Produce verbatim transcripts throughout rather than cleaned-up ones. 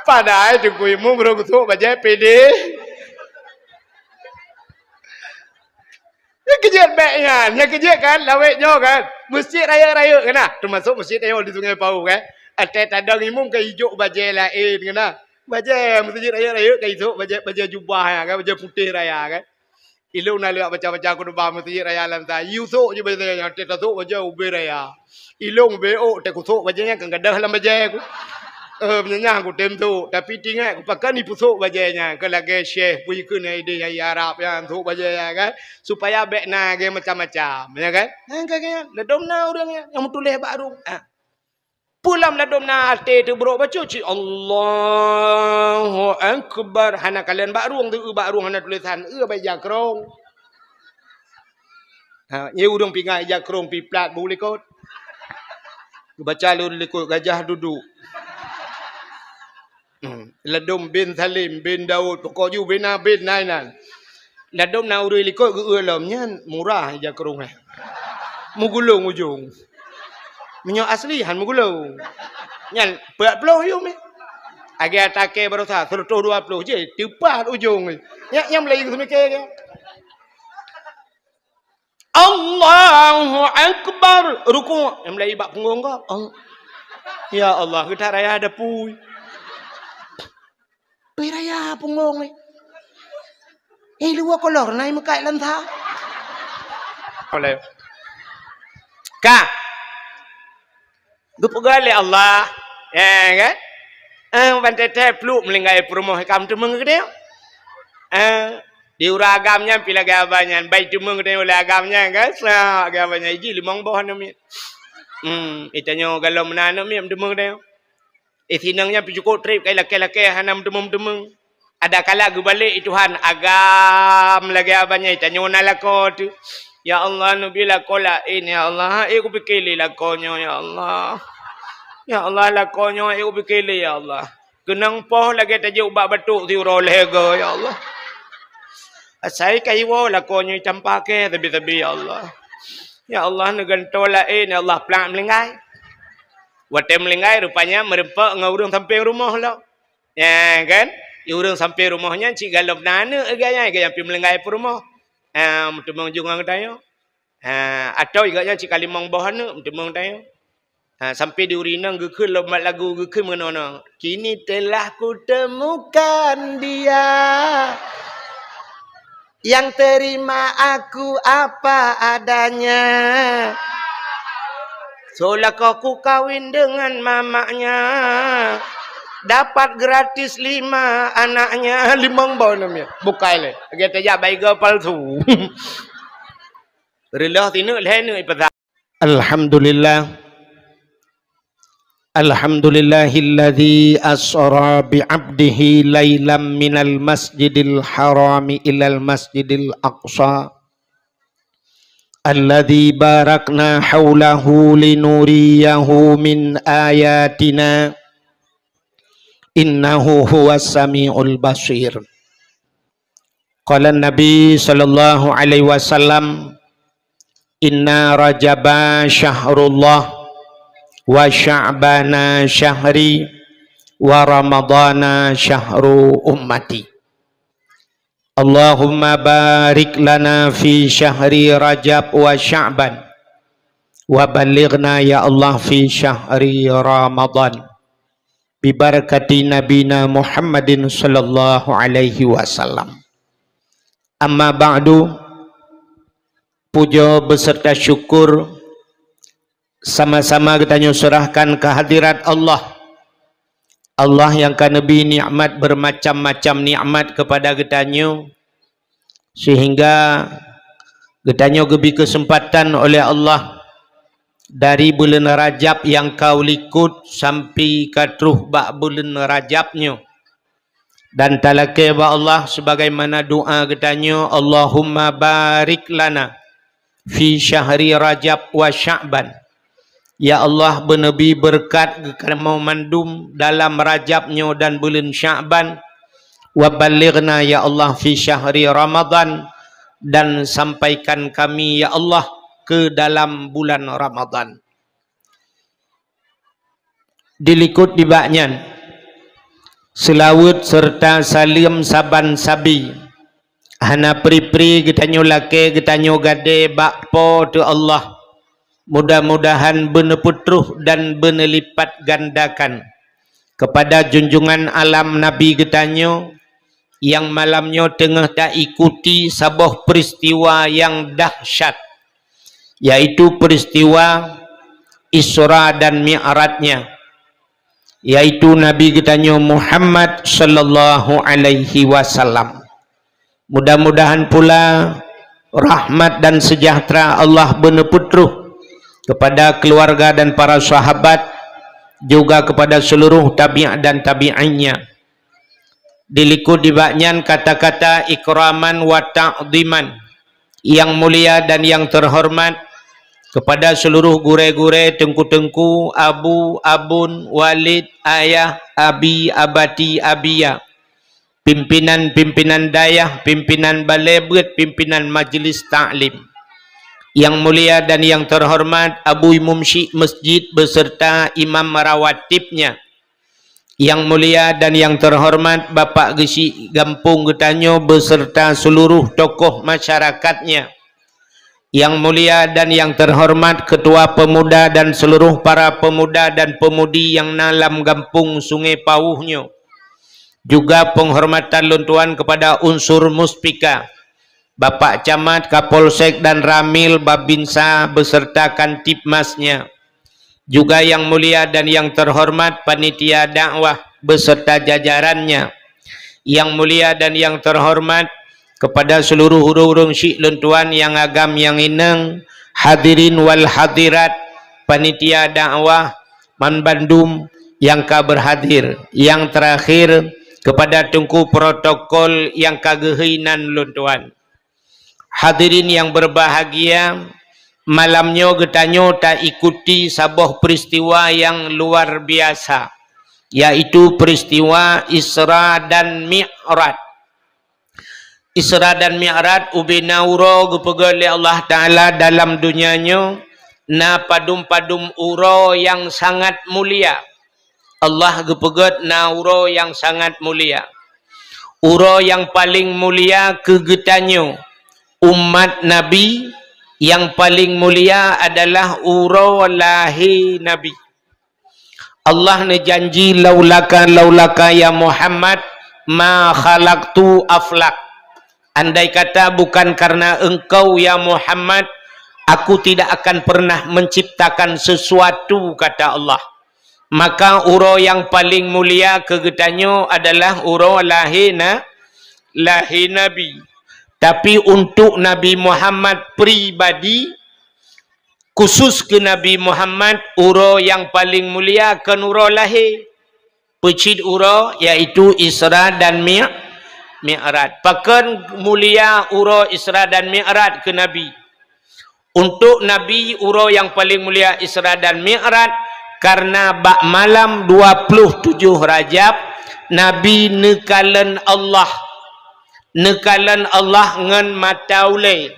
Padahai Teungku Imum rhung sôk bajèe P D. Nyang keujeuet bèk nyan, nyang keujeuet kan, lawét nyoe kan. Meuseujid rayeuk-rayeuk kan nah, teumasok meuseujid nyoe di Sungai Pau kan. Watèe tadong imum ka ijok bajèe laén kan nah. Bajèe meuseujid rayeuk-rayeuk ka isôk bajèe, bajèe jubah nyan kan, bajèe putéh raya kan. Ilôn na lheueh baca-baca khutubah meuseujid raya Lansa, yue sôk jih bajèe nyan, watèe tasôk bajèe ubé raya. Ilôn ubé ôk, watèe kusôk bajèe nyan kan gadôh lam bajèe ku. Eh, meunyo nyan kutem sôk, tapi teuingat kupakon ipeusôk bajèe nyan, keu lagèe syèh peue kheun nyang idéh nyang i Arab nyan sôk bajèe nyan kan, supaya bèk na lagèe macam-macam, ya kan? Nyan kan, kan? Ladôm na ureueng nyan nyang meutuléh bak rhueng. Ah. Peue lam ladôm na até teubrok bacut cit, "Allahu Akbar." Hana kalon bak rhueng, teu bak rhueng hana tulésan, eu bak ija krông. Ha, nyan ureueng pingai ija krông pih plat bu likot. Geubaca lôn likot, "Gajah duduk." Hmm, ladôm bin Salim, bin Daud, pokok ju bin na bin na inan. Ladôm na ureueng likot geu-eu lom nyan, murah ija krông nyan. Meugulong ujong. Meunyoe asli han meugulong. Nyan peuet ploh yum nyan. Lagèe takèe baroesa, seratus dua ploh jih, teupat ujong nyan. Nyan, nyan mulai geuseumiké nyan. Allahu Akbar. Ruku'. Nyang mulai bak punggong gob. Al-, ya Allah, geutak raya dapui. Pih raya punggong ni. Eh, luwa kolor na imeukat Lansa. Boleh. Ka. Geupeugah lé Allah, ya kan? Eh, ban teuntèe pluek meulinggai peurumoh ka meuteumèe geutanyoe. Eh, di ureueng agam nyan pih lagèe abang nyan, ban teumèe geutanyoe lé agam nyan kan? Sa lagèe abang nyan, iji limong boh aneuk miet. Hmm, geutanyoe galom na aneuk miet meuteumèe geutanyoe. Eh, sinong nyan pih cukôp trép kai lakèe-lakèe hana meuteumèe-meuteumèe. Ada kala geubalek, "Eh Tuhan, agam lagèe abang nyan, tanyoe na lakoe teuh. Ya Allah, neubi lakoe laén, ya Allah. Ék kupike lé lakoe nyoe, ya Allah. Ya Allah, lakoe nyoe ék kupike lé, ya Allah. Keunong poh lagèe tajok bak batok siuroe lhèe goe, ya Allah. Asai ka iwoe lakoe nyoe campa kèe sabe-sabe, ya Allah. Ya Allah, neugantoe laén, ya Allah, plak meulinggai." Watèe meulinggai, rupanya meureumpok ngon ureueng sampéng rumoh lom. Ya kan? Di ureueng sampéng rumoh nyan cit galom na aneuk geuh nyan, geuh nyan pih meulinggai peurumoh. Ha, meuteumèe ju ngon geutanyoe. Ha, atau geuh nyan cit ka limong boh aneuk, meuteumèe geutanyoe. Ha, sampai di ureueng inong geukheun lom mat lagu, geukheun meunoe-noe. "Kini telah kutemukan dia yang terima aku apa adanya. Seolah kau ku kawin dengan mamaknya. Dapat gratis lima anaknya." Limong boh aneuk miet. Bukai lé. Lagèe tajak bak igoe palsu. Reuloh sineuk lhèe neuk ipeusa. Alhamdulillah. Alhamdulillahilladzi asra bi 'abdihi lailam minal masjidil harami ilal masjidil aqsa. Alladzi barakna haulahu linuriyahu min ayatina. Innahu huwas samiul basir. Qala Nabi sallallahu alaihi wasallam, "Inna Rajaba syahrullah, wa Sya'bana syahri, wa Ramadana syahru ummati. Allahumma barik lana fi syahri Rajab wa Sya'ban, wa ballighna ya Allah fi syahri Ramadan. Bibarakati nabina Muhammadin sallallahu alaihi wasallam. Amma ba'du, puja beserta syukur sama-sama geutanyoe serahkan kehadirat Allah. Allah nyang ka neubri nikmat bermacam-macam nikmat kepada geutanyoe, sehingga geutanyoe geubri keuseumpatan oleh Allah dari buleuen Rajab nyang ka u likot sampai ka troh bak buleuen Rajab nyoe. Dan talakée bak Allah sebagaimana doa geutanyoe, "Allahumma barik lana fi syahri Rajab wa Sya'ban." Ya Allah, beuneubri beureukat keu kamoe mandum dalam Rajab nyoe dan buleuen Sya'ban. Wa ballighna, ya Allah, fi syahri Ramadan, dan sampaikan kami, ya Allah, ke dalam bulan Ramadan. Di likot nibak nyan, Seulaweuet seureuta saleuem saban sabe hana pri-pri geutanyoe lakée geutanyoe gadée bak Po teu Allah. Mudah-mudahan beuneupeutroh dan beuneulipatgandakan keupada junjungan alam Nabi geutanyoe nyang malam nyoe teungoh taikuti saboh peuristiwa nyang dahsyat, yaitu peuristiwa Isra dan Mi'raj-Nya, yaitu Nabi geutanyoe Muhammad sallallahu alaihi wasallam. Mudah-mudahan pula rahmat dan sejahtera Allah beuneupeutroh keupada keuluwarga dan para sahabat, juga keupada seuluruh tabi' dan tabi'innya. Dilikot nibak nyan kata-kata ikraman wa ta'dhiman, nyang mulia dan nyang teuhoreumat, keupada seuluruh gurée-gurée, teungku-teungku, abu, abon, walid, ayah, abi, abati, abiya, pimpinan-pimpinan dayah, pimpinan balée beuet, pimpinan majeulis taklim. Nyang mulia dan nyang teuhoreumat Abu Imum Syik Masjid beserta imam rawatibnya. Nyang mulia dan nyang teuhoreumat Bapak Geuchik gampông geutanyoe beserta seuluruh tokoh masyarakatnya. Nyang mulia dan nyang teuhoreumat Keutua Peumuda dan seuluruh para peumuda dan peumudi nyang na lam gampông Sungai Pawôh nyoe. Juga peunghormatan lôn tuan keupada unsur muspika, Bapak Camat, Kapolsek dan Ramil Babinsa beserta Kantibmasnya. Juga nyang mulia dan nyang teuhoreumat panitia dakwah beserta jajarannya. Nyang mulia dan nyang teuhoreumat keupada seuluruh ureuëng-ureuëng syik lôn tuan nyang agam nyang inong, hadirin wal hadirat, panitia dakwah, banmandum nyang ka beurhadir. Nyang teurakhir, keupada teungku protokol nyang ka geuhôi nan lôn tuan. Hadirin nyang beurbahagia, malam nyoe geutanyoe taikuti saboh peuristiwa nyang luar biasa, yaitu peuristiwa Isra dan Mi'raj. Isra dan Mi'raj ubena uroe geupeugét lé Allah Taala dalam donya nyoe, na padum-padum uroe nyang sangat mulia. Allah geupeugét na uroe nyang sangat mulia. Uroe nyang paleng mulia keu geutanyoe, umat Nabi, nyang paleng mulia adalah uroe lahé Nabi. Allah neujanji, "Laulaka, laulaka ya Muhammad, ma khalaqtu aflak." Andai kata bukan karena engkau ya Muhammad, aku tidak akan pernah menciptakan sesuatu, kata Allah. Maka uroe nyang paleng mulia keu geutanyoe adalah uroe lahé na, lahé Nabi. Tapi untuk Nabi Muhammad pribadi, khusus keu Nabi Muhammad, uroe nyang paleng mulia kon uroe lahé. Peucit uroe, yaitu Isra dan Mi-, Mi'raj. Pakon mulia uroe Isra dan Mi'raj keu Nabi? Untuk Nabi, uroe nyang paleng mulia Isra dan Mi'raj, karena bak malam dua puluh tujoh Rajab, Nabi neukalon Allah. Neukalon Allah ngon mata ulée.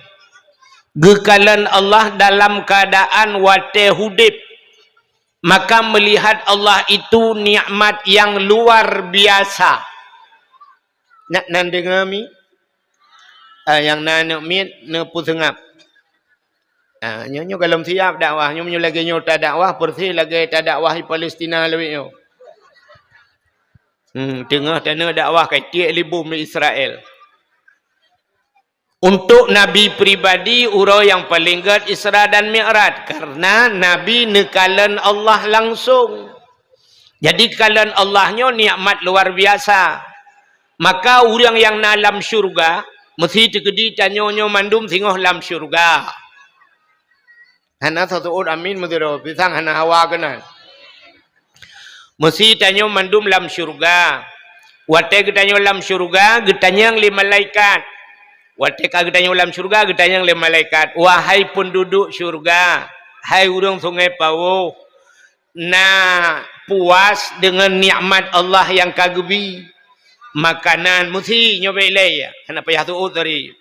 Geukalon Allah dalam keuadaan watée udeb. Maka meulihat Allah itu nikmat nyang luar biasa. Nak nan deungoe mi? Ah, nyang na aneuk miet neupeuseungab. Ah, nyoe, nyoe golom siab dakwah. Nyoe meunyoe lagée nyoe tadakwah, peureuseh lagée tadakwah di Palestina lawét nyoe. Hmm, teungoh taneuk dakwah ka tiek lé bom di Israel. Untuk Nabi pribadi, uroe nyang paleng gét Isra dan Mi'raj, karena Nabi neukalon Allah langsong. Jadi, kalon Allah nyoe nikmat luar biasa. Maka, ureuëng nyang na lam syeuruga, meusti teukeudi tanyoe nyoe mandum singoh lam syeuruga. Hana seuôt amin meusidroe, pisang hana hawa keunan. Meusti tanyoe mandum lam syeuruga. Watée geutanyoe lam syeuruga, geutanyong lé malaikat. Watée ka geutanyoe lam syeuruga, geutanyong lé malaikat, "Wahai peunduduek syeuruga, hai ureuëng Sungai Pawôh, na puas deungon nikmat Allah nyang ka geubi? Makanan meusti nyoe bék lé, hana payah seuôt tadi."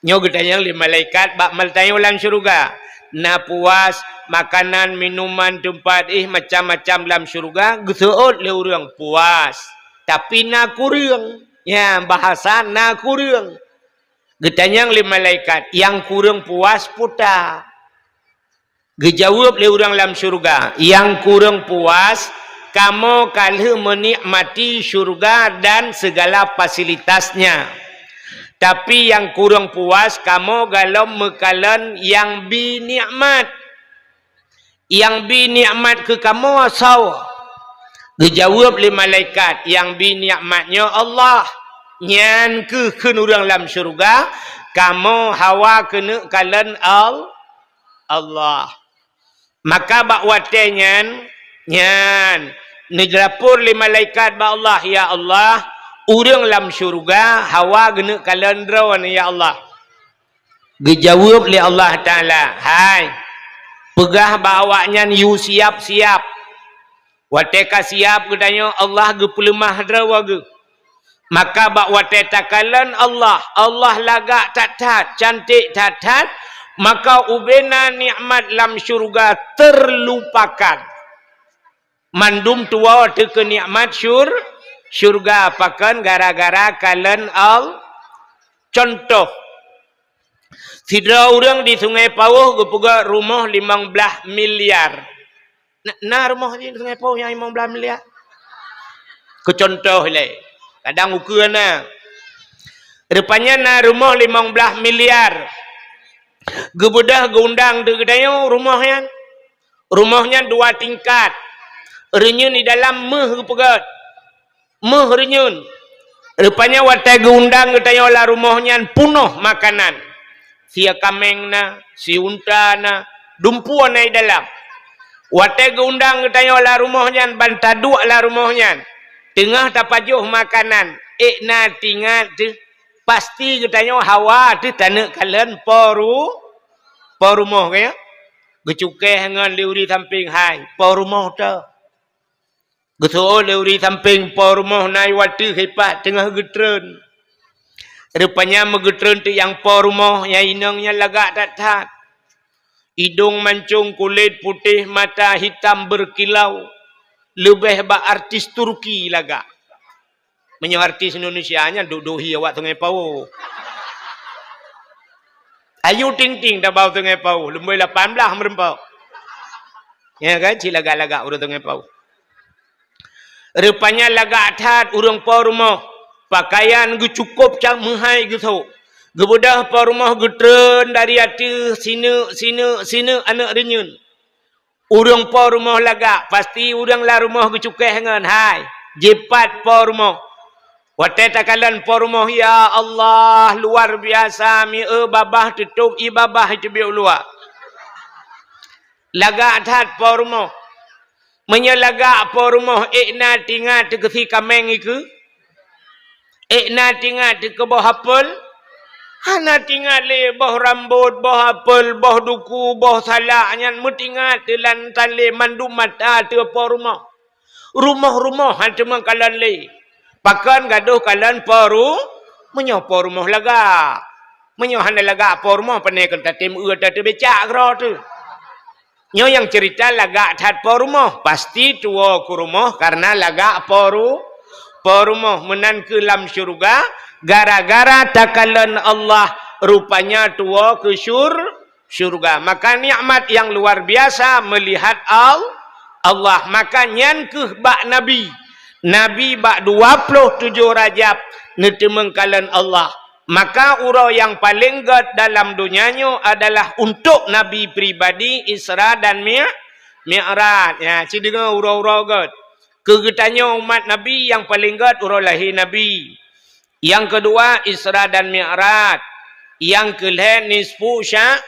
Nyoe geutanyong lé malaikat bak meutanyong lam syeuruga, "Na puas makanan, minuman, teumpat, eh, macam-macam lam syeuruga, geuseuôt lé ureuëng puas. Tapi na kureueng. Ya, bahasa na kureueng. Geutanyong lé malaikat, "Nyang kureueng puas peue ta?" Geujaweueb lé ureuëng lam syeuruga, "Nyang kureueng puas, kamoe ka lheueh meunikmati syeuruga dan segala fasilitasnya. Tapi nyang kureueng puas, kamoe gohlom meukalon nyang bi nikmat. Nyang bi nikmat keu kamoe soe?" Geujaweueb lé malaikat, "Nyang bi nikmat nyoe Allah." "Nyan kheueh," kheun ureuëng lam syeuruga, "kamoe hawa keuneuk kalon Al-, Allah." Maka bak watée nyan, nyan, neulapor lé malaikat bak Allah, "Ya Allah, ureuëng lam syeuruga hawa geuneuk kalon Droeneuh, ya Allah." Geujaweueb lé Allah Taala, "Hai, peugah bak awaknyan yue siab-siab." Watée ka siab geutanyoe, Allah geupeuleumah droe geuh. Maka bak watée takalon Allah, Allah lagak that-that, cantik that-that, maka ubena nikmat lam syeuruga terlupakan. Mandum tuwoe teuh keu nikmat syur-, syeuruga, pakon gara-gara kalon Al-, contoh, sidroe ureuëng di Sungai Pauh geupeugöt rumoh limong blaih miliar. Na, na rumoh di Sungai Pauh nyang limong blaih miliar? Keu contoh ilée. Kadang ukeue na. Rupanya na rumoh limong blaih miliar. Geubeudôh geuundang di geutanyoe rumoh nyan. Rumoh nyan dua tingkat. Reunyeun di dalam méuh geupeugöt. Méuh reunyeun. Rupanya watée geuundang geutanyoe lam rumoh nyan punoh makanan. Sie kaméng na, sie unta na, dumpeue na di dalam. Watée geuundang geutanyoe lam rumoh nyan, ban taduek lam rumoh nyan, teungoh tapajoh makanan, ék na tingat teuh, pasti geutanyoe hawa teuh taneuk kalon po ru-, po rumoh, ka nyo? Geucukéh ngon lé ureuëng sampéng, "Hai, po rumoh teuh." Geuseuôt lé ureuëng sampéng, po rumoh na i watée hipat teungoh geutreun. Rupanya meugeutreun teuh nyang po rumoh, nyang inong nyan lagak that-that. Idong mancong, kulét putéh, mata hitam berkilau. Leubeh bak artis Turki lagak. Meunyoe artis Indonesia nyan duek-duek hi awak Sungai Pauh. Ayu Ting Ting tabau Sungai Pauh, lumbôi lapan blaih meureumpok. Ya kan, cit lagak-lagak ureuëng Sungai Pauh. Rupanya lagak that ureuëng po rumoh, pakaian geucukôp cak meuhai geusôk. Geubeudôh po rumoh geutreun dari ateueh, sineuk, sineuk, sineuk aneuk reunyeun. Ureuëng po rumoh lagak, pasti ureuëng lam rumoh geucukéh ngon, "Hai, jipat po rumoh." Watée takalon po rumoh, ya Allah, luar biasa, mieu babah teutôb ié babah iteubiet u luwa. Lagak that po rumoh. Meunyoe lagak po rumoh, ék na tingat teuh keu sie kaméng ikeue? Ék na tingat teuh keu boh apel? Hana tingat lé boh rambot, boh apel, boh duku, boh salak nyan meutingat teuh lam tan lé mandum mata teuh po rumoh. Rumoh-rumoh han teumeukalon lé. Pakon gadôh kalon po ru-, meunyoe po rumoh lagak. Meunyoe hana lagak po rumoh, pane kon tatem eu tateubecak keudroe teuh. Nyoe nyang ceurita lagak that po rumoh, pasti tuwoe keu rumoh kareuna lagak po ru-, po rumoh. Meunan kheueh lam syeuruga, gara-gara takalon Allah, rupanya tuwoe keu syur-, syeuruga. Maka nikmat nyang luar biasa meulihat Al-, Allah. Maka nyan kheueh bak Nabi. Nabi bak dua ploh tujoh Rajab neuteumeung kalon Allah. Maka uroe nyang paleng gét dalam donya nyoe adalah untuk Nabi pribadi, Isra dan Mi-, Mi'raj. Ya, ci deungoe uroe-uroe gét. Keu geutanyoe umat Nabi nyang paleng gét uroe lahé Nabi. Nyang keudua Isra dan Mi'raj. Nyang keulhée nisfu Sya-,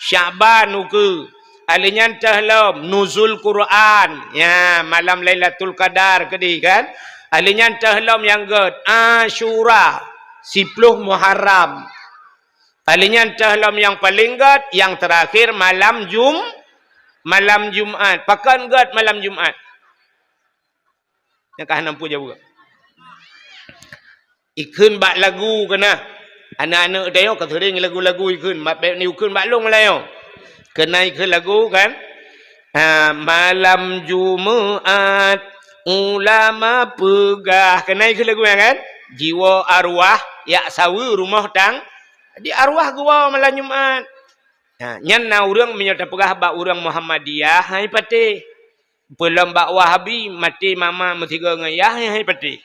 Sya'ban ukeue. Ahli nyan teuh lom Nuzul Quran. Ya, malam Lailatul Qadar keudeh kan. Ahli nyan teuh lom nyang gét Asyura, siploh Muharram. Ahli nyan teuh lom nyang paleng gét, nyang teurakhir malam Jum-, malam Jumat. Pakon gét malam Jumat? Nyang ka hana muphom jaweueb. Ikheun bak lagu keuna. Aneuk-aneuk tanyoe ka seuring lagu-lagu ikheun. Mak bèk ni ikheun bak lôn layoe. Keuna ikheun lagu kan. Ha, malam Jumat, ulama peugah. Keunan kheueh lagu nyan kan? Jiwoe arwah, jak saweue rumoh tang-, jadi arwah geuwoe malam Jumat. Ha, nyan na ureuëng meunyoe tapeugah bak ureuëng Muhammadiyah, hai patéh. Peulom bak Wahabi, maté mama meusigoe ngon yah, hai patéh.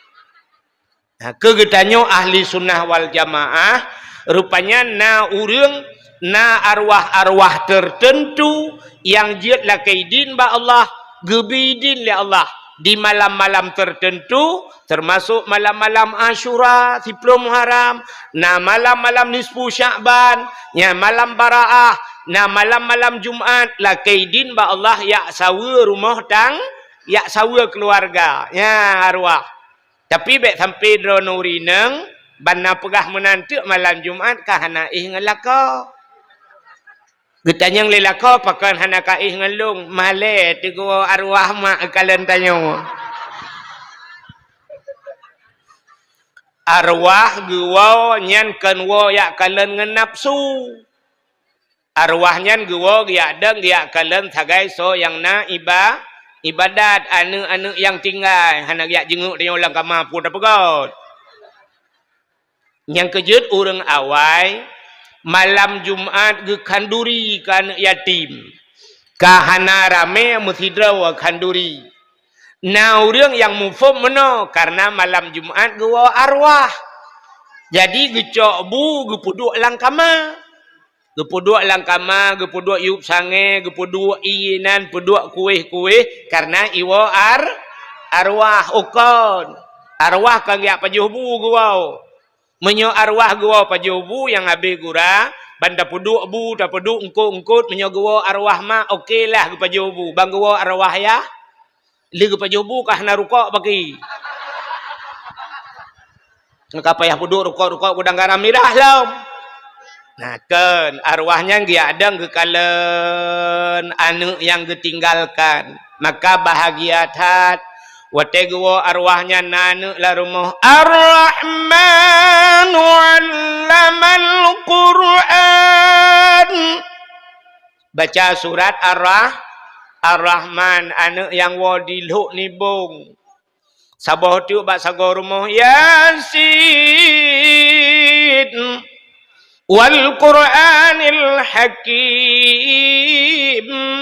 Ha, keu geutanyoe ahli sunnah wal jamaah, rupanya na ureuëng, na arwah-arwah tertentu nyang jeuet lakée idin bak Allah, geubri idin lé Allah di malam-malam tertentu, termasuk malam-malam Asyura, siplôh Muharram, na malam-malam nisfu Sya'ban, na malam Baraah, na malam-malam Jumat, lakée idin bak Allah jak saweue rumoh tang-, jak saweue keuluwarga, nyan arwah. Tapi bék sampoe droeneuh ureuëng inong, ban na peugah meunan teuk malam Jumat ka hana éh ngon lakoe. Geutanyong lé lakoe, "Pakon hana ka éh ngon lôn?" "Malée teuh geuwoe arwah mak," kalon tanyoe. Arwah geuwoe nyan kon woe jak kalon ngon nafsu. Arwah nyan geuwoe geujak dong, geujak kalon sagai soe nyang na iba-, ibadat, aneuëk-aneuëk nyang tinggai, hana geujak jeungeuk tanyoe lam kama peue tapeugöt. Nyang keujeuet ureuëng awai, malam Jumat geukhanduri keu aneuëk yatim. Ka hana ramé meusidroe khanduri. Na ureuëng nyang muphom meunoe, kareuna malam Jumat geuwoe arwah. Jadi geucok bu geupeuduek lam kama. Geupeuduek lam kama, geupeuduek yup sangée, geupeuduek ié nan, peuduek kuéh-kuéh, kareuna iwoe ar-, arwah. Kon. Arwah kon geujak pajoh bu geuwoe. Meunyoe arwah geuwoe pajoh bu nyang habéh gura, ban tapeuduek bu, tapeuduek eungkot-eungkot, meunyoe geuwoe arwah mak, oke lah geupajoh bu. Ban geuwoe arwah yah, lé geupajoh bu ka hana rukok paki. Ka payah peuduek rukok-rukok gudang garam mirah lom. Nah, kon arwah nyan geujak dong geukalon aneuëk nyang geutinggalkan. Maka bahagia that watée geuwoe arwah nyan na aneuëk lam rumoh. Ar-Rahmanu 'allamal Qur'an. Baca surat Ar-Rah-, Ar-Rahman, aneuëk nyang woe di lhok nibong. Saboh teuk bak sagoe rumoh, Yasin wal Qur'anil Hakim.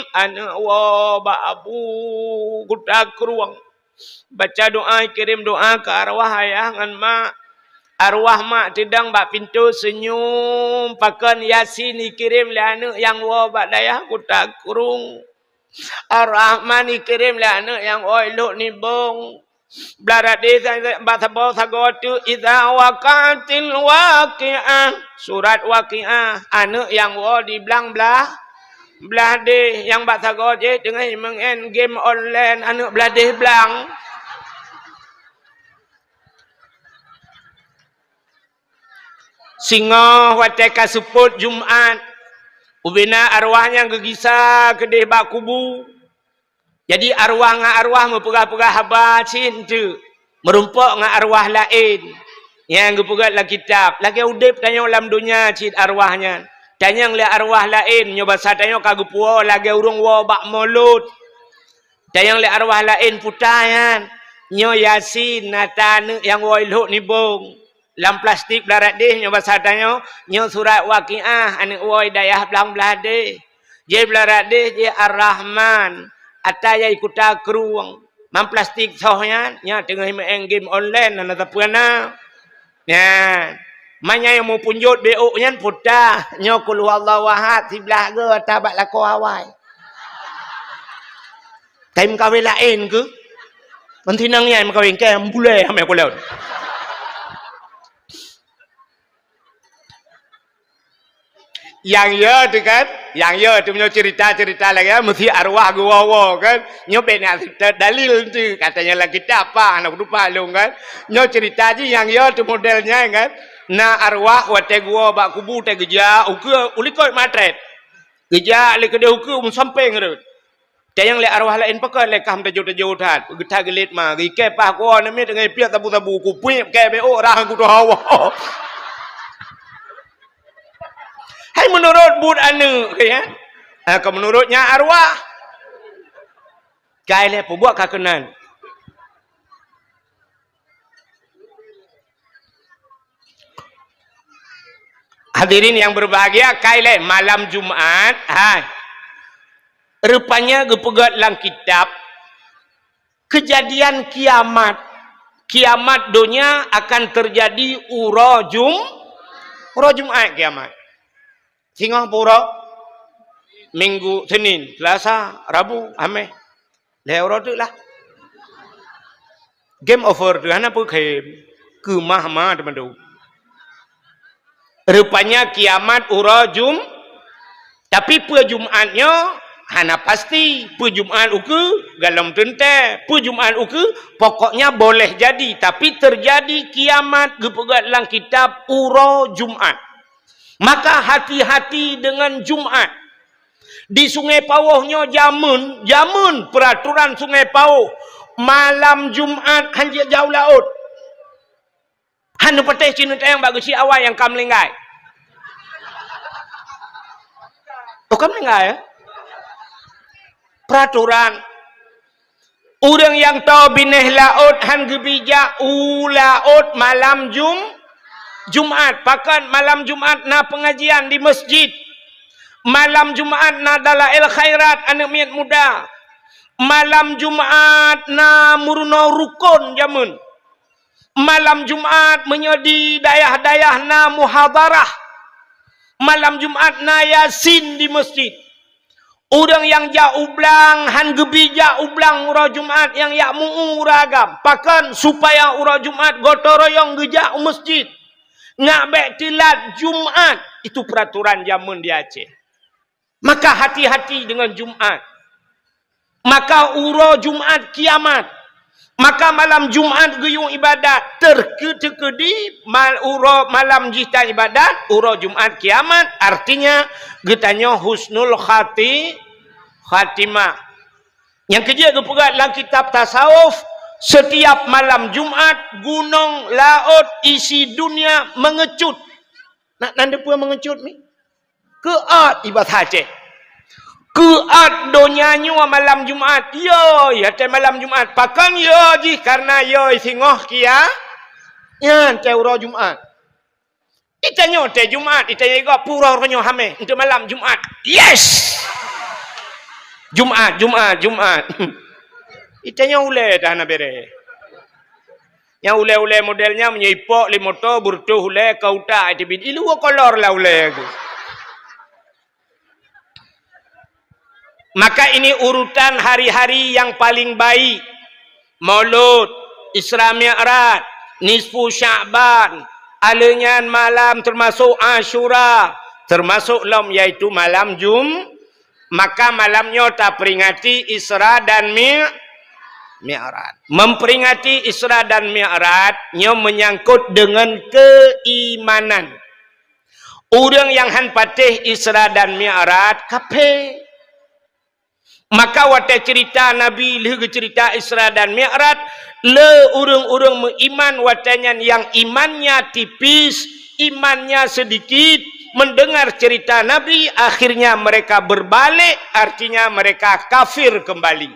Aneuëk woe bak Abu Kuta Krueng. Baca doa, kirém doa keu arwah ayah ngon mak. Arwah mak teudong bak pintoe seunyum, pakon Yasin ikirém lé aneuëk nyang woe bak dayah Kuta Krueng. Ar-Rahman ikirém lé aneuëk nyang woe lhok nibong. Blaih radeh bak saboh sagoe teuk, Idza waqa'atil waqi'ah. Surat Waqi'ah, aneuëk nyang woe di blang blaih, blaih deh, nyang bak sagoe jih teungoh meu'en game online, aneuëk blaih deh blang. Singoh watée ka seupôt Jumat, ubena arwah nyan geugisa keudeh bak kubu. Jadi arwah ngon arwah meupeugah-peugah haba cit teuk, meurumpok ngon arwah laén. Nyang geupeugah lam kitab, lagée udeb tanyoe lam donya cit arwah nyan. Tanyong lé arwah laén, nyoe basa tanyoe ka geupuwoe lagée ureuëng woe bak mulod. Tanyong lé arwah laén, puta nyan. Nyoe Yasin ata aneuëk nyang woe lhok nibong. Lam plastik blaih radeh nyoe basa tanyoe, nyoe surat Waqiah aneuëk woe dayah blang blaih deh. Jih blaih radeh jih Ar-Rahman, ata yai Kuta Krueng. Lam plastik soh nyan, nyan teungoh meu'en game online hana sapeue na. Nyan. Manyai meupunjot B O nyan puta, nyoe Qul Huwallahu Ahad siblaih goe ata bak lakoe awai. Kai meukawen laén keuh? Meutinang nyai meukawen keu bulée hamé kulon. Nyang yo teuh kan? Nyang yo teuh meunyoe cerita-cerita lagée meusi arwah geuwoe-woe kan? Nyoe bék na dalil teuh, katanya lam kitab apa hana kutupat lôn kan? Nyoe cerita jih nyang yo teuh model nyan kan? Na arwah watée geuwoe bak kubu teuh geujak ukeue ulikot matrét. Geujak lé keudeh ukeue meusampéng rot. Tanyong lé arwah laén pakon lé kah meutajô-tajô that, geutha geulet ma, geukée paih kuwoe namiet ngon piet sabu-sabu, kupiep kée bék ôk rhah kutoh hawa. Hai meunurot buet aneuëk, ya. Ha, ka meunurot nyan arwah. Kai lé peubuet ka keunan. Hadirin yang berbahagia, kai lé malam Jumat, hai. Rupanya geupeugah lam kitab, kejadian kiamat. Kiamat donya akan terjadi uroe Jum-, uroe Jumat kiamat. Singoh pura Minggu, Senin, Selasa, Rabu, Hameh. Lhèe uroe teuk lah. Game over tu, hana peue game. Keumah ma teuma tu. Rupanya kiamat uroe Jum-, tapi peue Jumat nyoe hana pasti. Peue Jumat ukeue galom teuntèe. Peue Jumat ukeue pokoknya boleh jadi, tapi terjadi kiamat geupeugah lam kitab uroe Jumat. Maka hati-hati dengan Jumat. Di Sungai Pawoh nyoe jameun, jameun peraturan Sungai Pawoh, malam Jumat hanjeuet jak u laôt. Hana patéh sineutayang bak geuchik awai nyang ka meuninggai. Oh, ka meuninggai, ya? Peraturan. Ureuëng nyang toe binéh laôt han geubi jak u laôt malam Jum-, Jumat. Pakon malam Jumat na pengajian di masjid. Malam Jumat na dalail khairat aneuëk miet muda. Malam Jumat na meurunoe rukon jameun. Malam Jumat meunyoe di dayah-dayah na muhadharah. Malam Jumat na Yasin di masjid. Ureuëng nyang jak u blang han geubi jak u blang uroe Jumat nyang jak meu-uroe agam. Pakon? Supaya uroe Jumat gotong royong geujak u masjid. Ngat bèk teulat Jumat. Itu peraturan jameun di Aceh. Maka hati-hati dengan Jumat. Maka uroe Jumat kiamat. Maka malam Jumat geuyue ibadat. Terkeu-, teukeudi mal-, uroe malam jih tan ibadat, uroe Jumat kiamat, artinya geutanyoe husnul khati-, khatimah. Nyang keujeuet geupeugah lam kitab tasawuf, setiap malam Jumat gunong laôt isi dunia mengecut. Nak nan depeue mengecut ni? Keuat ibadah Aceh. Keuat donya nyoe malam Jumat. Yo, ya teuh malam Jumat. Pakon yo jih? Karena yo singoh kia. Nyan teuh uroe Jumat. Itanyoe teuh Jumat, itanyoe igoe pura uroe nyoe Hameh. Untuk malam Jumat. Yes! Jumat, Jumat, Jumat. Itanyoe ulèe dah na bere. Nyang ulèe-ulèe model nyan meunyoe ipok lé moto beureutoh ulèe ka utak iteubiet. Iluwa kolor lah ulèe tu. Maka ini urutan hari-hari yang paling baik. Maulud, Isra Mi'raj, Nisfu Sya'ban, alheuh nyan malam termasuk Asyura, termasuk lom yaitu malam Jum-, Maka malam nyoe taperingati Isra dan Mi-, Mi'raj. Memperingati Isra dan Mi'raj nyoe menyangkut dengan keimanan. Ureuëng nyang han patéh Isra dan Mi'raj, kaphé. Maka watée cerita Nabi lheueh geucerita Isra dan Mi'raj, le ureuëng-ureuëng meuiman watée nyan nyang imannya tipis, imannya sedikit, mendengar cerita Nabi, akhirnya mereka berbalik, artinya mereka kafir kembali.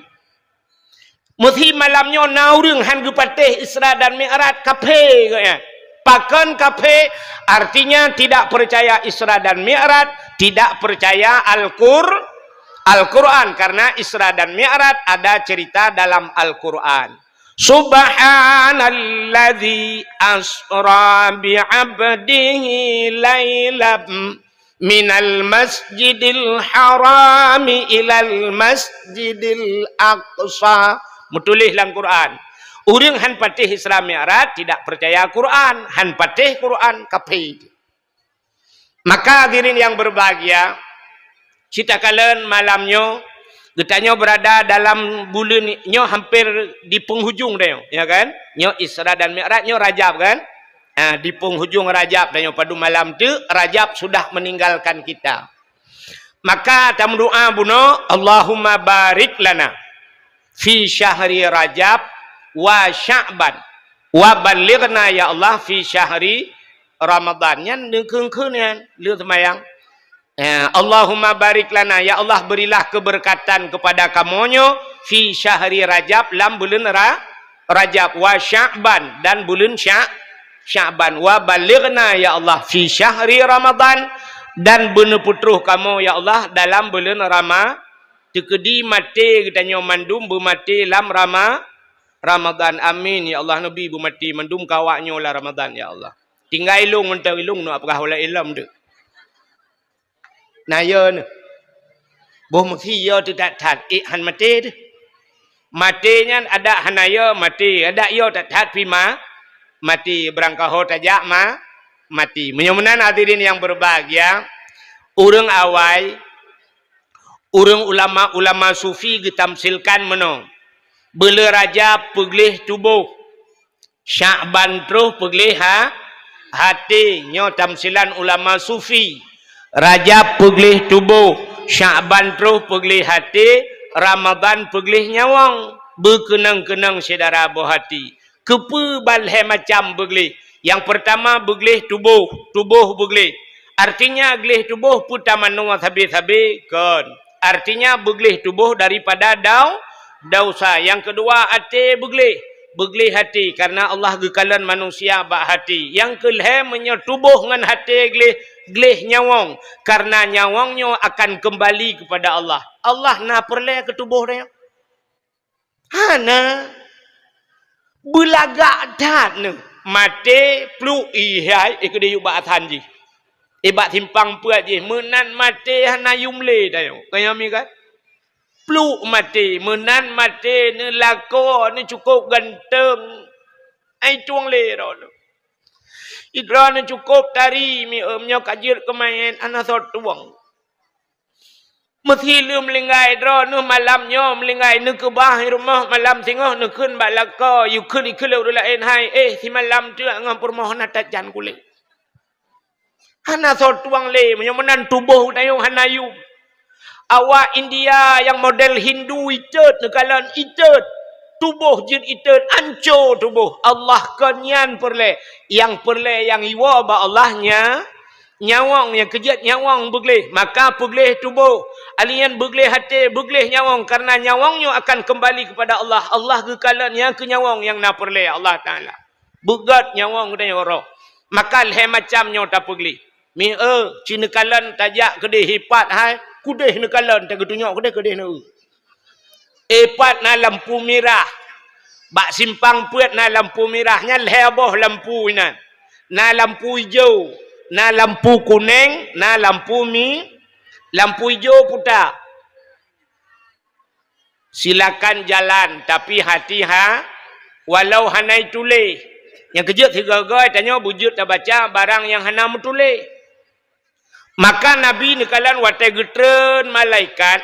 Meusi malam nyoe na ureuëng han geupatéh Isra dan Mi'raj, kaphé geuhnyan. Pakon kaphé? Artinya tidak percaya Isra dan Mi'raj, tidak percaya Al-Qur-, Al-Quran, karena Isra dan Mi'raj ada cerita dalam Al-Quran. Subhanalladzi asra bi 'abdihi lailam minal masjidil harami ilal masjidil aqsa. Meutuléh lam Quran. Ureuëng han patéh Isra Mi'raj tidak percaya Quran, han patéh Quran, kaphé. Maka hadirin yang berbahagia, citakalon malam nyoe, geutanyoe berada dalam buleuen nyoe hampir di penghujung dah nyoe, ya kan? Nyoe Isra dan Mi'raj nyoe Rajab kan? Ha, di penghujung Rajab dah nyoe, padub malam tu Rajab sudah meninggalkan kita. Maka tameudoa bunoe, Allahumma barik lana fi syahri Rajab wa Sya'ban wa ballighna ya Allah fi syahri Ramadan. Nyan neukheun-kheun nyan, le seumayang. Eh, Allahumma barik lana, ya Allah, berilah keberkatan kepada kamoe nyoe, fi syahri Rajab, lam buleuen Ra-, Rajab, wa Sya'ban, dan buleuen Sya-, Sya'ban, wa balighna, ya Allah, fi syahri Ramadan, dan beuneupeutroh kamoe, ya Allah, dalam buleuen Rama-, teukeudi maté geutanyoe mandum beumaté lam Rama-, Ramadan. Amin, ya Allah, neubi beumaté mandum keu awaknyoe lam Ramadan, ya Allah. Tinggai ilong mantong ilong, nu apakah ulée ilom tu. Na yo nyoe. Boh meusi yo teuh that-that, ék han maté teuh. Maté nyan adak hana yo maté, adak yo that-that pih ma-, maté, beurangkaho tajak ma-, maté. Meunyoe meunan hadirin yang berbahagia, ureuëng awai, ureuëng ulama-ulama sufi geutamsilkan meunoe. Buleuen Rajab peugleh tuboh. Sya'ban troh peugleh ha-, haté, nyoe tamsilan ulama sufi. Rajab peugleh tuboh, Sya'ban troh peugleh haté, Ramadan peugleh nyawöng. Beukeunong-keunong syedara boh haté. Keupeue ban lhée macam beugleh? Nyang peurtama beugleh tuboh, tuboh beugleh. Artinya gleh tuboh peutamanoe sabe-sabe kon. Artinya beugleh tuboh daripada dau-, dausa. Nyang keudua até beugleh. Beugleh haté karena Allah geukalon manusia bak haté. Nyang keulhée meunyoe tuboh ngon haté gleh, gleh nyawöng. Karena nyawöng nyoe akan keumbali keupada Allah. Allah na peureulée keu tuboh tanyoe? Hana. Beulagak that neuh. Maté, pluek, ihai, eh, keudeh yue bak asan jih. Eh, bak simpang peuet jih. Meunan maté hana yum lé tanyoe. Kaya mi kan? Pluek maté, meunan maté neuh lakoe, neuh cukôp ganteng. Ai tueng lé droeneuh. Idroeneuh cukôp tari mi, eh, meunyoe ka jeuet keu manyét, hana soe tueng. Meusi lheueh meulinggai droeneuh malam nyoe meulinggai neukeubah rumoh malam singoh neukheun bak lakoe, yue kheun ikheun lé ureuëng laén hai, eh, simalam teuk ngon peurumoh na tajan kulét. Hana soe tueng lé, meunyoe meunan tuboh tanyoe hana yum. Awak India nyang model Hindu itot neukalon itot. Tuboh jeuet itot, anco tuboh. Allah kon nyan peureulée. Nyang peureulée nyang iwoe bak Allah nya, nyawöng nyang keujeuet nyawöng beugleh, maka peugleh tuboh. Aliyan beugleh haté, beugleh nyawöng, karena nyawöng nyoe akan keumbali keupada Allah. Allah geukalon nyang keu nyawöng nyang na peureulée Allah Taala. Beugöt nyawöng geutanyoe roh. Maka lhée macam nyoe tapeugleh. Mi eu, ci neukalon tajak keudeh ipat hai, keudeh neukalon tageutunyok keudeh, keudeh neu. Ipat na lampu mirah. Bak simpang peuet na lampu mirah, nyan lhée boh lampu inan. Na lampu ijo, na lampu kuneng, na lampu mi-, lampu ijo puta. Silakan jalan, tapi hati-ha, walau hana ituléh. Nyang keujeuet sigoe-goe tanyoe beujeuet tabaca barang nyang hana meutuléh. Maka Nabi neukalon watée geutreun malaikat,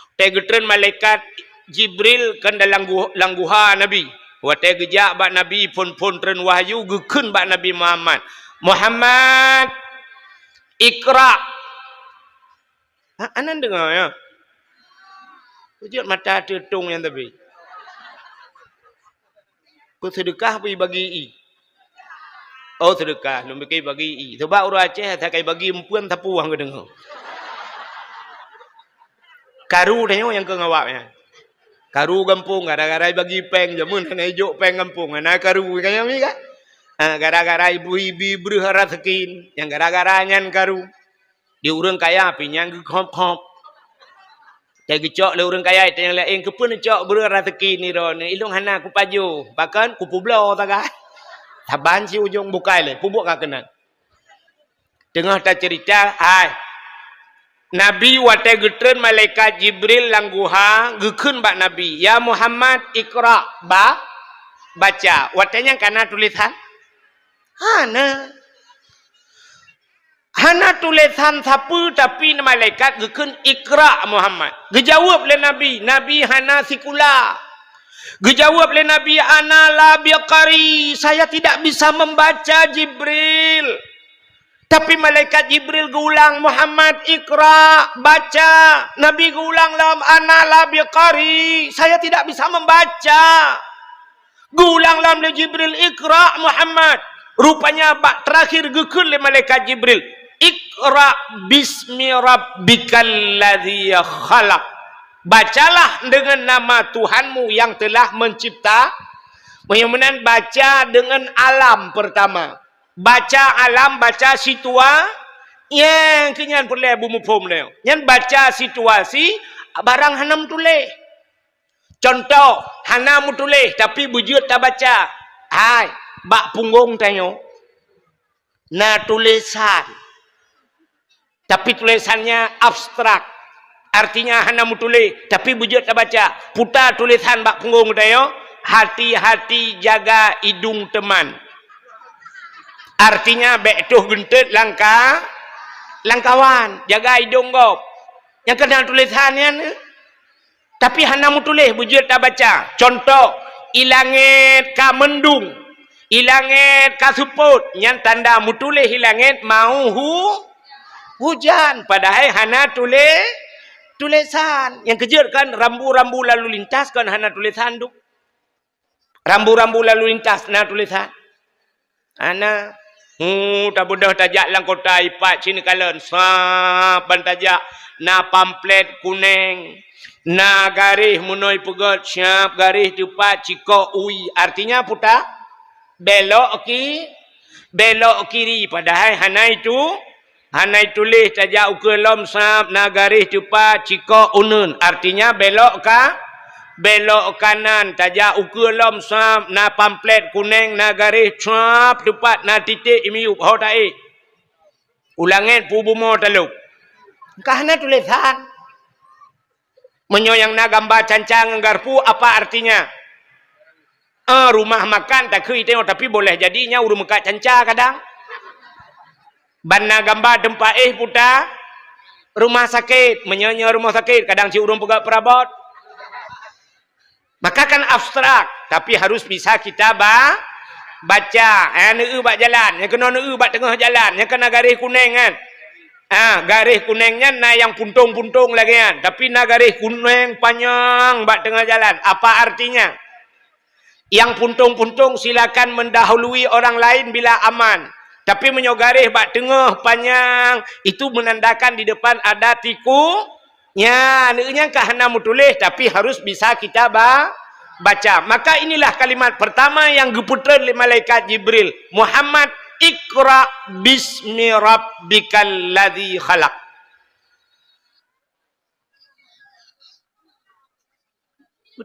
watée geutreun malaikat Jibril kan dalam gu-, lam guha Nabi. Watée geujak bak Nabi phon-phon treun wahyu geukheun bak Nabi Muhammad, "Muhammad, iqra." Ha, anan deungoe, ya. Kujeuet mata teutong nyan tapi. Ku seudeukah bagi-bagi i. Oh, seudeukah, lôn pikée bagi i. Sebab ureuëng Aceh asai kai bagi empeuen sapeue han geudeungoe. Karu tanyoe nyang keu ngawab nyan. Karu gampông gara-gara bagi péng, jameun hana ijok péng gampông, hana karu kan nyan mi kan? Ha, gara-gara ibu ibi breuh raseuki, nyang gara-gara nyan karu. Di ureuëng kaya pih nyang geukhop-khop. Watée geucok lé ureuëng kaya, watée nyang laén, "Keupeue neucok breuh raseuki nirok nyoe? Ilong hana kupajoh, bahkan kupubloe sagai." Saban si ujong bukai lé, pubuet ka keunan. Teungoh taceurita, hai. Nabi watée geutreun malaikat Jibril lam guha, geukheun bak Nabi, "Ya Muhammad, iqra, ba-, baca." Watée nyan kana tulésan? Hana. Hana tulésan sapeue, tapi malaikat geukheun, "Iqra, Muhammad." Geujaweueb lé Nabi, Nabi hana sikula. Geujaweueb lé Nabi, "Ana la biqari, saya tidak bisa membaca, Jibril." Tapi malaikat Jibril geuulang, "Muhammad, iqra, baca." Nabi geuulang lom, "Ana la biqari, saya tidak bisa membaca." Geuulang lom lé Jibril, "Iqra, Muhammad." Rupanya bak terakhir geukheun lé malaikat Jibril, "Iqra bismi rabbikal ladzi khalaq." Bacalah dengan nama Tuhanmu yang telah mencipta. Meunyoe meunan baca dengan alam pertama. Baca alam, baca situa-, nyang keu nyan peureulée beumuphom lé. Nyan baca situasi barang hana meutuléh. Contoh, hana meutuléh tapi beujeuet tabaca. Hai, bak punggong tanyoe na tulésan. Tapi tulésannya abstrak. Artinya hana meutuléh, tapi beujeuet tabaca. Puta tulésan bak punggong tanyoe, "Hati-hati jaga idong teman." Artinya bék toh geunteut langka-, langkawan, jaga idong gob. Nyang keunan tulésan nyan, tapi hana meutuléh beujeuet tabaca. Contoh, i langét ka meundung, i langét ka seupôt, nyan tanda meutuléh i langét mau hu-, hujan, padahai hana tulé-, tulésan. Nyang keujeuet kan rambu-rambu lalu lintas kan hana tulésan tu. Rambu-rambu lalu lintas na tulésan. Hana. Hu, tabeudôh tajak lam kota ipat sinoe kalon. Sab ban tajak na pamflet kuneng. Na garéh meunoe peugét siab garéh teupat cikok ui. Artinya puta belok ki-, belok kiri. Padahai hana itu. Hana ituléh tajak ukeue lom sab na garéh teupat cikok uneun. Artinya belok ka, belok kanan. Tajak ukeue lom sab na pamflet kuneng na garéh sab teupat na titék i miyueb ho taéh. U langét pu bumoe talop. Ka hana tulésan. Meunyoe nyang na gamba canca ngon garpu, apa artinya? Eh, rumah makan takheun tanyoe, tapi boleh jadi nyan ureuëng meukat canca kadang. Ban na gamba teumpat éh puta rumah sakit, meunyoe nyoe rumah sakit, kadang cit ureuëng peugah peurabot. Maka kan abstrak, tapi harus bisa kita ba-, baca. Eh, neueu bak jalan, nyang keunoe neueu bak teungoh jalan, nyang keunoe garéh kuneng kan. Ah, garéh kuneng nyan na nyang puntong-puntong lagée nyan, tapi na garéh kuneng panyang bak teungoh jalan. Apa artinya? Nyang puntong-puntong silakan mendahului orang lain bila aman. Tapi meunyoe garéh bak teungoh panyang, itu menandakan di depan ada tiku. Nyan, nyang ka hana meutuléh, tapi harus bisa kita ba-, baca. Maka inilah kalimat pertama yang geupeutreun lé malaikat Jibril, "Muhammad, iqra bismi rabbikal ladzi khalaq."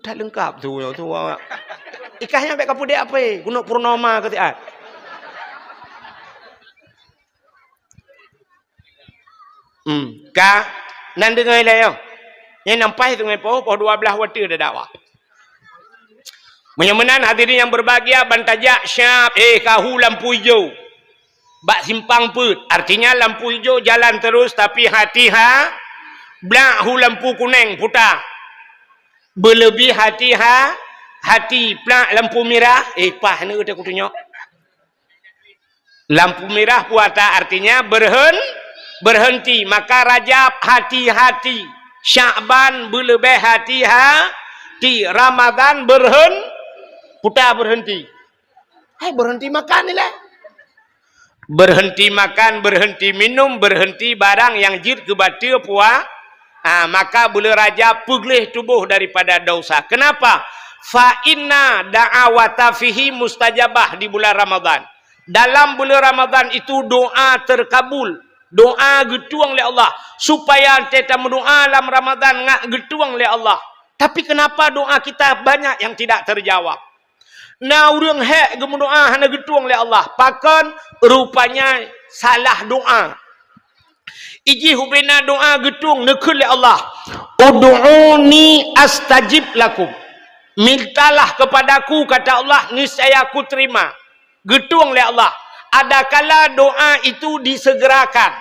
That leungkap tu, tu awak. Ikah nyan bék ka peudeh apa, gunok purnama keu siat. Hmm, ka nan deungoe lé yo. Nyan nampai sungai poh, poh dua belas watée dah dakwah. Meunyoe meunan hadirin yang berbahagia, ban tajak siab, eh, ka hu lampu ijo. Bak simpang peuet, artinya lampu ijo jalan terus, tapi hati ha, blak hu lampu kuneng puta. Beuleubeh hati ha, hati plak lampu mirah, eh, pah neueu teuh kutunyok. Lampu mirah puata artinya berhen-, berhenti. Maka Rajab hati-hati, Syakban beuleubeh hati ha, ti Ramadhan berhen-, puta berhenti. Hai, berhenti makan ni lah. Berhenti makan, berhenti minum, berhenti barang nyang jeuet keu bateue pua-, ha, maka buleuen Rajab peugleh tuboh daripada dosa. Kenapa? Fa inna da'awata fihi mustajabah di bulan Ramadhan. Dalam buleuen Ramadhan itu doa terkabul, doa geutueng lé Allah, supaya teuta meudoa lam Ramadhan ngak geutueng lé Allah. Tapi kenapa doa kita banyak yang tidak terjawab? Na ureuëng hék geumeudoa hana geutueng lé Allah. Pakon? Rupanya salah doa. Ijih ubena doa geutueng neukheun lé Allah, "Ud'uni astajib lakum." Mintalah kepadaku, kata Allah, niscaya aku terima. Geutueng lé Allah. Adakala doa itu disegerakan.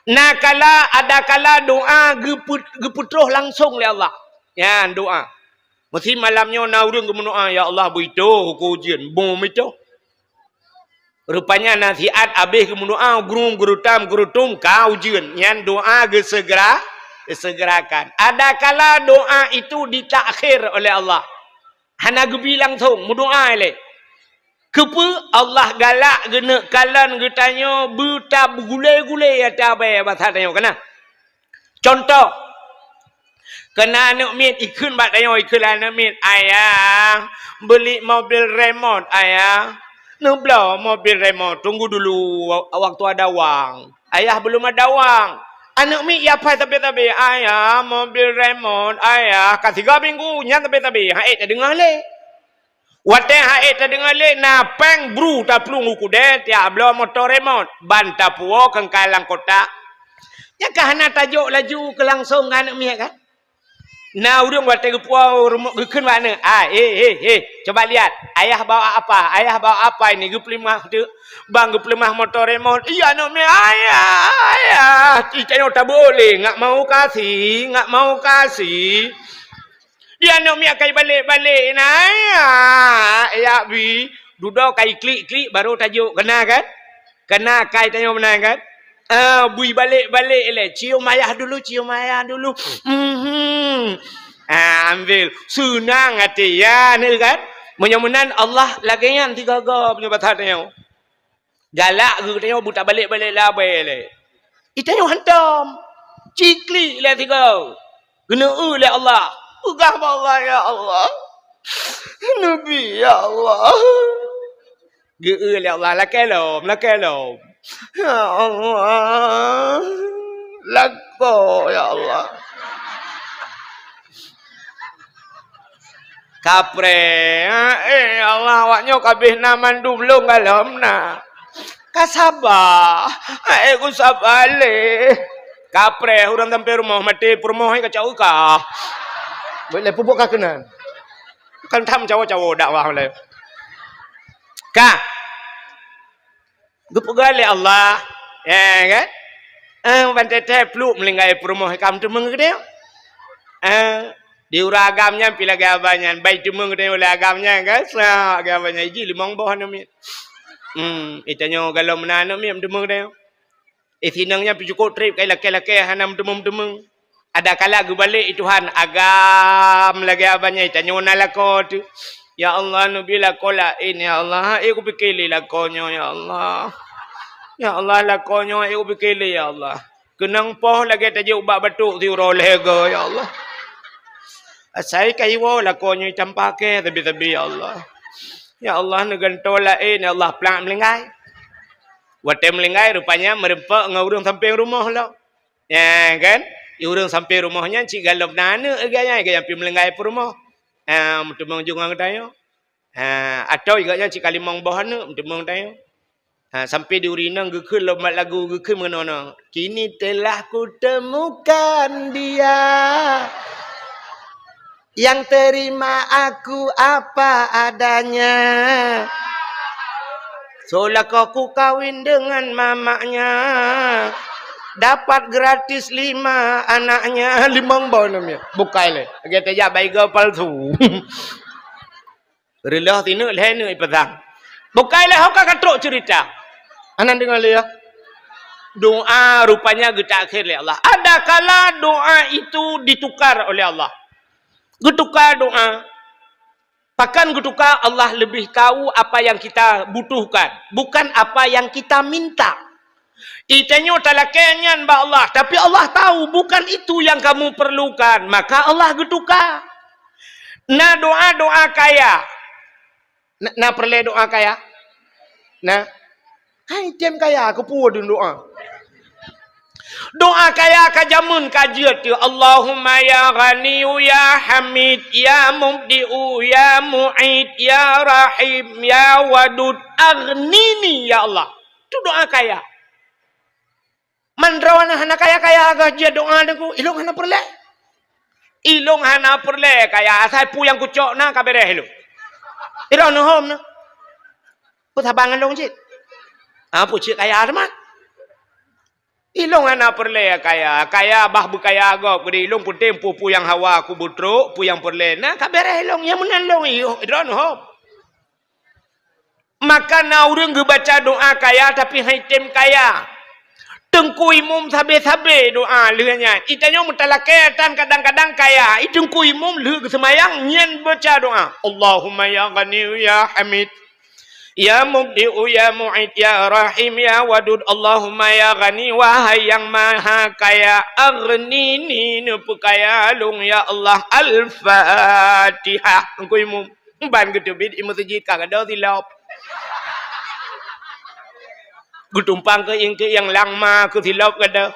Nakala, adakala doa geupeu-, geupeutroh langsong lé Allah. Nyan doa. Meusi malam nyoe na ureuëng geumeudoa, "Ya Allah, beuitoh uku ujeuen, bom itoh." Rupanya nasihat habéh geumeudoa, gurung, geurutam, geurutum, ka ujeuen. Nyan doa geusegera-, geusegerakan. Adakala doa itu ditakhir oleh Allah. Hana geubi langsong, meudoa ilée. Keupeue? Allah galak geuneuk kalon geutanyoe beuta beugulée-gulée ata bée basa tanyoe kana. Contoh, keu na aneuk miet ikheun bak tanyoe, ikheun lé aneuk miet, "Ayah, beli mobil remot, Ayah." "Neubloe mobil remot, tunggu dulu wa-, waktu ada wang." Ayah, belum ada wang. Aneuk miet ya pai sabe-sabe, "Ayah, mobil remot, Ayah." Ka sigoe minggu nyan sabe-sabe, han ék tadeungoe lé. Watée han ék tadeungoe lé, na péng bru taplueng u keudè, tiak bloe moto remot, ban tapuwoe keungkai lam kotak. Nyan ka hana tajok laju keu langsong keu aneuk miet kan? Na ureuëng watée geupuwoe rumoh geukheun bak aneuk, "Ah, eh, eh, eh, coba lihat, ayah bawa apa? Ayah bawa apa ini?" Geupeuleumah teuk, ban geupeuleumah moto remot. Iya aneuk miet, "Ayah, ayah, ci tanyoe tabeuôt lé, nggak mau kasih, nggak mau kasih." Di aneuk miet kai balek-balek na, ya, ya bi. Dudoe kai klik-klik baru tajok, kena kan? Kena kai tanyoe meunan kan? Ah, bui balek-balek lé. Cium ayah dulu, cium ayah dulu. Mhm. Ah, ambil. Seunang até ya ni kan? Meunyoe meunan Allah lagée nyan tiga-tiga punya basa tanyoe. Galak geutanyoe beuta balek-balek lé abée lé. Itanyoe hantom. Ciklik lé tiga. Geuneu lé Allah. Peugah bak Allah, "Ya Allah. Neubi, ya Allah." Geu lé Allah, lakée lom, lakée lom. "Ya Allah. Lakoe, ya Allah." Kapreh, eh, ya Allah, awak nyoe ka abéh na mandum lôn galom na. Ka saba, eh, ku saba lé. Kapreh, ureuëng sampai rumoh maté, peurumoh ka caweuka. Boleh pubuk ka keunan. Kan tham cawo-cawo dakwah lé. Ka. Geupeugah lé Allah, ya kan? Eh, ban teuntée pluek meulinggai peurumoh ka meuteumé geude. Eh, di ureuëng agam nyan pih lagée abah nyan, bai teumé geude lé agam nyan kan? Sa agam nyan ji limong boh aneuk miet. Hmm, itanyoe galom meunan aneuk miet meuteumé geude. Eh, sinong nyan pih cukôp treb kai lakée-lakée hana meuteumé-meuteumé. Ada kala geubalek i Tuhan, agam lagée abah nyan, tanyoe na lakoe teuh. Ya Allah, neubi lakoe laén, ya Allah. Ék kupike lé lakoe nyoe, ya Allah. Ya Allah, lakoe nyoe ék kupike lé, ya Allah. Keunong poh lagée tajok ubak batuk siuroe lhée goe, ya Allah. Asai ka iwoe lakoe nyoe itampa kée sabe-sabe, ya Allah. Ya Allah, neugantoe laén, ya Allah, plak meulinggai. Watée meulinggai, rupanya meureumpok ngon ureuëng sampéng rumoh lom. Ya kan? Di ureuëng sampéng rumoh nyan cit galom na aneuk geuh nyan, geuh nyan pih meulinggai peurumoh. Ha, meuteumé jungong tanyoe. Ha, atau geuh nyan cit ka limong boh aneuk, meuteumé tanyoe. Ha, sampai di ureuëng inong geukheun lom mat lagu geukheun meunoe, "Kini telah kutemukan dia yang terima aku apa adanya. Seolah kau ku kawin dengan mamaknya. Dapat gratis lima anaknya." Limong boh aneuk miet. Bukai lé. Lagée tajak baiga palsu. Reuloh sineuk lhée neuk ipasang. Bukai lé ho ka ka trok ceurita. Anan deungoe lé ya. Doa rupanya geutakhir lé Allah. Ada kala doa itu ditukar oleh Allah. Geutuka doa. Pakon geutuka? Allah lebih tahu apa yang kita butuhkan, bukan apa yang kita minta. Itanyoe talakée nyan bak Allah, tapi Allah tahu bukan itu yang kamu perlukan, maka Allah geutuka. Na doa-doa kaya. Na, na peureulée doa kaya? Na. Hai tem kaya keupeue deuh doa. Doa kaya ka jameun ka jeuet teuh, Allahumma ya Ghaniyu ya Hamid ya Mubdi'u ya Mu'id ya Rahim ya Wadud aghnini ya Allah. Itu doa kaya. Man droeneuh hana kaya-kaya geuh jeuet doa Teungku, ilong hana peureulée. Ilong hana peureulée kaya, asai peue nyang kucok na ka beres ilong. Ilong neuhom na. Peue saban ngon lôn cit? Ah, peue cit kaya teuma? Ilong hana peureulée kaya, kaya bah beukaya gob, geude ilong peunteng peue-peue nyang hawa kubutrok, peue nyang peureulée na ka beres ilong, nyang meunan lôn ilong neuhom. Maka na ureuëng geubaca doa kaya tapi hai tem kaya. Teungku Imum sabe-sabe doa lheueh nyan. Itanyoe meutalakée tan kadang-kadang kaya. I Teungku Imum lheueh geuseumayang nyan baca doa. Allahumma ya Ghaniyu ya Hamid. Ya Mubdi'u, ya Mu'id, ya Rahim, ya Wadud, Allahumma ya Ghani, wahai Yang Maha Kaya, aghnini, neupeukaya lôn, ya Allah. Al-Fatihah. Engkau imum, ban geuteubiet i meuseujid ka gadôh silop. Geutumpang keu ingke nyang langma keu silop gadôh.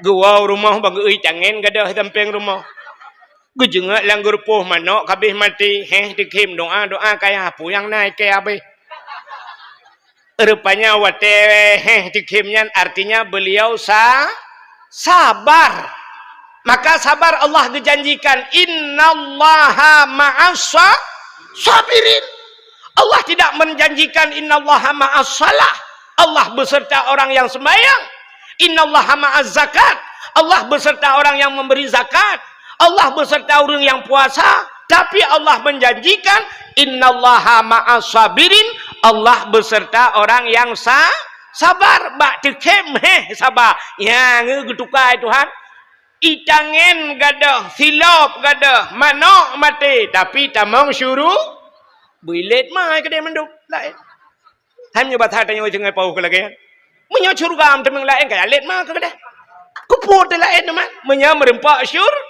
Geuwoe rumoh bak geuui tangen gadôh sampéng rumoh. Geujeungeuk lam geurupoh manok kabéh maté, héh, teukhém doa, doa kaya, peue nyang na ikée abéh. Rupanya watée, héh, teukhém nyan artinya beliau sa-, sabar. Maka sabar Allah geujanjikan, "Innallaha ma'as sa-, sabirin." Allah tidak menjanjikan, "Innallaha ma'as salah." Allah beserta orang yang sembahyang. "Innallaha ma'az zakat." Allah beserta orang yang memberi zakat. Allah beserta orang yang puasa. Tapi Allah menjanjikan, "Innallaha ma'as sabirin." Allah beserta orang yang sa-, sabar. Bak teukhém, héh, sabar. Nyang geutukai Tuhan. Itangen gadôh, silop gadôh, manok maté, tapi tamong syuru-, beuilet mai keudeh mandum laén. Hai meunyoe basa tanyoe singoh paoh keu lagée nyan. Meunyoe syeuruga tamong laén ka lét ma keu keudeh. Keupeue teu laén teuma? Meunyoe meureumpok syur-,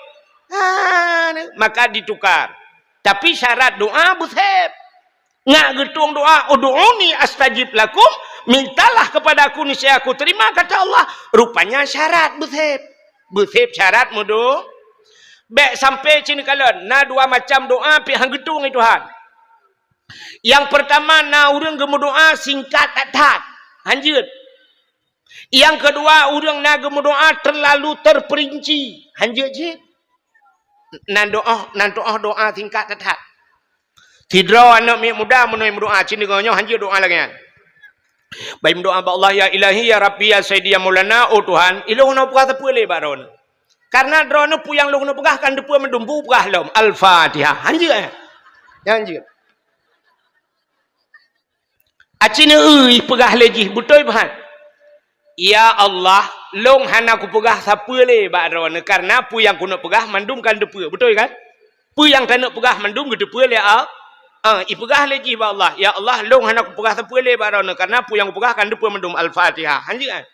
ha, maka ditukar. Tapi syarat doa beuseb. Ngat geutueng doa, "Ud'uni astajib lakum," mintalah kepada Aku, niscaya Aku terima, kata Allah. Rupanya syarat beuseb. Beuseb syarat meudo-, bék sampai cit neukalon. Na dua macam doa pih han geutueng lé Tuhan. Nyang peurtama, na ureuëng geumeudoa singkat that-that, hanjeuet. Nyang keudua, ureuëng na geumeudoa teurlalu teurpeurinci, hanjeuet cit. Nan doa, nan doa, doa singkat that-that. Sidroe aneuëk miet muda meunyoe meudoa, cit deungoe nyoe hanjeuet doa lagée nyan. Bai meudoa bak Allah, "Ya Ilahi, ya Rabbi, ya Sayyidi, ya Maulana, oh Tuhan, ilôn hana peugah sapeue lé bak Droeneuh. Karena Droeneuh peue nyang lôn keuneuk peugah kan teupeue meudum, bu peugah lom." Al-Fatihah. Hanjeuet, eh? Hanjeuet. Aci neueu peugah lé jih, beutôi pahat. "Ya Allah, lôn hana kupeugah sapeue lé bak Droeneuh, karena peue nyang keuneuk peugah mandum kan teupeue." Beutôi kan? Peue nyang taneuk peugah mandum geuteupeue lé Al-, ah, ipeugah lé jih bak Allah, "Ya Allah, lôn hana kupeugah sapeue lé bak Droeneuh, karena peue nyang kupeugah kan teupeue mandum." Al-Fatihah. Hanjeuet, eh?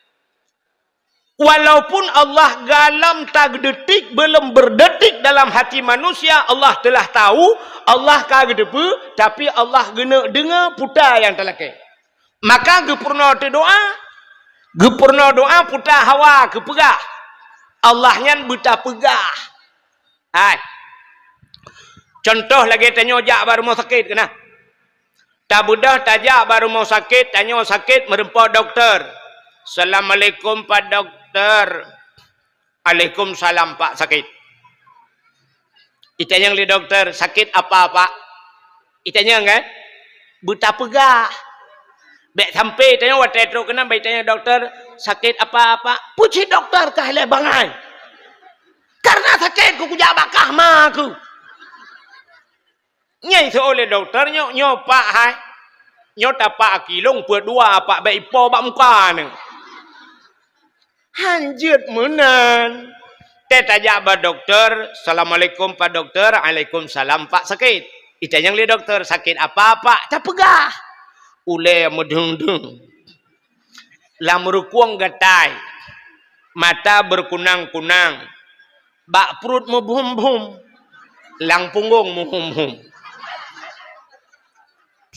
Walaupun Allah galom tageudetik, belum berdetik dalam hati manusia, Allah telah tahu, Allah ka geuteupeue, tapi Allah geuneuk deungoe peue nyang talakée. Maka geupeurunoe teudoa, geupeurunoe doa peue hawa keupeugah. Allah nyan beutapeugah. Hai. Contoh lagée tanyoe jak bak rumoh sakét keunan. Tabeudôh tajak bak rumoh sakét, tanyoe sakét meureumpok dokto. "Assalamualaikum, Pak Dokto." "Alaikumsalam, Pak, sakét." Itanyong lé dokto, "Sakét apa, Pak?" Itanyong kan? Beutapeugah. Bék sampai tanyoe watée trok keunan bék itanyong dokto, "Sakét apa, Pak?" Puji dokto kah lé bangai. Karena sakét ku kujak bak kah ma ku. Nyai seuôt lé dokto nyoe, "Nyoe Pak hai, nyoe tapak aki lôn peuet dua Pak, bék ipo bak muka neuh." Hanjeuet meunan. Teuh tajak bak dokto, "Assalamualaikum Pak Dokto." "Alaikumsalam Pak, sakét." Itanyong lé dokto, "Sakét apa Pak?" Tapeugah. Ulée meudeueng-deueng. Lam rukung gatai, mata beukunang-kunang, bak pruet meubuem-buem, lam punggong meuhum-hum.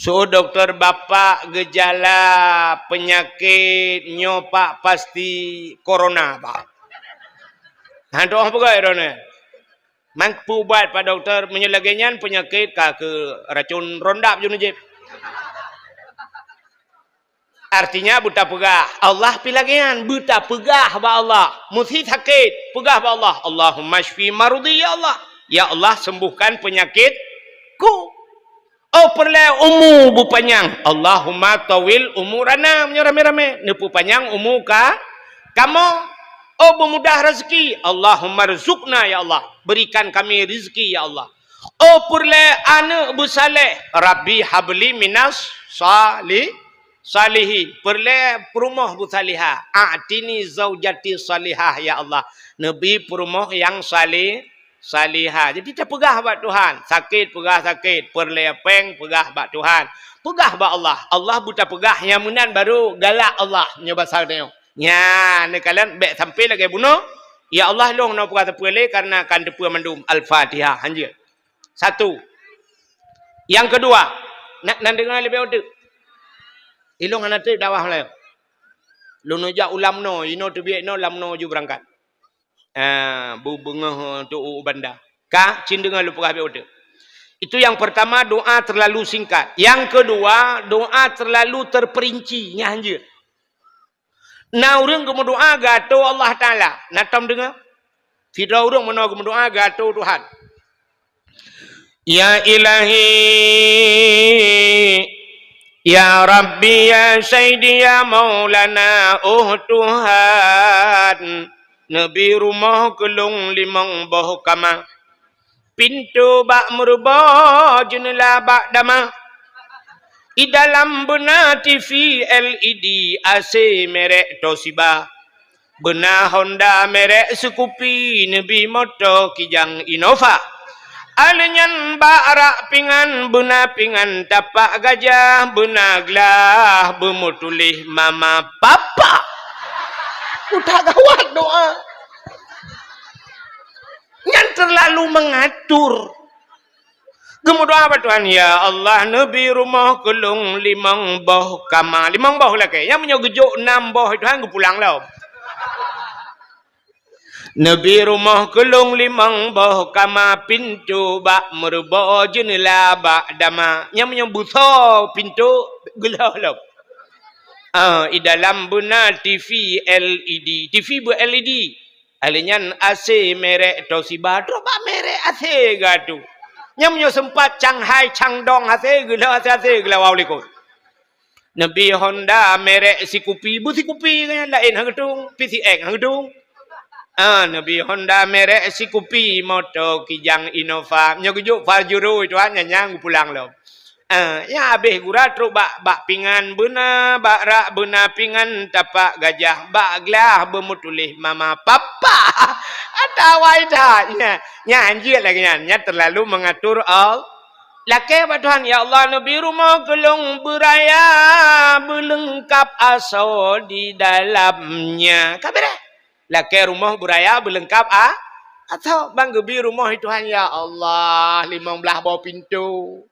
Seuôt dokto, "Bapak, geujala peunyakét nyoe Pak pasti corona Pak." Hana tu'oh peugah droeneuh. Man peuubat Pak Dokto, meunyoe lagée nyan peunyakét ka keu racon rondap jeuet neujieb. Artinya beutapeugah, Allah pih lagée nyan, beutapeugah bak Allah. Meusi sakét, peugah bak Allah, "Allahumma syfi maradhi ya Allah." Ya Allah, sembuhkan penyakitku. Oh, peureulée umu beupanyang. Allahumma tawil umurana, meunyoe ramé-ramé, neupeupanyang umu ka-, kamoe. Oh, beumudah rezeki. Allahumma rzuqna, ya Allah, berikan kami rezeki, ya Allah. Oh, peureulée aneuëk beusaléh. Rabbi habli minas sali-, salihin. Peureulée peurumoh beusalihah. A'tini zaujati salihah, ya Allah. Neubi peurumoh nyang sali-, salihah. Jadi tapeugah bak Tuhan, sakét peugah sakét, peureulée péng peugah bak Tuhan. Peugah bak Allah. Allah beutapeugah, nyang meunan baru galak Allah. Nyoe basa tanyoe. Nyan, neukalon bék sampai lagée bunoe. Ya Allah, lôn hana peugah teupeu lé karena kan teupeu mandum. Al-Fatihah. Hanjeuet. Satu. Nyang keudua, na-, nan deungoe leubeh uteuk. Ilong hana treb dakwah Meulayu. Lôn jak u Lamno, inoe teubiet inoe Lamno ju beurangkat. Ah, bu-, beungoh tu u Banda. Ka, cin deungoe lôn peugah biet uteuk. Itu yang pertama, doa terlalu singkat. Yang kedua, doa terlalu terperinci. Nyan hanjeuet. Na ureuëng geumeudoá geuatô Allah Taala. Na tom deungoe? Sidroe ureuëng meunoe geumeudoá geuatô Tuhan. Ya Ilahi, ya Rabbi, ya Sayyidi, ya Maulana, oh Tuhan, neubi rumoh keu lôn limong boh kama. Pintoe bak meuruboh, jeuneula bak dama. I dalam beuna T V L E D, A C merek Toshiba. Beuna Honda merek Scoopy, neubi moto Kijang Innova. Aleuh nyan bak rak pingan, beuna pingan tapak gajah, beuna glah beumeutuléh mama papa. Udah gawat doa. Nyan terlalu mengatur. Geumeudoá bak Tuhan, "Ya Allah, neubi rumoh keu lôn limong boh kama." Limong boh lakée. Nyang meunyoe geujok nam boh, Tuhan geupulang lom. "Neubi rumoh keu lôn limong boh kama, pintoe bak meuruboh, jeuneula bak dama." Nyang meunyoe beusoe pintoe, geulhoh lom. Ah, i dalam beuna T V L E D. T V beu L E D. Aleuh nyan A C merek Toshiba, trok bak merek A C geuatô. Nyang meunyoe seumpat canghai cangdong A C, geulhok A C, A C geulawa u likot. Neubi Honda merek Scoopy, beu Scoopy nyan laén han geutung, P C X han geutung. Ah, neubi Honda merek Scoopy, moto Kijang Innova. Nyoe geujok Pajero itu, ah, nyan nyang geupulang lom. Ah, nyang habéh gura trok bak, bak pingan beuna, bak rak beuna pingan tapak gajah, bak glah beumeutuléh mama papa. Ata wai that nyan. Nyan hanjeuet lagée nyan, nyan terlalu mengatur Allah. Lakée bak Tuhan, "Ya Allah, neubi rumoh keu lôn beuraya, beuleungkab asoe di dalamnya." Ka beureh. Lakée rumoh beuraya beuleungkab a-, asoe, ban geubi rumoh Tuhan, "Ya Allah, limong blaih boh pintoe."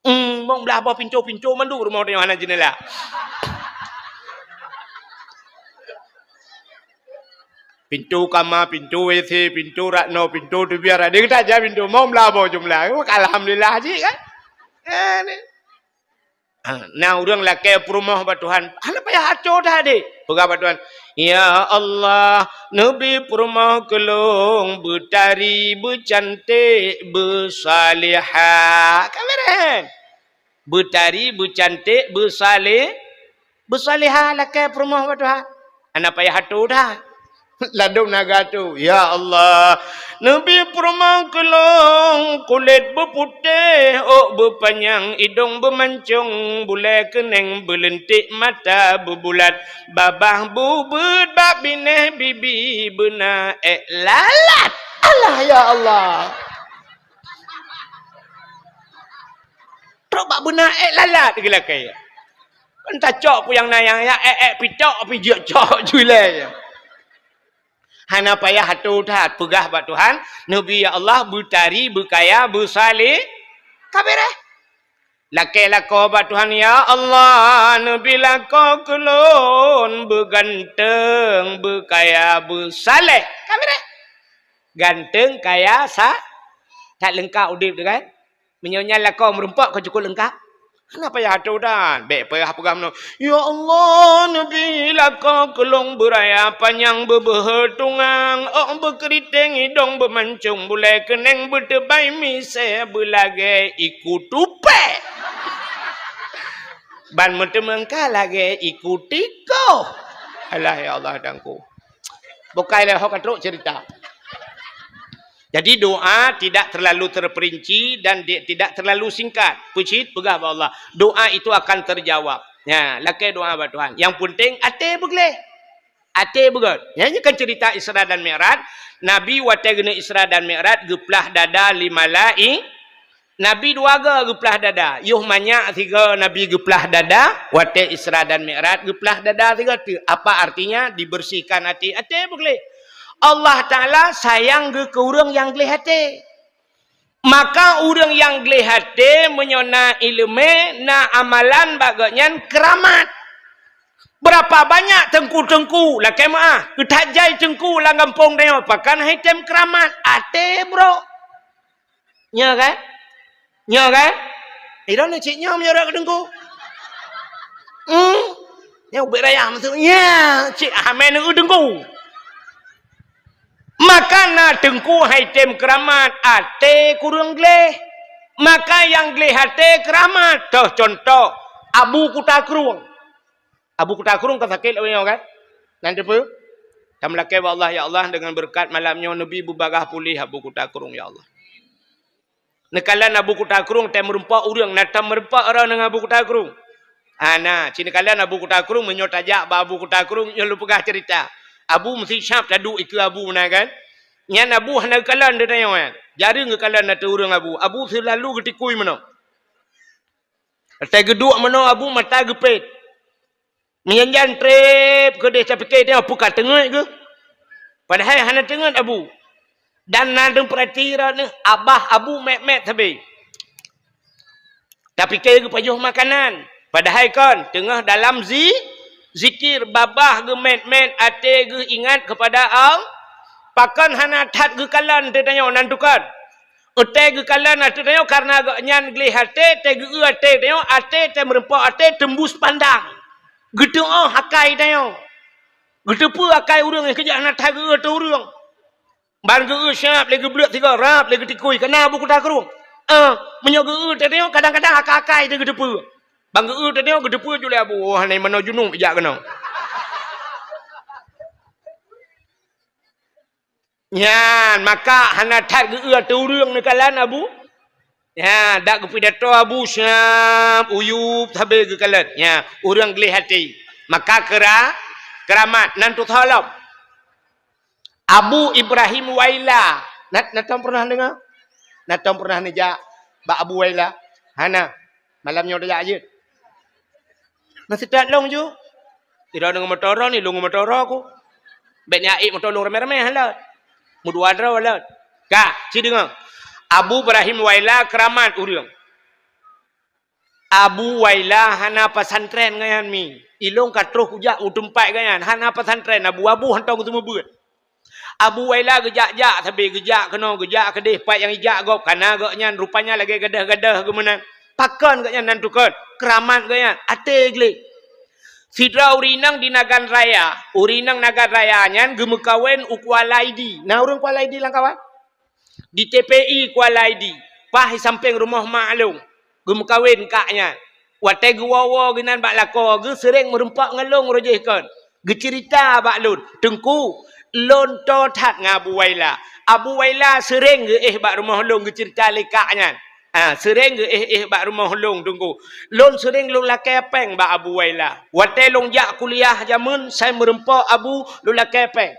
Hmm, limong blaih boh pintoe-pintoe mandum rumoh tanyoe hana jeuneula. Pintoe kama, pintoe W C, pintoe rak noe, pintoe teubiet, ada kita aja pintoe, limong blaih boh jumlah. Alhamdulillah jih kan? Eh, ni. Ha, na ureuëng lakée peurumoh bak Tuhan, hana payah atô that deh. Peugah bak Tuhan, "Ya Allah, neubi peurumoh keu lôn beutari, beucanték, beusalihah." Ka beureh. Beutari, beucanték, beusalih-, beusalihah lakée peurumoh bak Tuhan. Hana payah atô that. Ladôm na geuatô, "Ya Allah, neubi peurumoh keu lôn kulét beuputéh, ôk beupanyang, idông beumancông, bulée keuneng beuleunték, mata beubulat, babah bubeuet, bak binéh bibi beuna ék lalat." Allah, ya Allah. Trok bak beuna ék lalat geulakée. Kan tacok peue nyang na nyang ya ék-ék pitok pih jeuet cok julée. Hana payah atô that peugah bak Tuhan, "Neubi ya Allah beutari, beukaya, beusaleh." Ka beureh. Lakée lakoe bak Tuhan, "Ya Allah, neubi lakoe keu lôn beuganteng, beukaya, beusaleh." Ka beureh. Ganteng, kaya, sa-, that leungkap udeb tu kan. Meunyoe nyan lakoe meurumpok ka cukup leungkap. Hana payah atô that. Bék payah peugah meunoe, "Ya Allah, neubi lakoe keu lôn beuraya panyang, beubeuhe tungang, ôk beukeuriteng, idông beumancông, bulée keuneng beuteubai misée, beulagée iku tupée." Ban meuteumangka lagée iku tikoh. Alah, ya Allah, Tuhanku. Bukai lé ho ka trok cerita. Jadi doa tidak terlalu terperinci dan di-, tidak terlalu singkat. Peucit peugah bak Allah. Doa itu akan terjawab. Ya, lakée doa bak Tuhan. Yang penting até beugleh. Até beugét. Nyan kan cerita Isra dan Mi'raj. Nabi watée geuneuk Isra dan Mi'raj geuplah dada lé malai-, Nabi dua go geuplah dada. Yoh manyak sigo Nabi geuplah dada, watée Isra dan Mi'raj geuplah dada sigo teuk. Apa artinya? Dibersihkan até. Até beugleh. Allah Taala sayang geuh keu ureuëng nyang gleh até. Maka ureuëng nyang gleh até meunyoe na iéleumé, na amalan bak gobnyan keuramat. Beurapa banyak teungku-teungku, lakée meuáh, geuthat jai teungku lam gampông tanyoe, pakon han item keuramat, até brok. Nyo kan? Nyo kan? Idong ni cit nyo meunyoe rot keu teungku. Hmm. Nyo ubit raya maksud. Nya, cit hamé neu teungku. Maka na teungku han item keuramat, até kureueng gleh. Maka nyang gleh até keuramat. Toh contoh, Abu Kuta Krueng. Abu Kuta Krueng ka sakét lagée nyoe kan? Nan teupeue? Tameulakée bak Allah, "Ya Allah, dengan beureukat malam nyoe neubi beubagaih puléh Abu Kuta Krueng, ya Allah." Neukalon Abu Kuta Krueng, tém meureumpok ureuëng, na tém meureumpok droe ngon Abu Kuta Krueng. Hana, ci neukalon Abu Kuta Krueng, meunyoe tajak bak Abu Kuta Krueng, nyoe lôn peugah ceurita. Abu meusti sab taduek ikeue Abu meunan kan? Nyan Abu hana geukalon di tanyoe nyan. Jareueng geukalon ateueh ureuëng Abu. Abu seulalu geutikui meunoe. Asai geuduek meunoe Abu mata geupét. Meujan-jan treb keudeh tapike tanyoe peue ka teungeut geuh. Padahai hana teungeut Abu. Dan na deuh peurati droeneuh, abah Abu mét-mét sabe. Tapike geupajoh makanan. Padahai kon, teungoh dalam zi-, zikir, babah geumét-mét, até geuh ingat keupada Allah. Pakon hana that geukalon teuh tanyoe nan tukon? Watée geukalon ateueh tanyoe kareuna gobnyan gleh até, tée geu-eu até tanyoe, até tée meureumpok até teumbus pandang. Geuteuôh akai tanyoe. Geuteupeue akai ureuëng nyang keujak na that geu-eu ateueh ureuëng. Ban geu-eu siab lé geubleuet sigoe rab lé geutikui kana Abu Kuta Krueng. Ah, meunyoe geu-eu teuh tanyoe kadang-kadang akai-akai teuh geuteupeue. Ban geu-eu teuh tanyoe geuteupeue ju lé Abu, "Oh, hana manoe junub jak keunoe." Nyan, maka hana that geu-eu ateueh ureuëng neukalon Abu. Nyan, dak geupidato Abu siab, uyueb sabe geukalon. Nyan, ureuëng gleh até. Maka keura-, keuramat nan tutoe lom. Abu Ibrahim Waila. Na, na tom pernah deungoe? Na tom pernah neujak bak Abu Waila? Hana. Malam nyoe tajak jeuet. Meuseutôt lôn ju. Sidroe deungon moto droe ni, lôn ngon moto droe ku. Bék nyak ék moto lôn ramé-ramé lôn. Meudua droe lôn. Ka, ci deungoe. Abu Ibrahim Waila keuramat ureuëng. Abu Waila hana pesantren gobnyan mi. Ilôn ka troh kujak u teumpat gobnyan. Hana pesantren, abu-abu hantom geuteumeubeuet. Abu Waila geujak-jak sabe, geujak keunoe, geujak keudeh, pat nyang ijak gob, kana gobnyan rupanya lagée gadôh-gadôh geumeunan. Pakon gobnyan nan tukon? Keuramat gobnyan, até gleh. Sidroe ureuëng inong di Nagan Raya, ureuëng inong Nagan Raya nyan geumeukawen u Kuala Idi. Na ureuëng Kuala Idi lam kawan? Di T P I Kuala Idi, paih sampéng rumoh mak lôn, geumeukawen kak nyan. Watée geuwoe-woe geunan bak lakoe, geuh seuréng meureumpok ngon lôn roh jih kon. Geuceurita bak lôn, "Teungku, lôn toe that ngon Abu Waila. Abu Waila seuréng geuéh bak rumoh lôn geuceurita lé kak nyan." Ha, seuréng geuéh-éh bak rumoh lôn, Teungku. Lôn seuréng lôn lakée péng bak Abu Waila. Watée lôn jak kuliah jameun, sai meureumpok Abu, lôn lakée péng.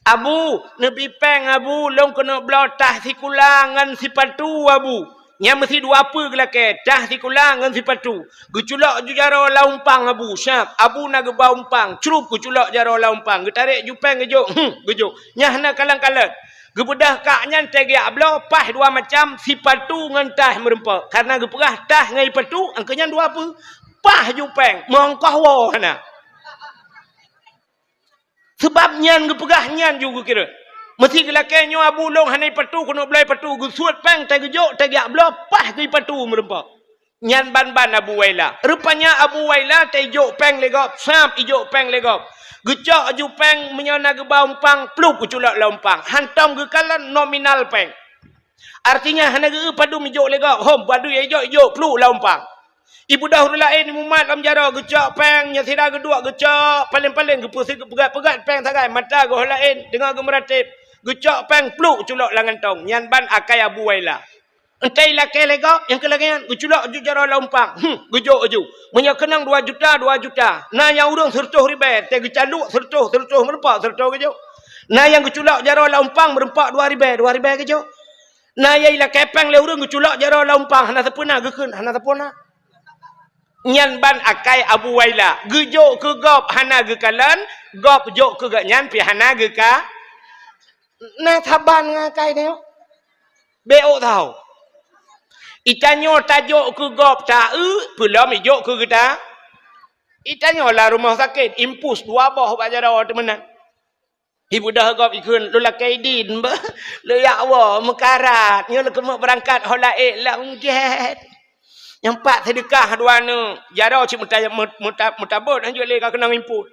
"Abu, neubi péng, Abu, lôn keuneuk bloe tah sikula ngon sipatu, Abu." Nyan meusi dua peue geulakée, tah sikula ngon sipatu. Geuculok ju jaroe lam umpang Abu, siab. Abu na geuba umpang, crup geuculok jaroe lam umpang. Geutarek ju péng geujok, hmm, geujok. Nyan hana kalon-kalon. Geubeudôh kak nyan teugiak bloe, paih dua macam, sipatu ngon tah meureumpok. Kareuna geupeugah tah ngon sipatu, angkeu nyan dua peue. Paih ju péng, meuhongkoh woe hana. Sabab nyan geupeugah nyan ju geukira. Meusi geulakée nyoe Abu lôn hana ipatu keuneuk bloe ipatu, geusuet péng teugeujok teugiak bloe paih geuipatu meureumpok. Nyan ban-ban Abu Waila. Rupanya Abu Waila teujok péng lé gob, sab ijok péng lé gob. Geucok ju péng meunyoe na geuba umpang, plup geuculok lam umpang. Hantom geukalon nominal péng. Artinya hana geu-eu padum ijok lé gob, hom padum ijok, ijok plup lam umpang. Ibeudôh ureuëng laén imumat lam jaroe geucok péng, nyang sira geuduek geucok, paleng-paleng geupeusi geupeugét-peugét péng sagai, mata geuh laén teungoh geumeuratéb, geucok péng plup culok lam gantong, nyan ban akai Abu Waila. Entée ilakée lé gob, nyang keu lagée nyan geuculok ju jaroe lam umpang, hmm, geujok ju. Meunyoe keunong dua juta, dua juta. Na nyang ureuëng sireutôh ribée, teuh geucaluk sireutôh, sireutôh meureumpok, sireutôh geujok. Na nyang geuculok jaroe lam umpang meureumpok dua ribée, dua ribée geujok. Na nyang ilakée péng lé ureuëng geuculok jaroe lam umpang hana sapeue na geukheun, hana sapeue na. Nyan ban akai Abu Waila. Geujok keu gob hana geukalon, gob jok keu gobnyan pih hana geuka. Na saban ngon akai nyoe. Bék ôk tau. Itanyoe tajok keu gob ta-eu, peulom ijok keu geuta. Itanyoe lam rumoh sakét, impus dua boh bak jaroe teumeunan. Ibeudôh gob ikheun, "Lôn lakée idin, beuh. Lôn jak woe, meukarat. Nyoe lôn keumeuk beurangkat ho laén lam gét." Nyang pat seudeukah dua neuk. Jaroe cit meuta-, meuta-, meutabot, hanjeuet lé ka keunong impot.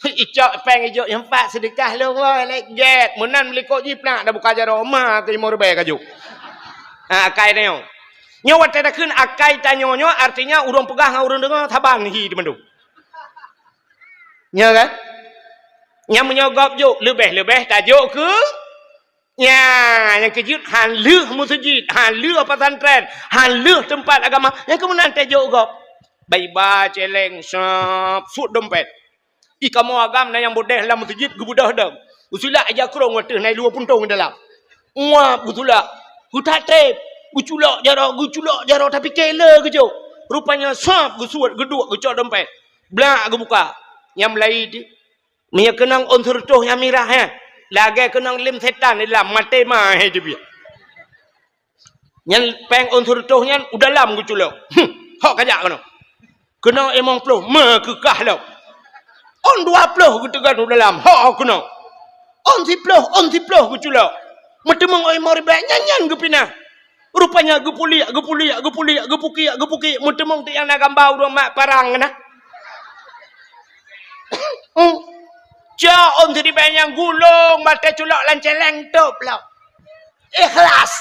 Icok péng ijok, nyang pat seudeukah lôn woe lé gét. Meunan meulikot jih peunak dah buka jaroe, ma keu limong ribée ka jok. Ha, akai tanyoe. Nyoe watée takheun akai tanyoe nyoe, artinya ureuëng peugah ngon ureuëng deungoe saban hi teumandum. Nyo kan? Nyang meunyoe gob jok, leubeh-leubeh tajok keu nya, nyang keujeuet han lheueh meuseujid, han lheueh pesantren, han lheueh teumpat agama, nyang keumeunan tajok gob. Baiba, celeng, sap, sut dompet. Ih, kamoe agam na nyang beudeh lam meuseujid geubeudôh dong. Geusulak ija krong ateueh na ilue puntong dalam. Muap geusulak. Geutat treb. Geuculok jaroe, geuculok jaroe, tapi kée le geujok. Rupanya sap geusuet, geuduek, geucok dompet. Blak geubuka. Nyang meulayi teuh. Meunyoe keunong ôn seureutôh nyang mirah, he, lagée keunong lem setan di lam maté ma, he, teubiet. Nyan péng ôn seureutôh nyan u dalam geuculok. Huh, hok kajak keunoe. Keunong limong ploh, meukeukah lom. Ôn dua ploh geuteugon u dalam, hok keunoe. Ôn siploh, ôn siploh geuculok. Meuteumong ôn limong ribée, nyan-nyan geupinah. Rupanya geupuliek, geupuliek, geupuliek, geupukiek, geupukiek, meuteumong teuk nyang na gamba ureuëng mat parang na. Hmm. Cok ôn siribée nyang gulong, maté culok lam celeng top lom. Ikhlas.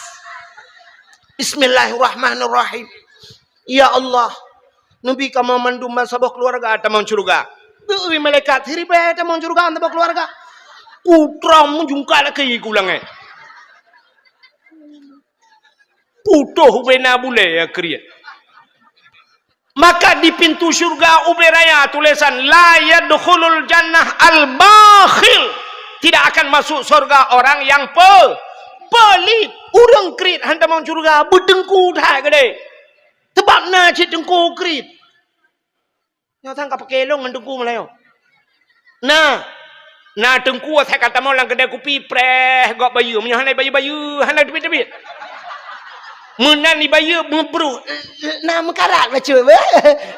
Bismillahirrahmanirrahim. Ya Allah, neubi kamoe mandum bansaboh keuluwarga tamong syeuruga. Geui malaikat siribée tamong syeuruga saboh keuluwarga. Putroe meujungka lakée ku langét. Putôh ubena bulée ya kriet. Maka di pintu syurga ubé raya tulésan, "La yadkhulul jannah al-bakhil." Tidak akan masuk surga orang yang pe-, pelit. Ureuëng kriet han tamong syurga, beuteungku that keudeh. Sebab na cit teungku kriet. Nyoe sang ka paké lôn ngon teungku meulayeue. Nah, na teungku asai ka tamong lam keudai kupi, preh gob bayeue. Meunyoe hana bayeue-bayeue, hana teubiet-teubiet. Meunan ibayeue meubruh, na meukarat bacut.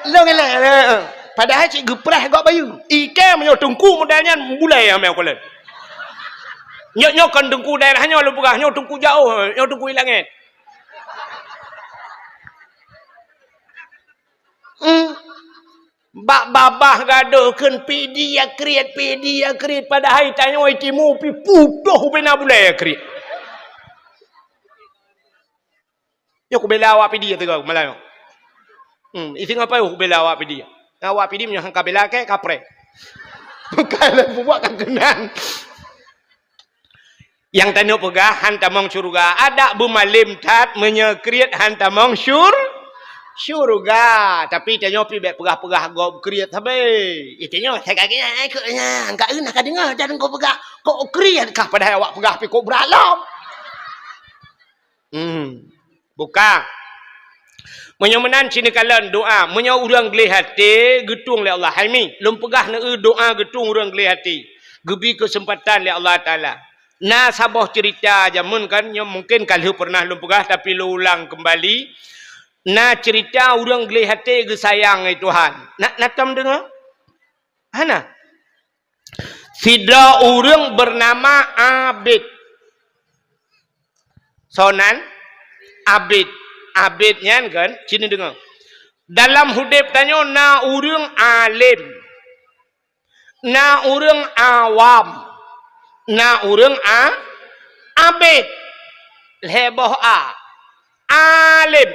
Lôn ilée. Padahai cit geupreh gob bayeue. Ikée meunyoe teungku model nyan bulée amé ukalon. Nyoe, nyoe kon teungku daerah nyoe lôn peugah, nyoe teungku jaoh, nyoe teungku ilangét. Hmm. Bak babah gadôh kheun pidi ya kriet, pidi ya kriet, padahai tanyoe timu pi putôh ubena bulée ya kriet. Nyoe kubela awak pidi ya teuga malam nyoe. Hmm, isi ngapai kubela awak pidi ya. Awak pidi meunyoe han kabela ke kapreh. Bukan lah bubuak kan keunan. Nyang tanyoe peugah han tamong syeuruga, adak beumalem that meunyoe kriet han tamong syur-, syeuruga. Tapi tanyoe pi bék peugah-peugah gob kriet sabe. Ih, tanyoe sai ka geunya, eh, keu nya, ka eunah ka deungoe, dan kau peugah, kok kriet kah padahai awak peugah pi kok brat lom. Hmm. Buka. Meunyoe meunan cit neukalon doa, meunyoe ureuëng gleh até geutueng lé Allah. Hai mi, lôn peugah neueu doa geutueng ureuëng gleh até. Geubi keuseumpatan lé Allah Taala. Na saboh ceurita jameun kan, nyoe mungken ka lheueh peureunah lôn peugah, tapi lôn ulang keumbali. Na ceurita ureuëng gleh até geusayang lé Tuhan. Na, na tom deungoe? Hana? Sidroe ureuëng beunama Abid. Soe nan? Abid. Abid nyan kan, cit neudeungoe. Dalam udeb tanyoe na ureuëng alem, na ureuëng awam, na ureuëng a-, abid. Lhée boh a. Alem.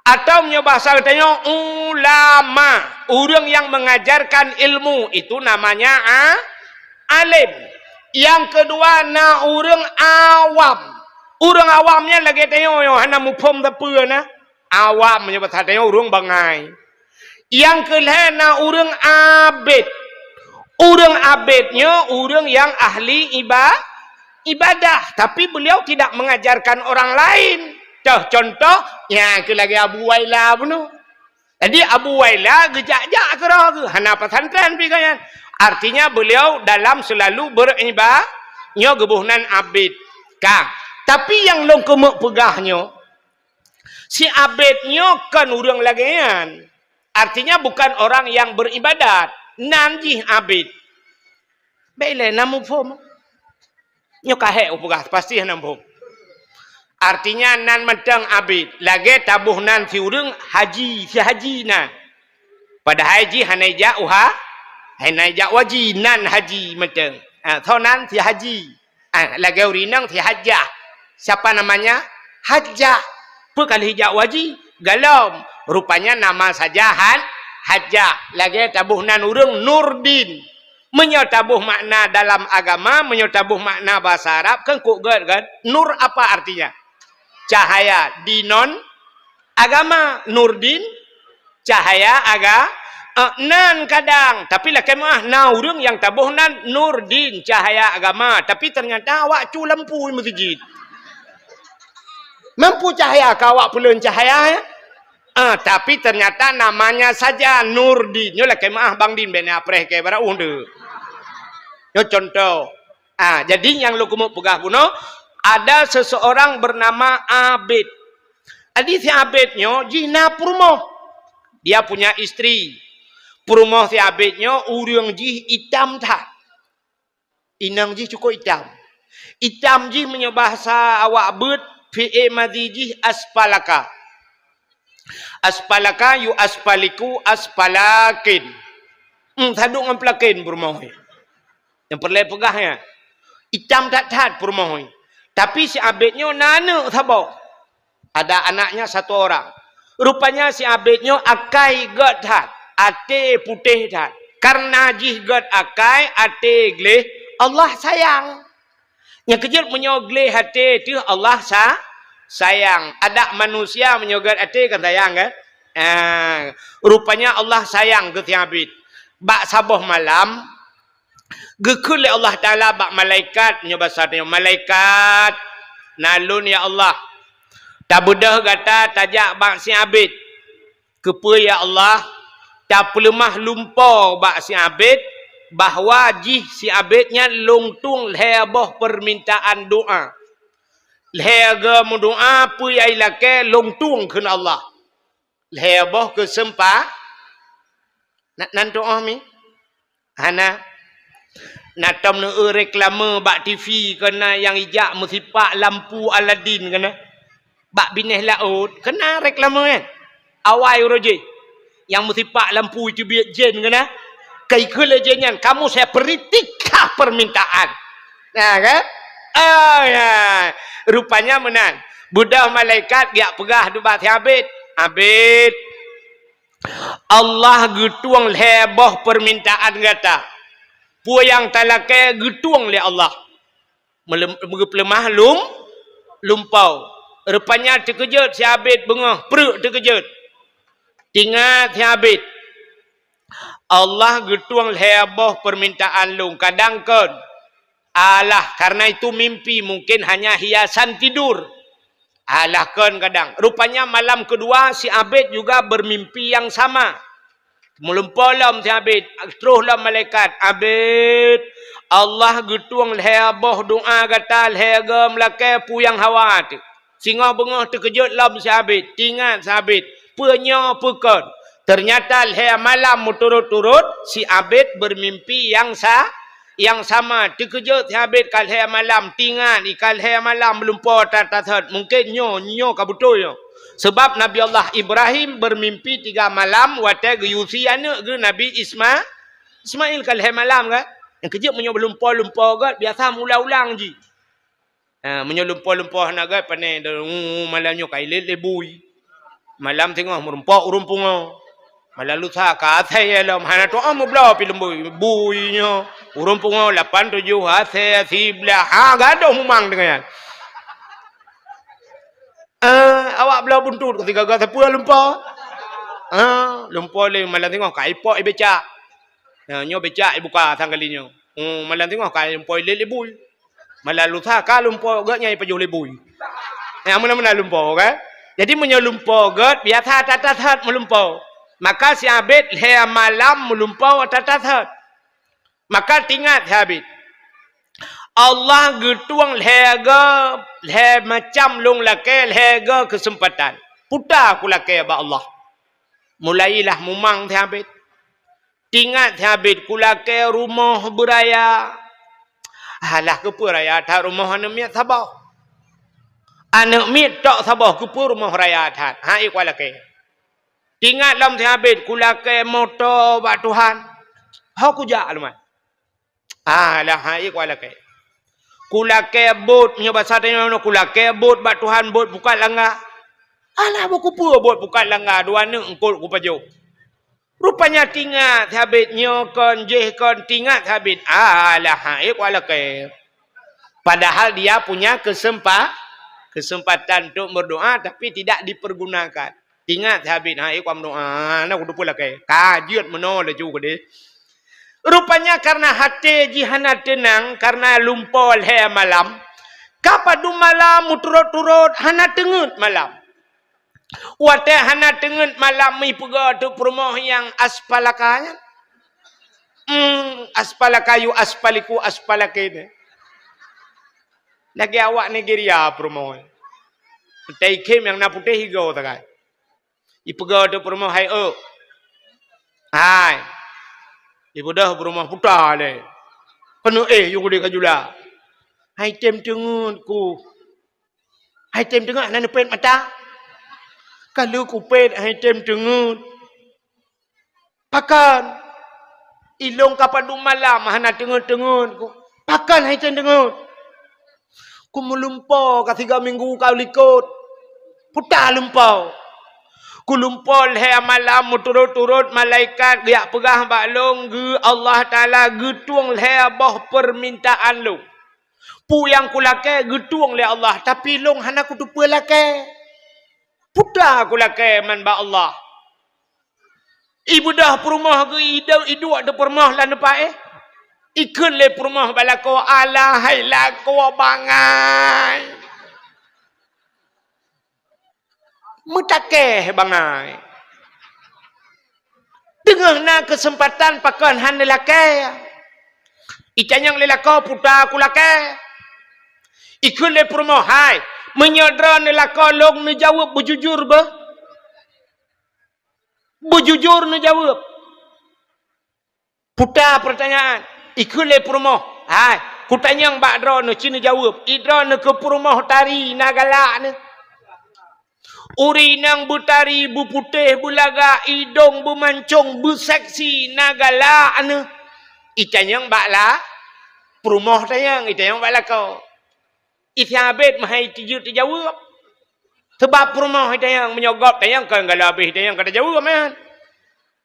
Atau meunyoe bahasa geutanyoe, ulama, ureuëng yang mengajarkan ilmu, itu namanya a-, alim. Yang kedua, na ureuëng awam. Ureuëng awam nyan lagée tanyoe nyang hana muphom sapeue na. Awam meunyoe bahasa tanyoe ureuëng bangai. Yang keulhée na ureuëng abid. Ureuëng abid nyoe ureuëng yang ahli iba-, ibadah, tapi beliau tidak mengajarkan orang lain. Toh contoh, ya, ke lagi Abu Waila bunoe. Jadi Abu Waila geujak-jak keudroe geuh, hana pesantren pih gobnyan. Artinya beliau dalam selalu beriba-, nyoe geuboh nan abid. Ka. Tapi nyang lôn keumeuk peugah nyoe, si abid nyoe kon ureuëng lagée nyan. Artinya bukan orang yang beribadat. Nan jih abid. Bék lé na muphom. Nyoe ka hék upeugah, pasti hana muphom. Artinya nan mantong abid, lagée taboh nan si ureuëng haji, si haji nan. Padahai jih hana ijak uha, hana ijak waji nan haji mantong. Ha, so nan si haji. Ah, lagée ureuëng inong si Hajah. Siapa namanya? Hajah. Peue ka lheueh jak waji? Galom. Rupanya nama saja Han-, Hajah. Lagée taboh nan ureuëng Nurdin. Meunyoe taboh makna dalam agama, meunyoe taboh makna bahasa Arab, kan kok gét kan? Nur apa artinya? Cahaya. Di non agama, Nurdin, cahaya aga-, eh, nan kadang, tapi lakée meuah na ureuëng nyang taboh nan Nurdin, cahaya agama, tapi ternyata awak cu lampu meuseujid. Mampu cahaya ka awak peuleuen cahaya, ya? Ah, tapi ternyata namanya saja Nurdin. Nyoe lakée meuah Bang Din, bék na apreh keu barang ueh deuh. Nyoe contoh. Ah, jadi nyang lôn keumeuk peugah bunoe, ada seseorang bernama Abid. Jadi si Abid nyoe jih na peurumoh. Dia punya istri. Peurumoh si Abid nyoe ureuëng jih itam that. Inong jih cukup itam. Itam jih meunyoe bahasa awak beuet, fi'il madhi jih aspalaka. Aspalaka yu aspaliku aspalakin. Hmm, saduek ngon pelakin peurumoh. Nyang peureulée peugah nyan. Itam that-that peurumoh. Tapi si Abid nyoe na aneuëk saboh. Ada anaknya satu orang. Rupanya si Abid nyoe akai gét that, até putéh that. Karena jih gét akai, até gleh, Allah sayang. Nyang keujeuet meunyoe gleh até teuh Allah sa-, sayang. Adak manusia meunyoe gét até kan sayang kan? Ah, rupanya Allah sayang keu si Abid. Bak saboh malam, geukheun lé Allah Taala bak malaikat, nyoe basa tanyoe, "Malaikat, na lôn ya Allah, tabeudôh gata tajak bak si Abid. Keupeue ya Allah? Tapeuleumah lumpoe bak si Abid, bahwa jih si Abid nyan lôn tueng lhée boh peumintaan doá. Lhée geuh meudoá peue nyang ilakée lôn tueng kheun Allah." Lhée boh keuseumpa-, na-, nan tuoh mi? Hana. Na tom neu reklame bak T V keu na nyang ijak meusipak lampu Aladin keu na. Bak binéh laôt keu na reklame kan. Awai uroe jih. Nyang meusipak lampu iteubiet jén keu na. Ka ikheun lé jén nyan, "Kamu saya beri tiga permintaan." Nah kan? Oh ya. Rupanya meunan. Beudôh malaikat geujak peugah bak si Abid, "Abid, Allah geutueng lhée boh peumintaan gata. Peue nyang talakée geutueng lé Allah." Meulem-, meugeupeuleumoh lum-, lumpoe. Rupanya teukeujot si Abid beungoh, preuk teukeujot. Teuingat si Abid, "Allah geutueng lhée boh peumintaan lôn, kadang kon." Alah, karena itu mimpi, mungkin hanya hiasan tidur. Alah kon kadang. Rupanya malam kedua si Abid juga bermimpi yang sama. Meulumpoe lom si Abid, troh lom malaikat, "Abid, Allah geutueng lhée boh doá gata lhée goe meulakée peue nyang hawa teuh." Singoh beungoh teukeujot lom si Abid, teuingat si Abid, peue nyoe peue kon. Teunyata lhée malam meuturot-turot si Abid bermimpi nyang sa-, nyang sama. Teukeujot si Abid ka lhée malam, teuingat i ka lhée malam meulumpoe that-that. Mungken nyoe, nyoe ka beutôi nyoe. Sebab Nabi Allah Ibrahim bermimpi tiga malam watée geuyue sie aneuëk geuh Nabi Isma-, Ismail ka lhée malam kan. Nyang keujeuet meunyoe meulumpoe-lumpoe gét biasa meuulang-ulang jih. Ha, meunyoe lumpoe-lumpoe hana gét, pane, "Uh, malam nyoe ka ilét lé bui. Malam singoh meurumpok ureuëng pungo. Malam lusa ka asai lom." Hana tuoh meubloe pi lom bui. Bui nyoe, ureuëng pungo lapan tujoh asai siblaih. Ha, gadôh mumang deungon nyan. Eh, awak bloe buntut ka sigaga sapeue lumpoe. Ha, lumpoe lé malam singoh ka ipok i becak. Ha, nyoe becak ibuka sang kali nyoe. Oh, malam singoh ka lumpoe ilét lé bui. Malam lusa ka lumpoe gét nyang pajoh lé bui. Nyang meunan-meunan lumpoe, kan? Jadi meunyoe lumpoe gét, biasa that-that that meulumpoe. Maka si Abid lhèe malam meulumpoe that-that that. Maka teuingat si Abid, Allah geutueng lhèe go, lhèe macam lôn lakèe, lhèe go keuseumpatan. Puta kulakèe bak Allah. Mulailah mumang si Abid. Teuingat si Abid kulakèe rumoh beuraya. Alah, keupeue raya that rumoh aneuk miet saboh? Aneuk miet tok saboh, keupeue rumoh raya that? Hai kulakèe. Teuingat lom si Abid kulakèe moto bak Tuhan. Ho kujak lom. Alah, hai kulakèe. Kulakèe bot, meunyoe basa tanyoe, kulakèe bot bak Tuhan, bot pukat langga. Alah, bukeupeue bot pukat langga, dua neuk eungkot kupajoh. Rupanya teuingat si Abid nyoe kon, jéh kon, teuingat si Abid. Alah, hai kulakèe. Padahal dia punya kesempa-, kesempatan untuk berdoa, tapi tidak dipergunakan. Teuingat si Abid, hai, kuam doa, na kuteupeu lakèe. Ka jeuet meunoe laju keudeh. Rupanya karena até jih hana teunang, karena lumpoe lhèe malam, ka padum malam meuturot-turot hana teungeut malam. Watèe hana teungeut malam, ipeugah teuk peurumoh nyang aspalaka nyan. Hmm, aspalaka yu aspaliku aspalake nyan. Lagèe awak Nigeria peurumoh. Taikhém nyang na putéh igoe sagai. Ipeugah teuk peurumoh, "Hai, eu." "Hai." Ibeudôh peurumoh puta lé. Keuneuk éh yue gudé ka jula. "Hai tem teungeut ku. Hai tem teungeut hana neupet mata. Ka lheueh kupet hai tem teungeut." "Pakon?" "Ilôn ka padum malam hana teungeut-teungeut ku." "Pakon hai tem teungeut?" "Ku meulumpoe ka sigoe minggu ka likot. Puta lumpoe. Ku lumpoe lhèe malam meuturot-turot malaikat geujak peugah bak lôn geu Allah Taala geutueng lhèe boh peumintaan lôn. Peue nyang kulakèe geutueng lé Allah, tapi lôn hana kuteupeu lakèe. Puta kulakèe man bak Allah." Ibeudôh peurumoh geu idôk, iduek teuk peurumoh lam teumpat éh. Ikheun lé peurumoh bak lakoe, "Alah hai lakoe bangai. Meutakèe bangai. Teungoh na keuseumpatan pakon hana lakèe." Itanyong lé lakoe, "Puta kulakèe." Ikheun lé peurumoh, "Hai, meunyoe droeneuh lakoe lôn neujaweueb beujujur beuh?" Beujujur neujaweueb. Puta peurtanyaan. Ikheun lé peurumoh, "Hai, kutanyong bak droeneuh ci neujaweueb, i droeneuh keu peurumoh tari na galak neuh? Ureueng inong beutari, beuputéh, beulagak, idong beumancong, beuseksi, na galak neuh?" Itanyong bak la-, peurumoh tanyong, itanyong bak lakoe. Isabet meuhai tijeuet teujaweueb. Sabab peurumoh itanyong, meunyoe gob tanyong kon galak abéh itanyong ka teujaweueb, man.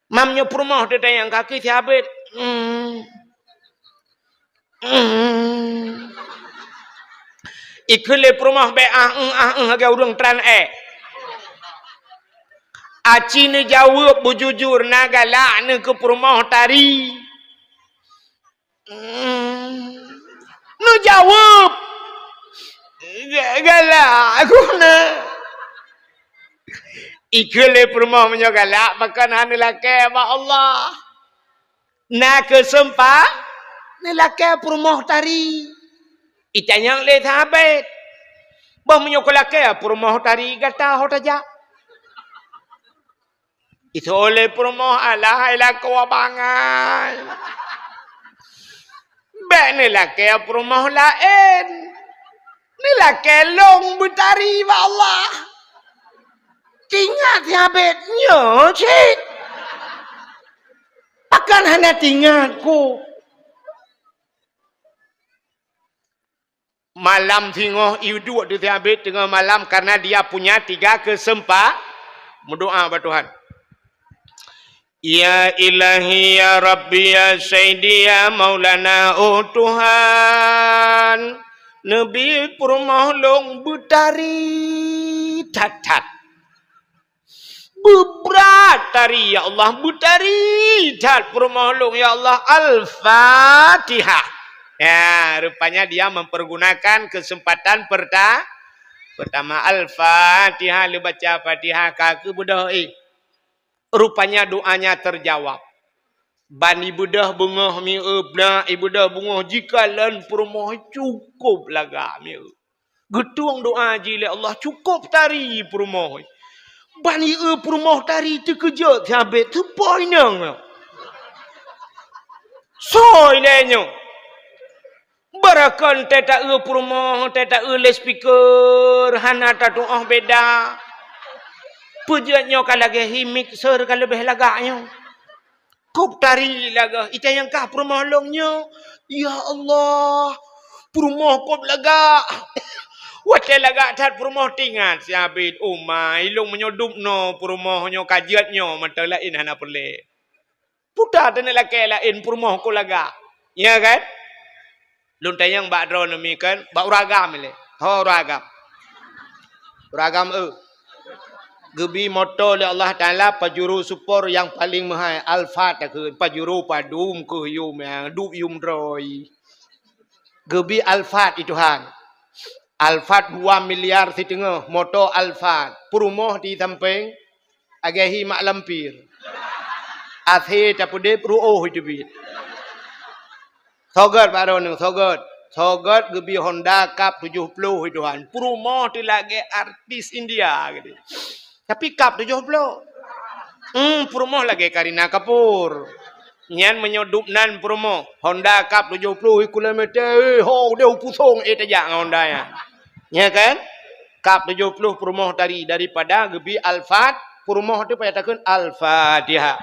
Mam nyoe peurumoh teutanyong kaki Isabet. Hmm. Hmm. Ikheun lé peurumoh bèk ah, eung, ah, eung, lagèe ureueng tran èk. Aci neujaweueb beujujur na galak neuh keu peurumoh tari. Hmm. Neujaweueb. Ga-, galak aku na. Ikheun lé peurumoh meunyoe galak, pakon hana neulakèe bak Allah. Na keuseumpa-, neulakèe peurumoh tari. Itanyong lé Isabet. Bah meunyoe kulakèe peurumoh tari gata ho tajak. Iseuôt lé peurumoh, alah hai lakoe bangai. Bèk neulakèe peurumoh laén. Neulakèe lôn beutari bak Allah. Teuingat Isabet nyoe cit. Pakon hana teuingat ku. Malam singoh iduek teuk Isabet teungoh malam, karena dia punya tiga keuseumpa-, meudoa bak Tuhan. Ya Ilahi, ya Rabbi, ya Sayyidi, ya Maulana, oh Tuhan, neubi peurumoh lôn beutari that-that. Beubrat tari, ya Allah, beutari that peurumoh lôn, ya Allah. Al-Fatihah. Ya, rupanya dia mempergunakan kesempatan perta-, pertama. Al-Fatihah, lheuh baca Fatihah, ka keubeudôh, eh. Rupanya doanya terjawab. Ban ibeudôh beungoh mieu, blah ibeudôh beungoh, jikalon peurumoh cukôp lagak mieu. Geutueng doa jih lé Allah, cukôp tari peurumoh. Ban ieu peurumoh tari teukeujot sabé, teupoh inong. Soe lé nyoe. Barakon teuta-eu peurumoh, teuta-eu loudspeaker, hana tatuoh beda. Peujeuet nyoe ka lagée hi mixer ka leubeh lagak nyoe. Kôp tari lagak, ita nyang kah peurumoh lôn nyoe. Ya Allah, peurumoh kôp lagak. Watée lagak that peurumoh teuingat, si Abid, "Oh ma, ilôn meunyoe dub noe peurumoh nyoe ka jeuet nyoe mantong laén hana peureulée." Puta teuneuk lakée laén peurumoh kôp lagak. Ya kan? Lôn tanyong bak droeneuh mi kan, bak ureueng agam ilée. Ho ureueng agam. Ureueng agam, eu. Geubi moto lé Allah Taala Pajero Sport nyang paleng meuhai, Alphard takheun. Pajero padum keuh yum nyang duek yum droe. Geubi Alphard i Tuhan. Alphard dua miliar siteungoh, moto Alphard. Peurumoh di sampéng, lagée hi mak lampir. Akhé tapeudeb ruoh teubiet. Soe gét bak droeneuh, soe gét. Soe gét geubi Honda Cup tujoh ploh i Tuhan. Peurumoh teuh lagée artis India geude. Tapi Cup tujoh ploh. Hmm, peurumoh lagée Kareena Kapoor. Nyan meunyoe dub nan peurumoh, Honda Cup tujoh ploh kilometer, eh, ho, udeh u pusong, eh, tajak ngon Honda nyan. Ya kan? Cup tujoh ploh peurumoh tari daripada geubi Alphard, peurumoh teuh payah takheun Al-Fatihah.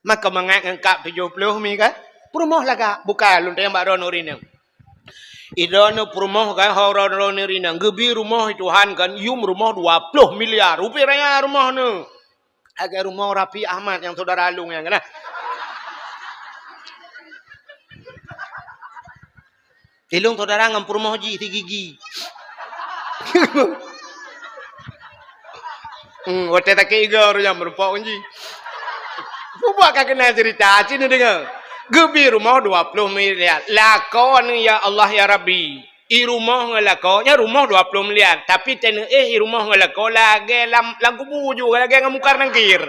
Maka mangat ngon Cup tujoh ploh mi kan? Peurumoh lagak, bukan lôn tanyong bak droeneuh rineueng. Idroeneuh peurumoh kan, ho droeneuh rineueng. Geubi rumoh i Tuhan kan, yum rumoh dua ploh miliar. Ubit raya rumoh neuh. Lagée rumoh Raffi Ahmad nyang syedara lôn nyan kan. Ilôn syedara ngon peurumoh jih si Gigi. Hmm, watée sakét igoe ureueng nyan meurumpok ngon jih. Peubuet ka keunan ceurita, ci neudeungoe. Geubi rumoh dua ploh miliar. Lakoe neuh ya Allah ya Rabbi. I rumoh ngon lakoe, nyan rumoh dua ploh miliar. Tapi teuneuk éh i rumoh ngon lakoe lagée lam, lam kubu ju, lagée ngon Mungkar Nangkir.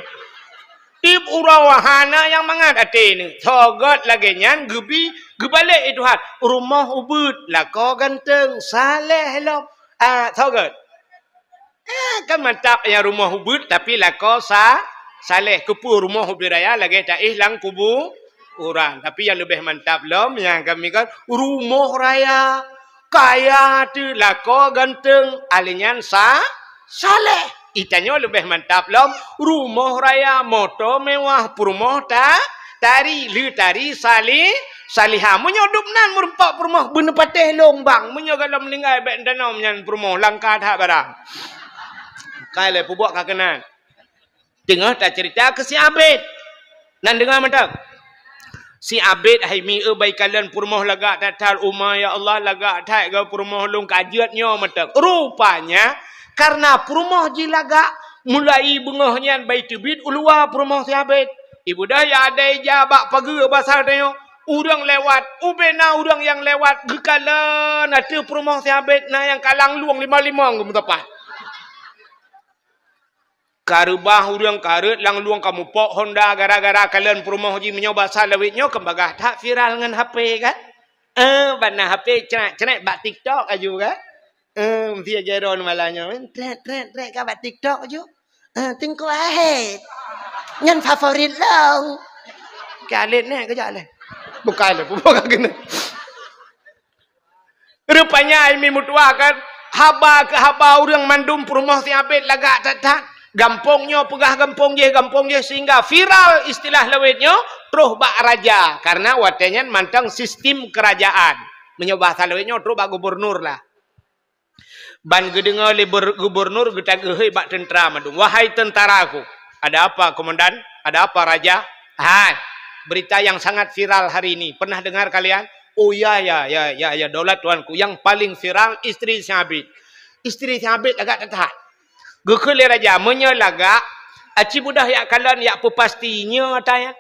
Tieb uroe hana nyang mangat até neuh. Soe gét lagée nyan geubi, geubalek i Tuhan. Rumoh ubit, lakoe ganteng, saleh lom. Ah, soe gét? Eh, kan mantap nyang rumoh ubit, tapi lakoe sa-, saleh. Keupeue rumoh ubit raya lagée taéh lam kubu urang. Tapi nyang leubeh mantap lom, nyang kami kan rumoh raya, kaya teuh, lakoe ganteng, alèh nyan sa-, saleh. Itanyoe leubeh mantap lom, rumoh raya, moto mewah, peurumoh ta-, tari, lé tari sali-, salihah. Meunyoe dub nan meurumpok peurumoh, beuneupatéh lôn bang. Meunyoe gohlom meuninggai, bék tanom nyan peurumoh, langka that barang. Kai lé peubuet ka keunan. Teungoh taceurita keu si Abed. Nan deungoe mantong. Si Abed hai mi eu bai kalon peurumoh lagak that-that, uma ya Allah, lagak that geu peurumoh lôn ka jeuet nyoe mantong. Rupanya, kareuna peurumoh jih lagak, mulai beungoh nyan bai teubiet u luwa peurumoh si Abed. Ibu dah ya ada ija bak pageue basa tanyoe, ureuëng lewat, ubena ureuëng nyang lewat geukalon ateueh peurumoh si Abed na nyang ka langlueng lima-lima geumeusapat. Ka reubah ureuëng ka rhot langlueng ka mupok Honda gara-gara kalon peurumoh jih meunyoe basa lawét nyoe kan bagah that viral ngon H P kan? Eh, bak na H P cret-cret bak TikTok aju kan? Eh, meusti lagée droe malam nyoe, tret, tret, tret ka bak TikTok aju. Eh, Teungku Ahed. Nyan favorit lôn. Ka lét neh keujak lé. Bukan lé, bukan keuneuk. Rupanya ai mi meutuah kan, haba keu haba ureuëng mandum peurumoh si Abed lagak that-that. Gampông nyoe peugah gampông jéh, gampông jéh sehingga viral istilah lawét nyoe troh bak raja. Kareuna watée nyan mantong sistem keurajaan. Meunyoe basa lawét nyoe troh bak gubernur lah. Ban geudeungoe lé ber-, gubernur geutageuhôi bak teuntra mandum, "Wahai teuntraku!" "Ada apa, komandan?" "Ada apa, raja?" "Hai, berita yang sangat viral hari ini. Pernah dengar kalian?" "Oh ya, ya, ya, ya, ya, daulat tuanku, yang paling viral istri si Abed." Istri si Abed lagak that-that. Geukheun lé raja, "Meunyoe lagak, Aci beudôh jak kalon, jak peupasti nyoe ata nyan.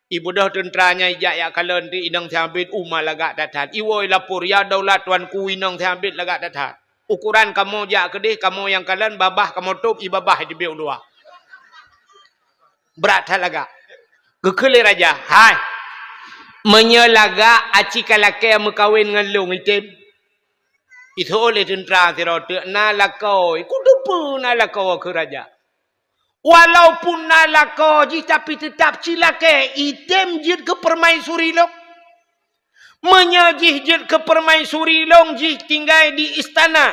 Ibeudôh teuntra nyan ijak jak kalon di inong si Abid, uma lagak that-that. Iwoe lapor, "Ya daulat tuanku, inong si Abid lagak that-that. Ukuran kamoe jak keudeh, kamoe nyang kalon, babah kamoe tôb, i babah iteubiet u luwa." Brat that lagak. Geukheun lé raja, "Hai, meunyoe lagak aci ka lakée meukawen ngon lôn item?" Iseuôt lé teuntra sidroe teuk, "Na lakoe." "Kuteupeue na lakoe," kheun raja. "Walaupun na lakoe jih, tapi teutap ci lakée, item jeuet keu peumaisuri lôn. Meunyoe jih jeuet keu peumaisuri lôn, jih tinggai di istana.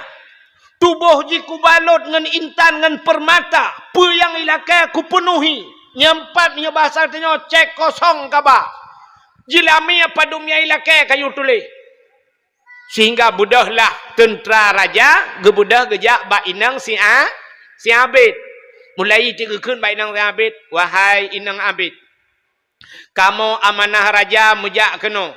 Tuboh jih kubalot ngon intan ngon peurmata, peue nyang ilakée kupeunuhi. Nyoe pat nyoe basa tanyoe cek kosong kaba. Jeulamé padum nyang ilakée kayue tuléh." Sehingga beudôhlah teuntra raja geubeudôh geujak bak inong si A-, si Abid. Mulai teuk geukheun bak inong si Abid, "Wahai inong Abid, kamoe amanah raja meujak keunoe."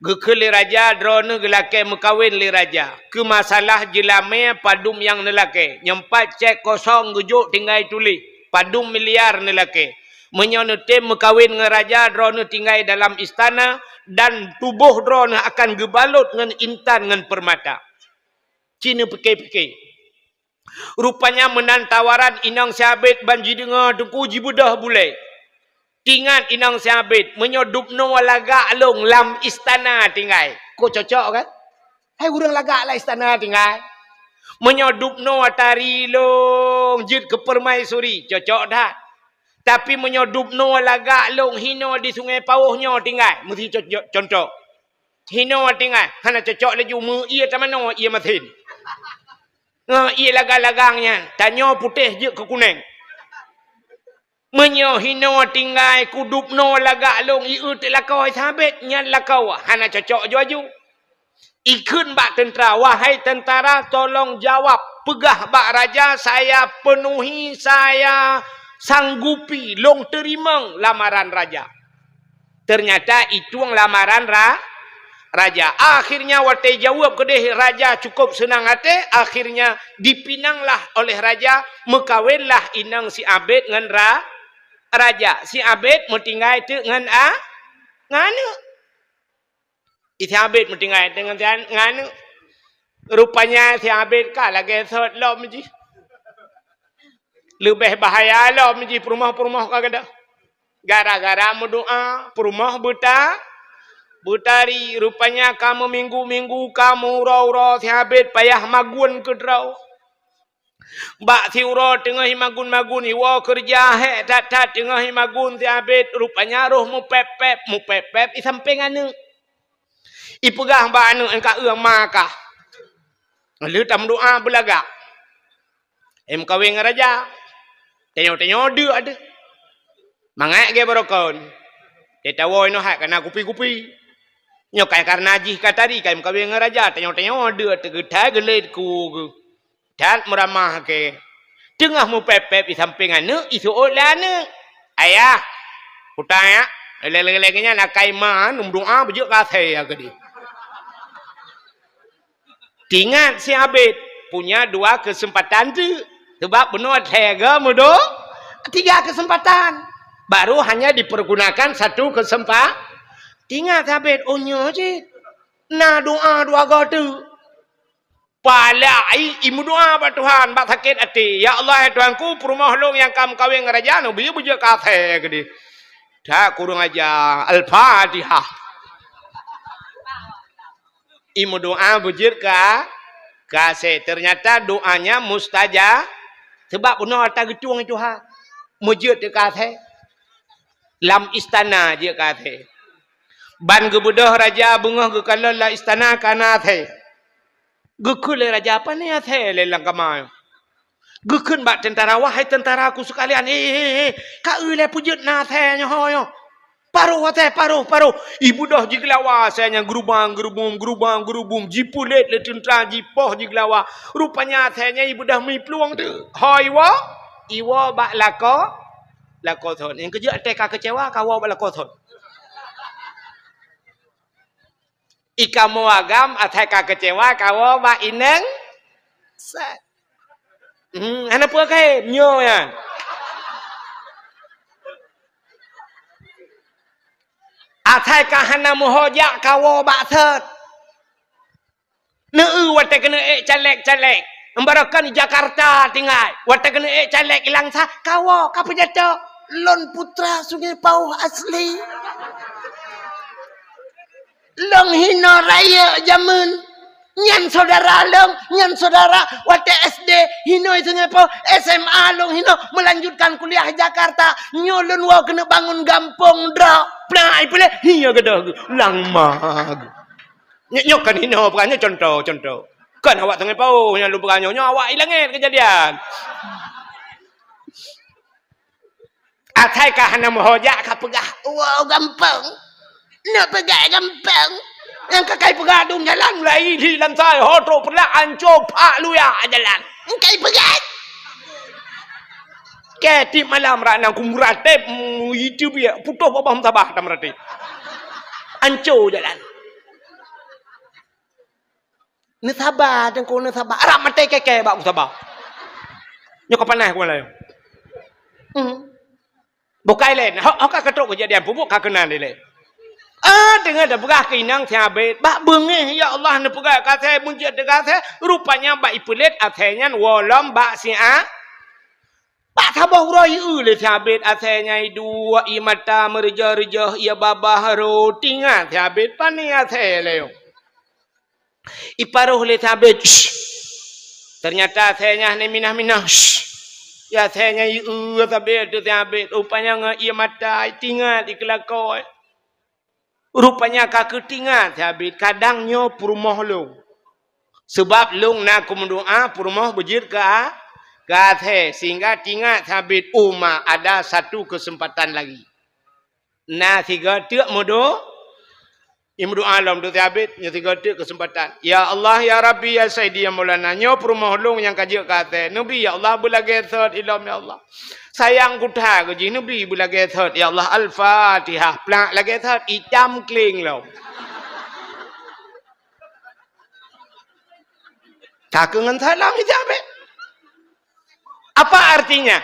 Geukheun lé raja, "Droeneuh geulakée meukawen lé raja. Keu masalah jeulamé padum nyang neulakée, nyoe pat cek kosong geujok tinggai tuléh, padum miliar neulakée. Meunyoe neutem meukawen ngon raja, droeneuh tinggai dalam istana, dan tuboh droeneuh akan geubalot ngon intan ngon peurmata." Ci neupike-pike. Rupanya meunan tawaran inong si Abid ban jideungoe teungku jibeudôh bulée. Tingat inong si Abid, "Meunyoe dubnoe lagak lôn lam istana tinggai." Kok cocok kan? Hai ureuëng lagak lam istana tinggai. "Meunyoe dubnoe tari lôn jeuet keu peumaisuri," cocok that. "Tapi meunyoe dubnoe lagak lôn hinoe di Sungai Pawoh nyoe tinggai," meusti co-, co-, contoh. "Hinoe tinggai," hana cocok laju, meu ié tamanoe ié masin. Ngon ié lagang-lagang nyan, tanyoe putéh jeuet keu kuneng. "Meunyoe hinoe tinggai kudubnoe lagak lôn ié teuk lakoe si Abid," nyan lakoe hana cocok aju-aju. Ikheun bak teuntra, "Wahai tentara, tolong jawab, peugah bak raja, saya penuhi, saya sanggupi, lôn teurimong lamaran raja." Ternyata itueng lamaran ra-, raja. Akhirnya watée jaweueb keudeh raja cukup seunang até, akhirnya dipinanglah oleh raja, meukawenlah inong si Abid ngon ra-, raja. Si Abid meutinggai teuk ngon a-, ngon aneuk. Si Abid meutinggai teuk ngon, ngon aneuk. Rupanya si Abid ka lagée sot lom jih. Leubeh bahaya lom jih peurumoh-peurumoh ka gadôh. Gara-gara meudoá, peurumoh beuta-, beutari. Rupanya ka meuminggu-minggu, ka meuuroe-uroe si Abid payah magun keudroe. Bak siuroe teungoh imagun-magun, iwoe keureuja hék that-that teungoh imagun si Abid, rupanya roh meupép-pép, meupép-pép i sampéng aneuk. Ipeugah bak aneuk, "Engka eu ma kah. Lheueh tameudoá beulagak. Em kawén ngon raja. Tanyoe-tanyoe deuk deuh. Mangat gée barokon. Teuh tawoe inoe hai kana kupi-kupi. Nyoe kai karna jih ka tari kai meukawen ngon raja, tanyoe-tanyoe deuk teugeutai geulét ku geuh." That meuramah keu. Teungoh meupép-pép i sampéng aneuk, iseuôt lé aneuk, "Ayah, kuta ya, lé-lé-lé nyan akai ma neumeudoá beujeuet keu asèe ya keudeh." Tingat si Abid punya dua keuseumpatan teuk, sabab bunoe lhèe go meudo-, tiga keuseumpatan. Baru hanya dipergunakan satu keuseumpatan. Tingat si Abid, "Oh nyoe cit, na doá dua go teuk." Palai imeudoá bak Tuhan, bak sakét até, "Ya Allah, ya Tuhanku, peurumoh lôn nyang ka meukawen ngon raja nyoe, beujeuet keu asèe keudeh." That kureueng aja. Al-Fatihah. Imeudoá beujeuet ka, ka asèe. Ternyata doanya mustajab. Sabab bunoe ata geutueng Tuhan. Meujeuet keu asèe. Lam istana jeuet keu asèe. Ban geubeudôh raja beungoh geukalon lam istana ka na asèe. Geukheun lé raja, "Pane asèe lé lam kama nyoe?" Geukheun bak tentara, "Wahai tentaraku sekalian, he, he, he, ka eu lé peujeuet na asèe nyoe ho nyoe. Paroh asèe, paroh, paroh." Ibeudôh jigeulawa asèe nyan geurubang-geurubum, geurubang-geurubum, jipulet lé tentara, jipoh jigeulawa. Rupanya asèe nyan ibeudôh miplueng teuk. Ho iwoe, iwoe bak lakoe, lakoe thon. Nyang keujeuet asèe ka keucewa, kawoe bak lakoe thon. Ikamoe agam asai ka keucewa kawoe bak inong. Sa-, hmm, hana peue kayém nyoe nyan. Asai ka hana meuho jak kawoe bak sot. Neu watée keuneuk ék caleg-caleg. Barokon Jakarta tinggai. Watée keuneuk ék caleg i Langsa, kawoe ka peujato. Lôn putra Sungai Pauh asli. Lôn hinoe rayeuk jameun. Nyan saudara lôn, nyan saudara watée S D hinoe Sungai Pauh, S M A lôn hinoe, melanjutkan kuliah Jakarta. Nyoe lôn woe keuneuk bangun gampông droe. Plak ipeulét, hiya gadoh geuh, lang ma geuh. Nyoe, nyoe kan hinoe, bukan nyoe contoh, contoh. Kan awak Sungai Pauh nyang lôn peugah nyoe, nyoe awak i langét keujadian. Asai ka hana meuho jak ka peugah, "Woe gampông." Nak peugah gampông. Nyang ka kai peugah dum jalan mulai di Lansai, ho trok Peureulak, ancô, phak luya jalan. Kai peugah. Keu tiep malam rak nang ku meuratéb, mm, itu biak, putôh babah meutabah tam meuratéb. Ancô jalan. Neusaba, Teungku, neusaba. Rab maté kèe-kèe bak kusaba. Nyoe ka panas ku laju. Hmm. Bukai lé, ho, ho ka keutrok keujadian peubuet ka keunan dilèe. Ah, deungon tapeugah keu inong si Abed, bak beungéh, ya Allah, neupeugah keu asèe, meujeuet teuka asèe, rupanya bak ipeulét asèe nyan woe lom bak si A. Bak saboh uroe ieu lé si Abed asèe nyan iduek, ie mata meureujoh-reujoh, ie babah rhot, ingat si Abed, pane asèe lé nyoe. Iparoh lé si Abed, "Shh." Ternyata asèe nyan hana minah-minah, "Shh." Ya asèe nyan ieu si Abed, si Abed, rupanya ngon ie mata itingat ikeulakoe. Rupanya ka keutingat si Abed, kadang nyoe peurumoh lôn. Sebab lôn na kumeudoa peurumoh beujeuet keu a-, keu asèe, sehingga tingat si Abed, "Oh ma, ada satu kesempatan lagi." Na sigoe teuk meudo-, imeudoa lom tu si Abed, nyoe sigoe teuk keuseumpatan. Ya Allah, ya Rabbi, ya Saidi, ya Maulana, nyoe peurumoh lôn nyang ka jeuet keu asèe. Neubi, ya Allah, beulagèe sot ilom, ya Allah. Sayang kuta keu jih, neubi beulagèe sot, ya Allah. Al-Fatihah, plak lagèe sot, itam kling lom. Takeu ngon salam ijabet. Apa artinya?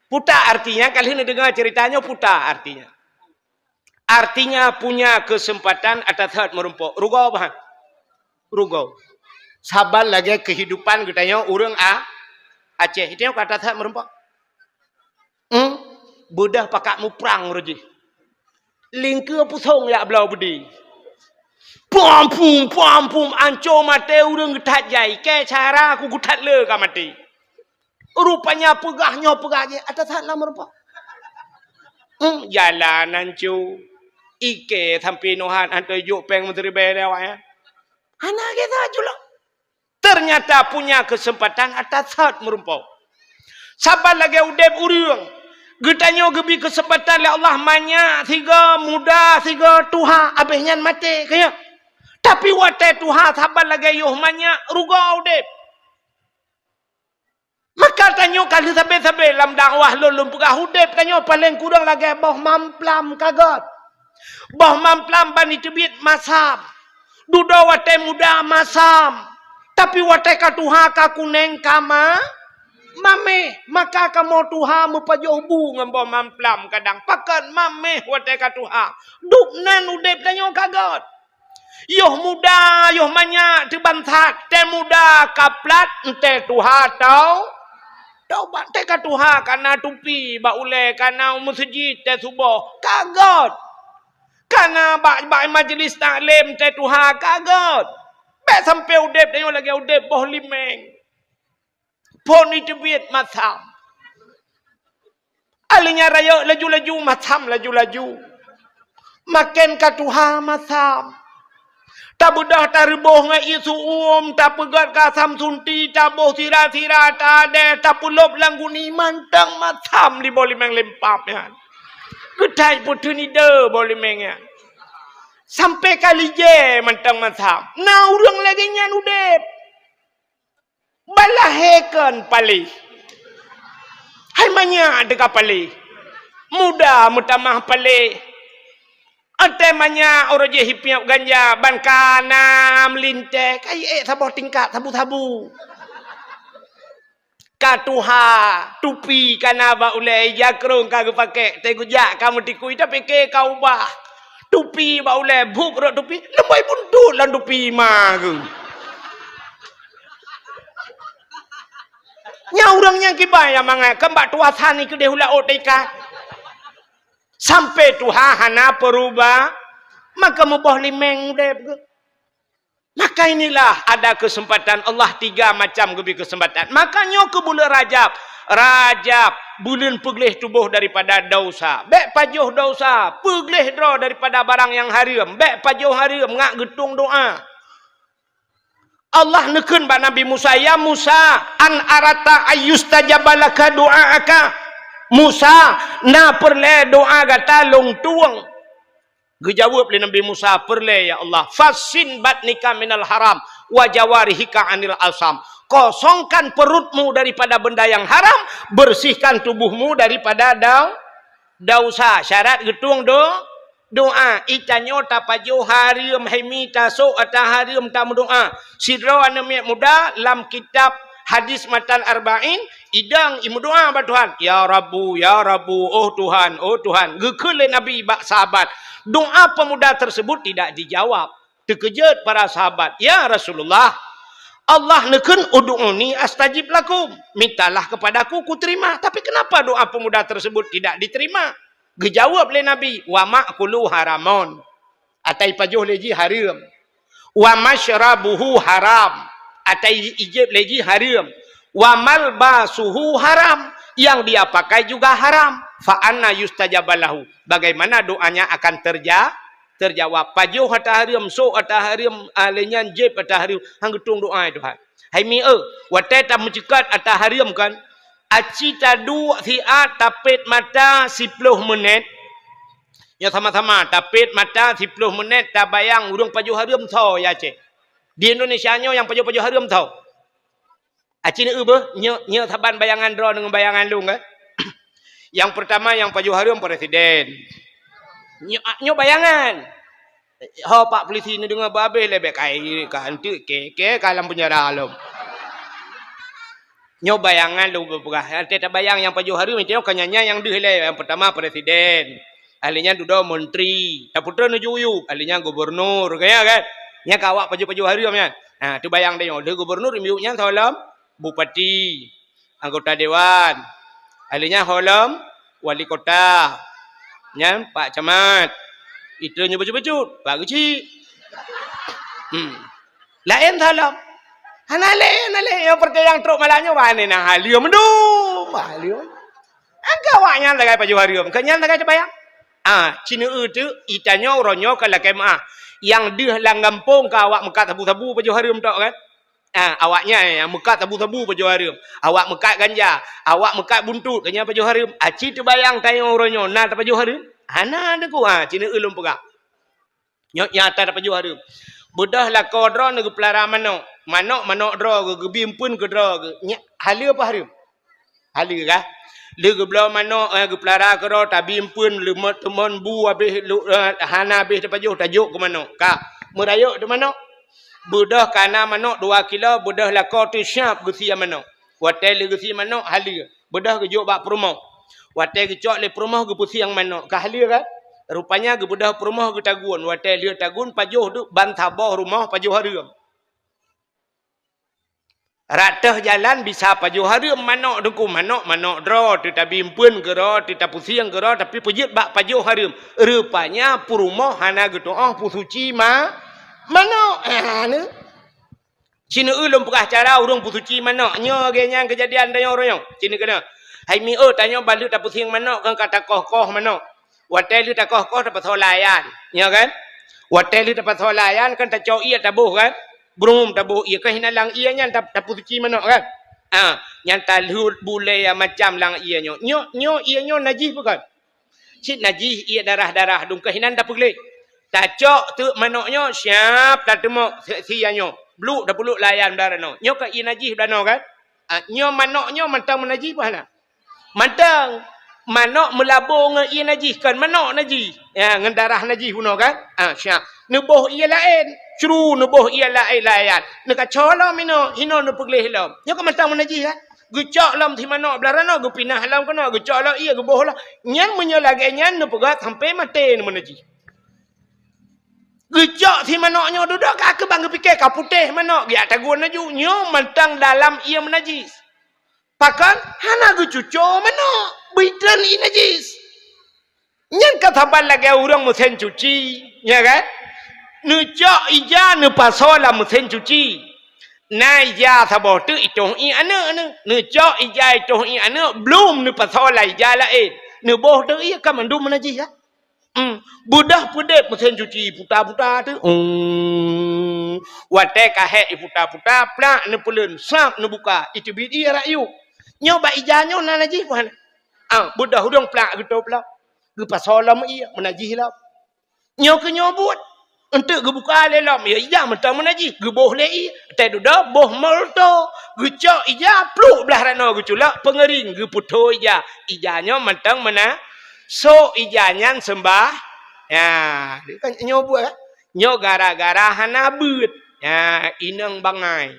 Puta artinya, kalau neudeungoe cerita nyoe puta artinya. Artinya punya kesempatan ata that meurumpok. Rugoe bah. Rugoe. Saban lagèe kehidupan geutanyoe ureueng A-, Aceh. Itu nyoe ka ata that meurumpok. Hmm? Beudah pakat muprang uroe jih. Lingkeue pusong jak bloe beudé. Pom pum, pom pum, anco maté ureueng geuthat jai. Kèe cara ku geuthat le ka maté. Rupanya peugah nyoe peugah jih, ata that lam rupa. Hmm, jalan anco. Ikèe sampoe nohat, hantom jok pèng meusiribèe lé awak nyan. Hana geuh that julok. Ternyata punya kesempatan ata that meurumpok. Saban lagèe udép ureueng. Geutanyoe geubri kesempatan lé Allah manyak sigoe, muda sigoe, tuha, abéh nyan maté, ka nyan. Tapi watèe tuha saban lagèe yoh manyak, rugoe udép. Maka tanyoe ka lheueh sabé-sabé lam dakwah lôn, lôn peugah udép tanyoe paleng kurang lagèe boh mamplam ka göt. Boh mamplam ban jiteubiet masam. Dudoe watèe muda masam. Tapi watèe ka tuha ka kunèng ka ma-, maméh. Maka kamoe tuha meupajoh bu ngon boh mamplam kadang. Pakon maméh watèe ka tuha. Dub nan udép tanyoe ka göt. Yoh muda, yoh manyak teubansat, tée muda ka plat, tée tuha tau-, taubat, tée ka tuha ka na tupi bak ulée, ka na u meuseujid tée suboh, ka göt. Ka na bak, bak majlis taklim tée tuha, ka göt. Bék sampoe udeb tanyoe lagée udeb boh limeng. Phon jiteubiet masam. Alinyan rayeuk laju-laju masam laju-laju. Maken ka tuha masam. Tabeudôh tareuboh ngon ié su'um, tapeugét keu asam sunti, taboh sira-sira, tadeh, tapeulôb lam guni mantong masam di boh limeng lempap nyan. Geuthai peuteun ide boh limeng nyan. Sampoe ka lijée mantong masam. Na ureuëng lagée nyan udeb. Balahé kon paléh. Hai manyak teuka paléh. Muda meutamah paléh. Até manyak uroe jih ipiôb ganja ban ka na meulintée, ka iék saboh tingkat sabu-sabu. Ka tuha, tupi ka na bak ulée, ija krong ka geupakék, teugeujak ka meutikui, tapike ka ubah. Tupi bak ulèe, buet rot tupi, leubeh buntut lam tupi ma geuh. Nyan ureueng nyang kiban nyang mangat, kan bak tuha san keudéh u laôt teuikat. Sampoe tuha hana peuruba, maka muboh limeng udép geuh. Maka inilah ada kesempatan Allah, tiga macam geubri kesempatan. Maka nyoe keu buleuen Rajab. Rajab, buleuen peugleh tuboh daripada dosa. Bèk pajoh dosa, peugleh droe daripada barang nyang hareuem. Bèk pajoh hareuem, ngat geutueng doa. Allah neukheun bak Nabi Musa, "Ya Musa, an arata ayyustajaba laka du'aaka." Musa, na peureulèe doa gata lôn tueng. Geujaweueb lé Nabi Musa, "Peureulèe, ya Allah." "Fassin batnika minal haram wa jawarihika anil asam." Kosongkan perutmu daripada benda yang haram, bersihkan tubuhmu daripada dau-, dosa. Syarat geutueng do-, doa. Itanyoe tapajoh hareuem, hai mi tasôk ata hareuem tameudoa. Sidroe aneuk miet muda lam kitab hadis matan Arba'in, idong imeudoa bak Tuhan, "Ya Rabbu, ya Rabbu, oh Tuhan, oh Tuhan." Geukheun lé Nabi bak sahabat, doa pemuda tersebut tidak dijawab. Teukeujot para sahabat, "Ya Rasulullah, Allah neukheun, 'Ud'uni astajib lakum.' Mintalah kepadaku, kuterima. Tapi kenapa doa pemuda tersebut tidak diterima?" Geujaweueb lé Nabi, "Wa ma'kulu haramun." Ata ipajoh lé jih hareuem. "Wa masyrabuhu haram." Ata ijép lé jih hareuem. "Wa malbasuhu haram." Yang dia pakai juga haram. "Fa anna yustajabu lahu." Bagaimana doanya akan terja-, terjawab? Pajoh ata hareuem, sôk ata hareuem, ah, lé nyan jép ata hareuem, han geutueng doa, "Ya Tuhan." Hai mi eu, watèe tameuceukat ata hareuem kan, aci taduek siat tapét mata siploh menit. Nyoe sama-sama tapét mata siploh menit, tabayang ureueng pajoh hareuem soe ya cit. Di Indonesia nyoe nyang pajoh-pajoh hareuem soe? Aci neu beuh, nyoe, nyoe saban bayangan droe ngon bayangan lôn, kan? Yang pertama nyang pajoh hareuem presiden. Nyoe, nyoe bayangan. Ho pak polisi neudeungoe beu abéh lé, bèk kai ka anteuk ke, ke ka lam penjara lom. Nyoe bayangan lôn beupeugah. Watèe tabayang nyang pajoh hareuem, nyoe ka nyan nyang deuh lé. Yang pertama presiden. Ahli nyan dudoe menteri. Tapeutrön u jiyueb, ahli nyan gubernur, ka nyan kan? Nyan ka awak pajoh-pajoh hareuem nyan. Ha, teubayang tanyoe, lheueh gubernur, miyueb nyan soe lom? Bupati, anggota dewan, ahli nyan soe lom? Wali kota, nyan pak camat. Itu nyoe bacut-bacut, pak geuchik. Hmm. Laén soe lom? Hana lé, hana lé. Nyang peureutanyaan trok malam nyoe, bak na hareuem dum, hareuem. Angka awak nyan sagai pajoh hareuem, keu nyan sagai teubayang. Ah, ci neu teuk, itanyoe uroe nyoe ka lakèe meu'ah. Nyang deuh lam gampông ka awak meukat sabu-sabu pajoh hareuem tok kan? Ah, awak nyan nyang meukat sabu-sabu pajoh hareuem. Awak meukat ganja, awak meukat buntut, keu nyan pajoh hareuem. Aci teubayang tanyoe uroe nyoe na tapajoh hareuem? Hana teungku, ah, ci neu lôn peugah. Nyoe nyata tapajoh hareuem. Beudôh lakoe droeneuh geupeulara manok. Manok, manok droe geuh, geubi eumpeuen keu droe geuh. Nyan haleue apa hareuem? Haleue kah? Lheueh geubloe manok, eh, geupeulara keudroe, tabi eumpeuen, leumot teumon bu, habéh lu-, eh, hana habéh tapajoh, tajok keu manok. Ka, meurayok teuk manok. Beudôh ka na manok dua kilo, beudôh lakoe teuh siap geusie manok. Watèe lheueh geusie manok, haleue. Beudôh geujok bak peurumoh. Watèe geucok lé peurumoh geupeusieng manok. Ka haleue kan? Rupanya geubeudôh peurumoh geutagun. Watèe lheueh tagun, pajoh teuk ban saboh rumoh pajoh hareuem. Rot teuh jalan bisa pajoh hareuem manok teungku, manok, manok droe, teuh tabi eumpeuen keu droe, teuh tapusieng keu droe, tapi peujeuet bak pajoh hareuem. Rupanya peurumoh hana geutu'oh peusuci ma-, manok. Ah, neu. Ci neu lôn peugah cara ureueng peusuci manok. Nyoe lagèe nyan keujadian tanyoe uroe nyoe. Ci neu keunoe. Hai mi eu, tanyoe ban lheueh tapusieng manok kan ka takoh-koh manok. Watèe lheueh takoh-koh tapasoe layan, ya kan? Watèe lheueh tapasoe layan kan tacok ié taboh kan? Brum taboh ié, keu hinan lam ié nyan ta-, tapeusuci manok kan? Ah, nyan talheuet bulèe macam lam ié nyoe. Nyoe, nyoe ié nyoe najih bukan? Cit najih ié darah-darah dum keu hinan tapeugleh. Tacok teuk manok nyoe siap tateumok si-, sia nyoe. Bluk tapuluk layan bak nyoe. Nyoe ka ié najih bak nyoe kan? Ah, nyoe manok nyoe mantong meunajih bah na? Mantong. Manok meulabô ngon ié najih, kon manok najih. Ya, ngon darah najih bunoe kan? Ah, siap. Neuboh ié laén, cru neuboh ié laén-laén. Neukaco lom inoe, inoe neupeugleh lom. Nyoe kan mantong meunajih kan? Geucok lom si manok blah nyoe, geupinah lom keunoe, geucok lom ié, geuboh lom. Nyan meunyoe lagèe nyan neupeugah sampoe maté neumeunajih. Geucok si manok nyoe dudoe ka keuh ban geupike ka putéh manok, geujak tagun laju. Nyoe mantong dalam ié meunajis. Pakon? Hana geucuco manok, beutreun ié najis. Nyan ka saban lagée ureuëng meusén cuci, ya kan? Neucok ija neupasoe lam meusén cuci. Na ija saboh teuk itoh ié aneuëk neuh. Neucok ija itoh ié aneuëk, blum neupasoe lam ija laén. Neuboh teuk ié ka mandum meunajih, ya. Hmm. Beudoh peudeb meusén cuci puta-puta teuk. Hmm. Watée ka hék iputa-puta, plak neupeuleuen, sab neubuka, iteubiet ié rakyuk. Nyoe bak ija nyoe na najih buhan. Ah, beudoh udong plak geutôb lom. Geupasoe lom ié, meunajih lom. Nyoe keuh nyoe buet. Enteuk geubuka lé lom, ya ija mantong meunajih, geuboh lé ié. Teududoe boh molto, geucok ija, pluk blah ranoe geuculok, peungeuring, geupeuthô ija. Ija nyoe mantong meuna-, sok ija nyan seumbah. Ya, kan nyoe buet, kan? Nyoe gara-gara hana beuet. Ya, inong bangai.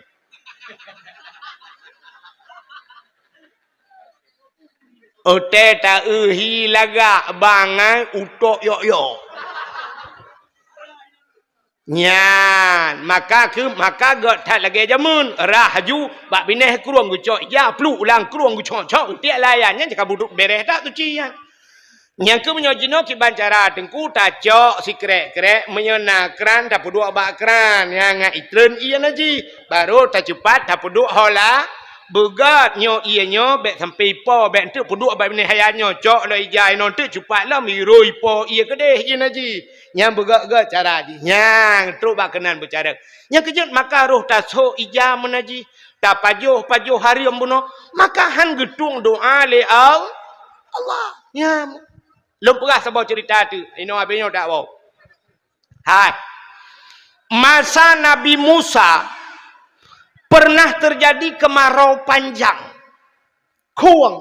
Watée taeu hi lagak bangai utok yok-yok. Nyan, maka keu, maka gét that lagée jameun, rhah aju bak binéh krueng geucok ija, pluk lam krueng geucok-cok, tiek layan nyan cit ka budok bereh that cuci nyan. Nyang keu meunyoe jinoe kiban cara teungku tacok sikrek-krek, meunyoe na kran tapeuduek bak kran, nyang ngat itreun ié najih, barô taceupat tapeuduek hola, beugét nyoe ié nyoe bék sampai ipo, bék enteuk peuduek bak binéh haya nyoe, cok lom ija inoe enteuk cupat lom, iroi ipo ié keudeh ié najih. Nyang beugét-gét cara jih, nyang trok bak keunan beucarek. Nyang keujeuet maka roh tasok ija meunajih, tapajoh-pajoh hareuem bunoe, maka han geutueng doa lé Al-, Allah. Nyang Lôn peugah saboh ceurita teuk, inoe abéh nyoe dak woe. Hai. Masa Nabi Musa pernah terjadi kemarau panjang. Khueng.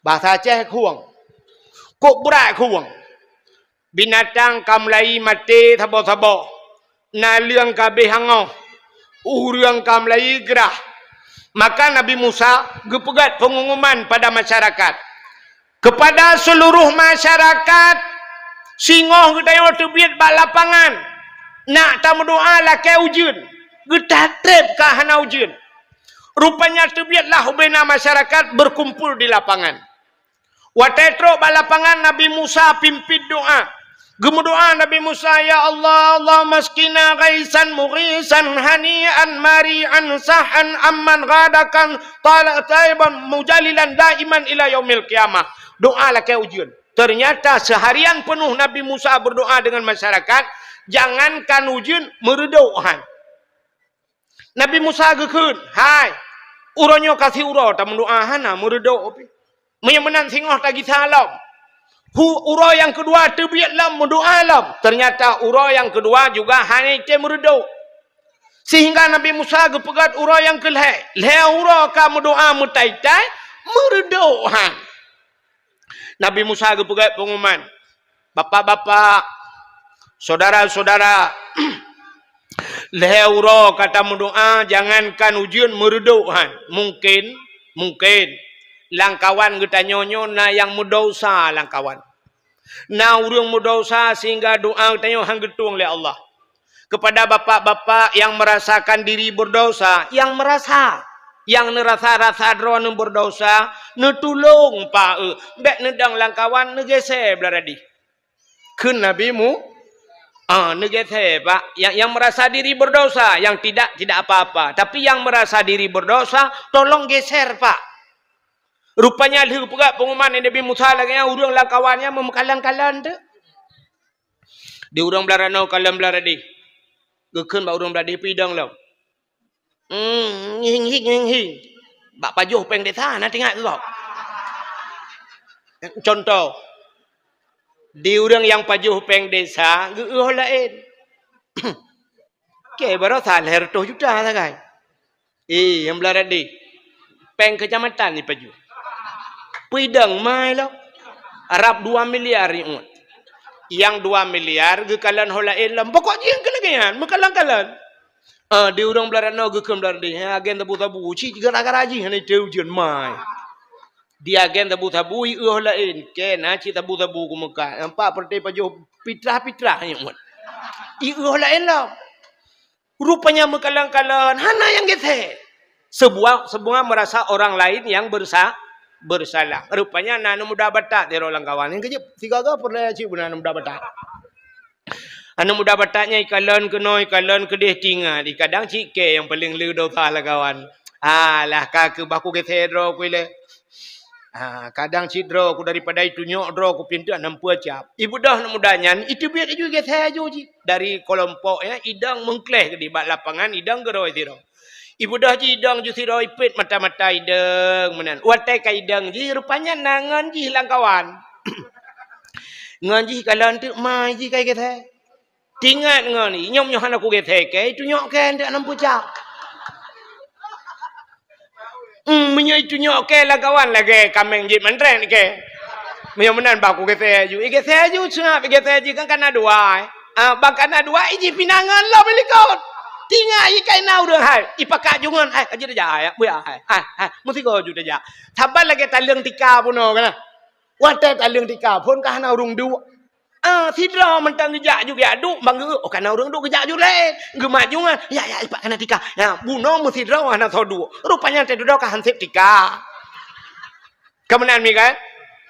Bahasa Aceh khueng. Kok brat khueng. Binatang ka mulai maté saboh-saboh. Naleueng ka abéh angoh, ureuëng ka mulai grah. Maka Nabi Musa geupeugét peungumuman pada masyarakat, kepada seluruh masyarakat, singoh geutanyoe teubiet bak lapangan, nak tameudoa lakée ujeuen, geutatép ka hana ujeuen. Rupanya teubietlah ubena masyarakat berkumpul di lapangan. Watée trok bak lapangan, Nabi Musa pimpin doa. Geumeudoa Nabi Musa, "Ya Allah, Allahumma askina ghaisan mughisan hani'an mari'an sahan amman ghadakan talak taiban mujalilan daiman ila yaumil qiyamah." Doa lakée ujeuen. Ternyata seharian penuh Nabi Musa berdoa dengan masyarakat, jangankan ujeuen, meureudok han. Nabi Musa geukheun, "Hai, uroe nyoe ka siuroe tameudoa hana meureudok pih. Meunyoe meunan singoh tagisa lom." Hu-, uroe nyang keudua teubiet lom meudoa lom. Ternyata uroe nyang keudua juga hana item meureudok. Sehingga Nabi Musa geupeugét uroe nyang keulhée, lhée uroe ka meudoa meutai-tai, meureudok han. Nabi Musa geupeugét peungumuman, "Bapak-bapak, saudara-saudara, lhée uroe ka tameudoa, jangankan ujeuen meureudok han. Mungkin, mungkin, lamkawan geutanyoe nyoe na nyang meudesya lamkawan. Na ureuëng meudesya sehingga doa geutanyoe han geutueng lé Allah." Kepada bapak-bapak yang merasakan diri berdosa, yang merasa, yang neurasa-rasa droeneuh berdosa, neutulông, Pak, eh, bék neudong lamkawan, neugeser blah radih. Kheun Nabi Mu-, ah, neugeser, Pak. Yang, yang merasa diri berdosa, yang tidak, tidak apa-apa. Tapi yang merasa diri berdosa, tolong geser, Pak. Rupanya lheueh peugah peungumuman Nabi Musa lagée nyan, ureuëng lamkawan nyan meumeukalon-kalon teuk. Di ureuëng blah ranoe kalon blah radih. Geukheun bak ureuëng blah radih, "Peue idong lom?" "Hmm, hing, hing, hing, hing." Bak pajoh péng desa na teuingat keu gob. Contoh, di ureuëng nyang pajoh péng desa geu-eu laén. Oke, baroesa lhée reutôh juta sagai. Eh, nyang blah radih. Péng keucamatan jipajoh. Peue idong mai lom. Rab dua miliar nyoe. Nyang dua miliar geukalon ho laén lom. Pokok jih nyang keu lagée nyan, meukalon-kalon. Ah, di ureuëng blah ranoe geukheun blah radih. Hai agen sabu-sabu, cit gara-gara jih hana itém ujeuen mai. Di agen sabu-sabu, i-eu ho laén. Keu na cit sabu-sabu keu Mekah. Nampak peureute pajoh pitrah-pitrah nyoe. I-, i-, laén lom. Rupanya meukalon-kalon, hana nyang geusé. Sebuah, semua merasa orang lain yang bersa-, bersalah. Rupanya na aneuk muda Batak sidroe lam kawan. Nyang keujeuet, sigoe-goe peureulèe cit beuna aneuk muda Batak. Aneuk muda Batak nyan ikalon keunoe, ikalon keudeh, tingat, i kadang cit kèe nyang paleng le dosa lam kawan. Alah, ka keuh bah kugeusé droe ku ilèe. Ha, kadang cit droe ku daripada itunyok droe ku pintoe hana meupeue cap. Ibeudôh aneuk muda nyan, iteubiet laju geusé laju jih. Dari keulompok nyan, idong meungkléh keudeh bak lapangan, idong geurôi sidroe. Ibeudôh jih idong ju sidroe, ipeuet mata-mata idong meunan. Watèe ka idong jih, rupanya na ngon jih lam kawan. Ngon jih kalon teuk ma jih ka geusé. Tingat ngon i, nyoe meunyoe hana kugeusé kèe, itunyok kèe nteuk hana meupeue cap. Hmm, meunyoe itunyok kèe lam kawan lagèe kaméng jeuet mantrek kèe. Meunyoe meunan bah kugeusé laju. Igeusé laju seungab, igeusé laju kan kana dua, eh. Ah, bah kana dua, ijih pinangan lom i likot. Tingat i kaina ureueng hai. Ipakat ju ngon hai, ka jeuet tajak hai, buya hai. Hai, hai, meusigoe ju tajak. Saban lagèe taleueng tika bunoe kana. Watèe taleueng tika phon ka hana ureueng duek. Ah, sidroe mantong geujak ju geujak duek, bang geu-, oh, kana ureueng duek geujak ju laén. Geumat ju ngon, ya, ya, ipat kana tika. Ya, bunoe meusidroe hana soe duek. Rupanya teududoe ka hansép tika. Ka meunan mi kan?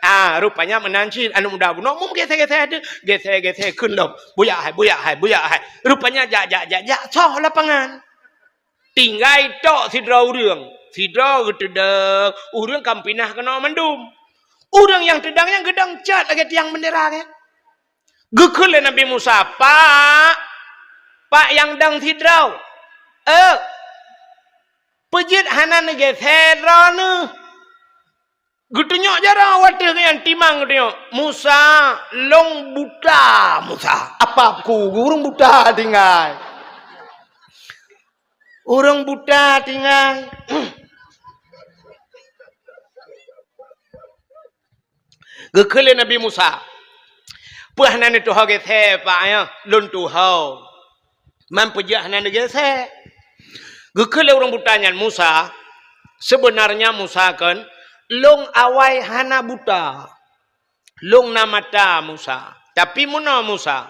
Ah, rupanya meunan cit aneuk muda bunoe meugeusé-geusé teuh. Geusé-geusé kheun lom. Buya hai, buya hai, buya hai. Rupanya jak, jak, jak, jak, soh lapangan. Tinggai tok sidroe ureueng. Sidroe geuteudong, ureueng ka meupinah keunoe mandum. Ureueng nyang teudong nyan geudong cot lagèe tiang beundera nyan. Geukheun lé Nabi Musa, "Pak, Pak nyang dong sidroe. Eh, peue jeuet hana neugeusé droeneuh?" Geutunyok jaroe watèe nyan timang geutunyok. "Musa, lôn buta, Musa." "Apa ku ureueng buta tinggai?" Ureueng buta tinggai. Geukheun lé Nabi Musa, "Peue hana neutuho geusé, Pak, ya? Lôn tuho. Man peue jeuet hana neugeusé?" Geukheun lé ureueng buta nyan, "Musa, seubeunarnya Musa kon, lôn awai hana buta. Lôn na mata, Musa. Tapi meunoe, Musa,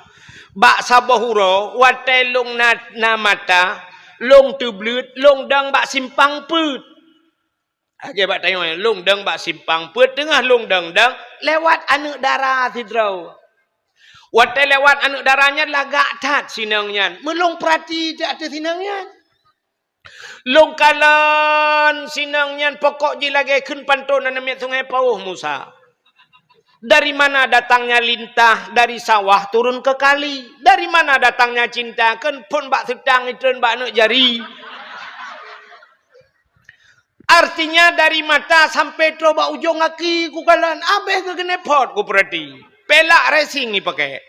bak saboh uroe watèe lôn na, na mata, lôn teubleuet, lôn dong bak simpang peuet." Lagèe bak tanyoe, lôn dong bak simpang peuet, teungoh lôn dong-dong, lewat aneuk dara sidroe. Watèe lewat aneuk dara nyan lagak that sinong nyan. Meulôn peurati that ateueh sinong nyan. Lôn kalon sinong nyan pokok jih lagèe kheun panton aneuk miet Sungai Pauh, Musa. Dari mana datangnya lintah dari sawah turun ke kali? Dari mana datangnya cinta? Kon phon bak seutang itreun bak aneuk jari. Artinya dari mata sampai troh bak ujong gaki kukalon, abéh keuh keuneuk phot kupeurati. Pelak racing ipakai.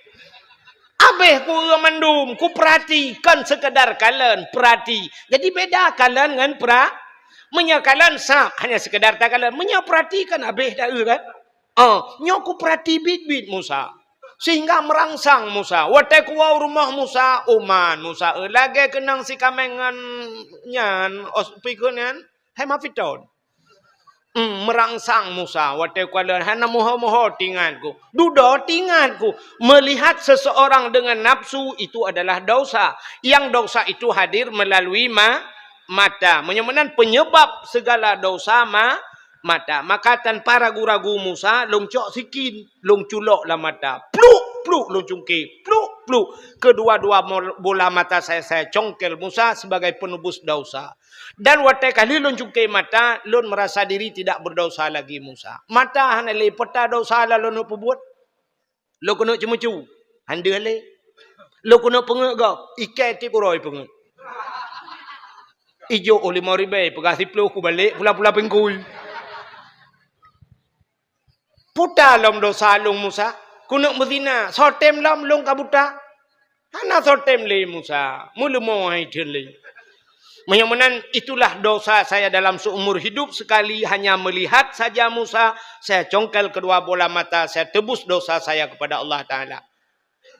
Abéh kueu mandum, kupeurati, kon sekedar kalon, peurati. Jadi beda kalon ngon peura-, meunyoe kalon sab, hanya sekedar takalon. Meunyoe peurati kan abéh taeu kan? Oh, nyoe kupeurati biet-biet Musa. Sehingga meurangsang Musa. Watèe kuwoe u rumoh Musa, uman Musa, eh, lagèe keunong sikaméng ngon nyan, os-, pikon nyan, hermafrodit. Hmm, meurangsang Musa. Watèe kukalon hana moho-moho tingatku. Dudoe tingatku. Melihat seseorang dengan nafsu itu adalah dosa. Yang dosa itu hadir melalui ma-, mata. Meunyoe meunan penyebab segala dosa ma-, mata. Maka tanpa ragu-ragu Musa lôn cok sikin, lôn culok lam mata. Pluk, pluk lôn cungké, pluk, pluk. Kedua-dua mol-, bola mata saya, saya congkel Musa sebagai penebus dosa. Dan watèe ka lheueh lôn cungké mata, lôn merasa diri tidak berdosa lagi Musa. Mata hana lé peue dosa lôn peubuet. Lôn keuneuk ceumeucue, han deuh lé. Lôn keuneuk peungeut gob, ikat tiep uroe peungeut. Ijok u limong ribèe, peugah siplôh kubalek pula-pula pingkui. Buta lom dosa lôn Musa, keuneuk meuzina, soe tem lom lôn ka buta. Hana soe tem lé Musa, meuleumo hai theun lé. Meunyoe meunan, itulah dosa saya dalam seumur hidup, sekali hanya melihat saja Musa, saya congkel kedua bola mata, saya tebus dosa saya kepada Allah Taala.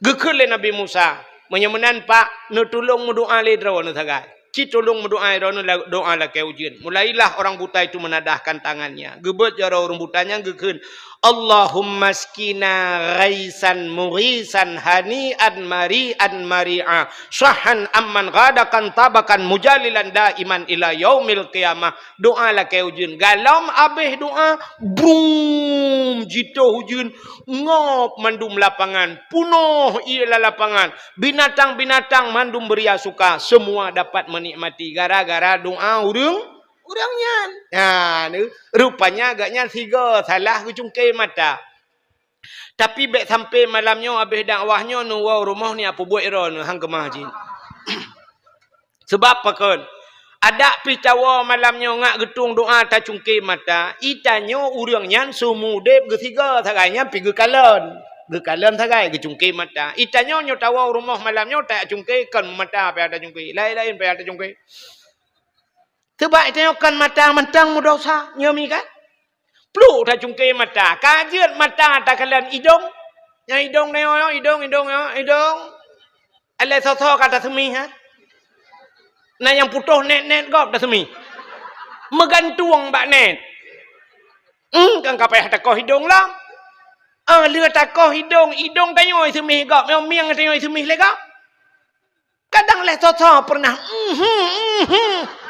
Geukheun lé Nabi Musa, "Meunyoe meunan, Pak, neutulông meudoa lé droeneuh sagai." Ci tulông meudoa droeneuh la-, doa lakée ujeuen. Mulailah orang buta itu menadahkan tangannya. Geubeuet jaroe ureuëng buta nyan geukheun, "Allahumma askina ghaisan mughisan hani'an mari'an mari'a, sahhan amman ghadakan tabakan mujalilan daiman ila yaumil qiyamah." Doa lakée ujeuen. Galom abéh doa, brum, jitoh ujeuen, ngop mandum lapangan, punoh ie lam lapangan. Binatang-binatang mandum beuria suka, semua dapat menikmati gara-gara doa ureuëng, ureuëng nyan. Ha, ni, rupanya agak nyan sigoe salah geucungke mata. Tapi bék sampai malam nyoe abéh dakwah nyoe neuwoe rumoh ni apeubuet droeneuh hang keumah jih. Sebab pakon? Adak pih tawoe malam nyoe ngat geutueng doa tacungke mata, itanyoe ureuëng nyan seumudeb geusigoe sagai nyan pih geukalon. Geukalon sagai geucungke mata. Itanyoe nyoe tawoe rumoh malam nyoe tacungke kon mata payah tacungke, laén-laén payah tacungke. Sebab itanyoe kon mata mantong meudosa, nyoe mi kan? Pluek tacungke mata, ka jeuet mata takalon idong. Nyang idong nyoe, idong, idong nyoe, idong. Alah soe-soe ka taseumih, ha? Na nyang putôh nét-nét gob taseumih. Meugantung bak nét. Hmm, kan ka payah takoh idong lom. Ah, lheueh takoh idong, idong tanyoe seumih gob, nyang mieng tanyoe seumih lé gob. Kadang lé soe-soe pernah, mhm, mhm.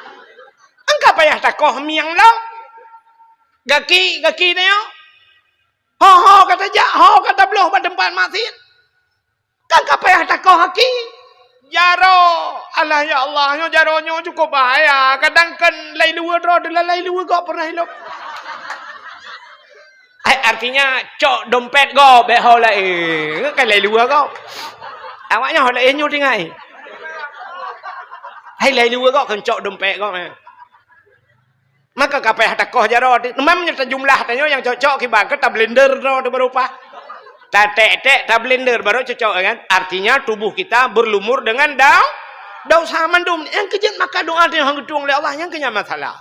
Angka payah takoh mieng lom. Gaki, gaki nyoe. Ho, ho ka tajak, ho ka tabloh bak teumpat maksiat. Kan ka payah takoh aki. Jaroe, alah ya Allah, nyoe jaroe nyoe cukup bahaya. Kadang kan lai luwa droe, lai luwa gob pernah ilop. Hai, artinya cok dompet gob, bék ho laén. Kan lai luwa gob. Awak nyoe ho laén nyoe tinggai. Hai, lai luwa gob kan cok dompet gob, eh. Maka ka payah takoh jaroe. Memang nyoe tajumlah tanyoe nyang cok-cok kiban ke tablender droe teuh baru pah. Tatek-tek tablender baru cocok kan. Artinya tubuh kita berlumur dengan dau-, dosa mandum. Nyang keujeuet maka doa tanyoe hang geutueng lé Allah, nyang keunyan masalah.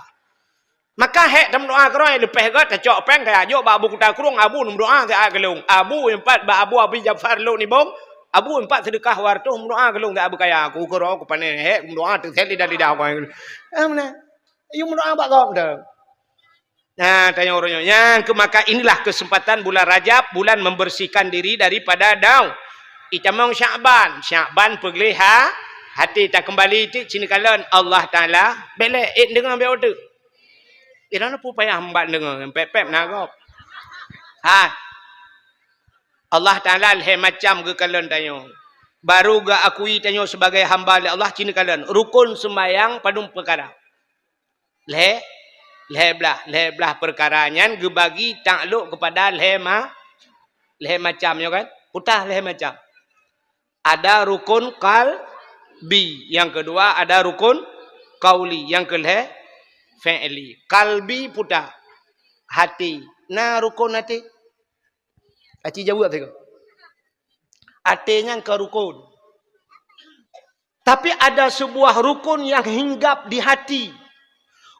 Maka hék tameudoa keudroe, leupeh gét tacok péng tajak jok bak Abu Kuta Krueng, Abu neumeudoa siat keu lôn. Abu nyang pat bak Abu Abi Jafar Lhokseumawe Nibong, Abu nyang pat seudeukah dua ratus meudoa keu lôn siat beukaya. Ku keudroe ku pané hék meudoa teusét lidah-lidah ku. Ah, meunan. Yue meudoa bak gob teuh. Nah, tanyoe uroe nyoe. Nyang keu maka inilah kesempatan bulan Rajab, bulan membersihkan diri daripada dau. Itamong Syakban, Syakban peugleh ha-, hati takeumbali ti cina kalon Allah Taala. Bék lé, eh, deungoe bék uteuk. Iran pun payah mbak deungoe, pép-pép na gob. Ha. Allah Taala lhée macam geukalon tanyoe. Baru geuakui tanyoe sebagai hamba lé Allah, cina kalon. Rukon sembahyang padum peukara. Lhée, lhée blah, lhée blah peukara nyan geubagi taklok keupada lhée ma-, lhée macam nyoe kan? Peue teuh lhée macam. Ada rukun qalbi, nyang keudua ada rukun qauli, nyang keulhée fi'li. Qalbi peue teuh? Hati. Na rukun hati? Aci jaweueb sigoe. Até nyan ka rukon. Tapi ada sebuah rukun yang hinggap di hati.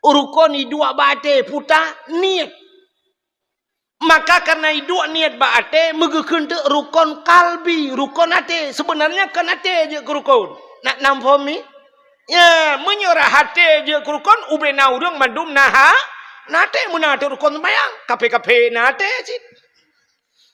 Rukon iduek bak até, peue teuh? Niet. Maka karena iduek niet bak até, meugeukheun teuk rukon kalbi, rukon até. Sebenarnya kon até jeuet keu rukon. Nak nam phom ni? Ya, meunyoe rah até jeuet keu rukon, ubena ureuëng mandum na ha-, na até meunan teuk rukon seumayang. Kaphé-kaphé na até cit.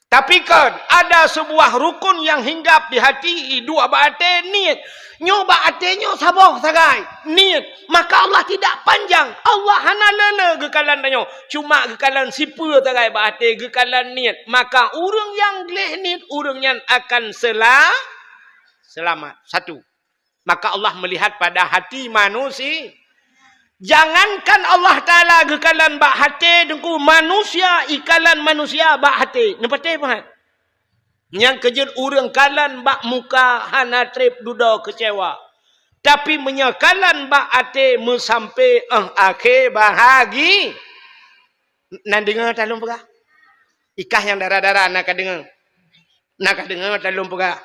Tapi kan ada sebuah rukun yang hinggap di hati, iduek bak até, niet. Nyoe bak até nyoe saboh sagai, niet. Maka Allah tidak panjang. Allah hana le-le geukalon tanyoe. Cuma geukalon sipeue sagai bak até, geukalon niet. Maka ureuëng nyang gleh niet, ureuëng nyan akan sela-, selamat. Satu. Maka Allah melihat pada hati manusia. Jangankan Allah Taala geukalon bak até, Teungku, manusia ikalon manusia bak até. Neupatéh pahat? Nyang keujeuet ureuëng kalon bak muka hana treb dudoe keucewa. Tapi meunyoe kalon bak até meusampe 'oh akhé bahagi. Nan deungoe ta lôn peugah? Ikah nyang dara-dara na ka deungoe. Na ka deungoe ta lôn peugah.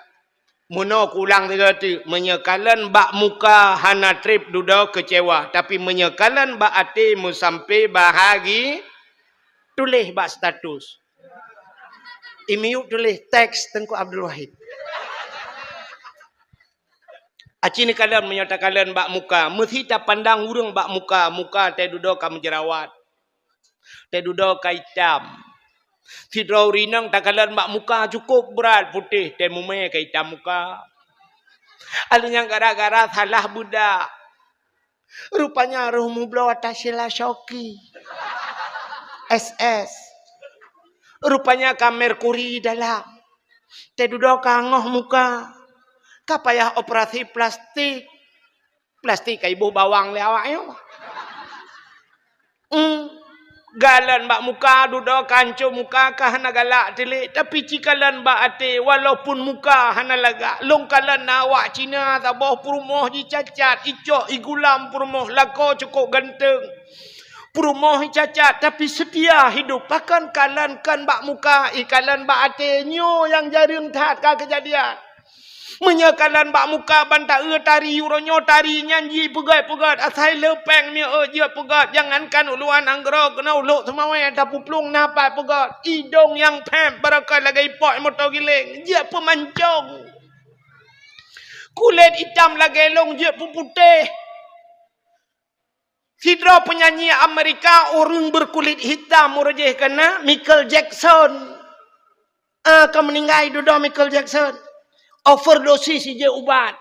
Meunoe kuulang sigoe teuk, meunyoe kalon bak muka hana treb dudoe keucewa, tapi meunyoe kalon bak até meusampe bahagi, tuléh bak status. Imiyueb tuléh teks Teungku Abdul Wahid. Aci neukalon meunyoe takalon bak muka, meusi tapandang ureuëng bak muka, muka teududoe ka meujerawat. Teududoe ka itam. Sidroe ureuëng inong takalon bak muka cukôp brat putéh, teuh mumè ka itam muka. Alheuh nyan gara-gara salah beudak. Rupanya roh mubloe atas sila shoki. S S. Rupanya ka merkuri dalam. Teududoe ka ngoh muka. Ka payah operasi plastik. Plastik ka iboh bawang lé awak nyoe. Hmm. Galon bak muka, dudoe ka hancô muka, ka hana galak tilik, tapi ci kalon bak até, walaupun muka hana lagak. Lôn kalon na awak Cina saboh peurumoh jicacat, icok igulam peurumoh, lakoe cukôp ganteng. Peurumoh icacat, tapi seutia hidup. Pakon kalon kon bak muka, ikalon bak até, nyoe nyang jareueng that ka keujadian. Meunyoe kalon bak muka ban taeu tari, uroe nyoe tari nyan jipeugét-peugét, asai le péng mieu jeuet peugét, jangankan uluan nanggroe keunoe u Lhokseumawe tapuplueng na pat peugét. Idong nyang phép barokon lagée ipok moto giléng, jeuet peumancong. Kulét itam lagée lông jeuet peuputéh. Sidroe peunyanyi Amerika ureuëng beukulit hitam, uroe jih keunan Michael Jackson. Ah, ka meuninggai dudoe Michael Jackson. Overdosis ijeuet ubat.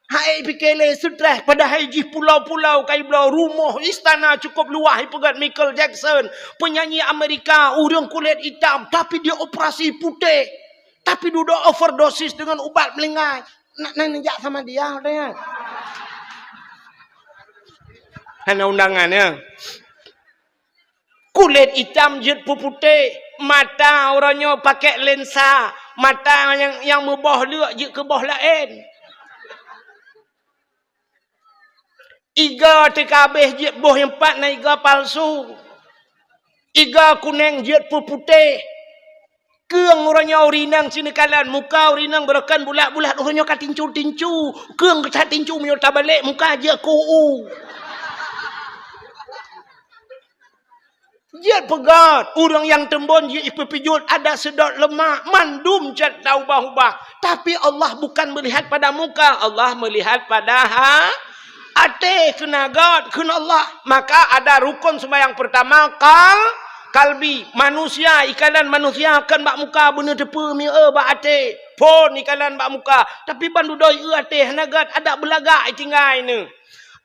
Hai pike lé stres, padahai jih pulau-pulau ka ibloe, rumoh istana cukôp luwah ipeugét Michael Jackson. Peunyanyi Amerika, ureuëng kulét itam, tapi dia operasi putéh. Tapi dudoe overdosis dengan ubat meuninggai. Nak, nak neujak sama dia, udah ya. Hana undangan, ya. Kulét itam jeuet peuputéh, mata uroe nyoe pakai lensa, mata nyang, nyang meuboh leuk jeuet keu boh laén. Iga teuka abéh jeuet boh nyang pat na iga palsu. Iga kuneng jeuet peuputéh. Keueng uroe nyoe ureuëng inong sineukalan, muka ureuëng inong barokon bulat-bulat, uroe nyoe ka tincu-tincu. Keueng ka tincu meunyoe tabalek muka jeuet keu u. Jeuet peugét, ureuëng nyang teumbon jeuet ipeupijuet adak seudot leumak, mandum cit taubah-ubah. Tapi Allah bukan melihat pada muka, Allah melihat pada ha-, até keunan gét kheun Allah. Maka ada rukun sembahyang pertama kal-, kalbi. Manusia, ikalon manusia kon bak muka beuneuteupeu mieu bak até. Phon ikalon bak muka, tapi ban dudoe ieu até hana gét, adak beulagak itinggai neu.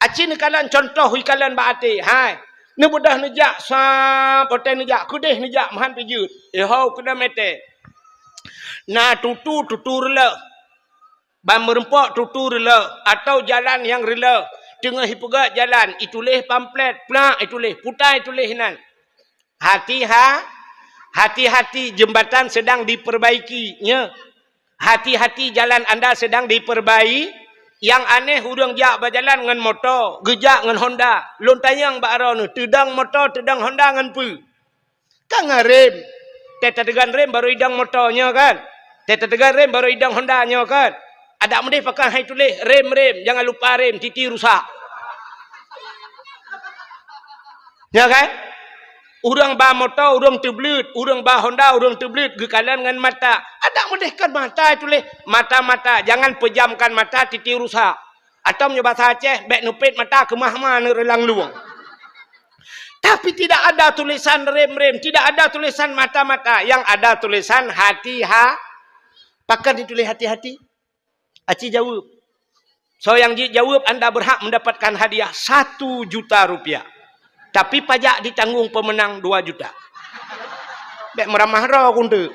Aci neukalon contoh ikalon bak até. Hai. Neubeudoh neujak, sa poté neujak, keudeh neujak, meuhan pijeuet. Ihau keudeh meté. Na tutu, tutu reuleuh. Ban meureumpok tutu reuleuh, atau jalan nyang reuleuh. Teungoh ipeugét jalan, ituléh pamflet, plak ituléh, puta ituléh nan. Hati-ha-, hati-hati, jembatan sedang diperbaiki, nyoe. Hati-hati, jalan anda sedang diperbai-, nyang aneh ureuëng jak bak jalan ngon moto, geujak ngon Honda. Lôn tanyong bak droeneuh, teudong moto, teudong Honda ngon peue? Ka ngon rem. Teutateugan rem baru idong moto nyoe kan? Teutateugan rem baru idong Honda nyoe kan? Adak meudeh pakon hai tuléh rem, rem, jangan lupa rem, titi rusak. Ya kan? Ureuëng ba moto, ureuëng teubleuet, ureuëng ba Honda, ureuëng teubleuet, geukalon ngon mata. Adak meudeh kon mata tuléh, mata-mata, jangan pejamkan mata, titi rusak. Atau meunyoe basa Aceh, bék neupet mata keumah-keumah neureulang luwang. Tapi tidak ada tulisan rem-rem, tidak ada tulisan mata-mata, yang ada tulisan hati-ha-, pakon dituléh hati-hati? Aci jaweueb. Soe nyang jijaweueb, anda berhak mendapatkan hadiah satu juta rupiah. Tapi pajak ditanggung pemenang dua juta. Bék meuramah droe kunteuk.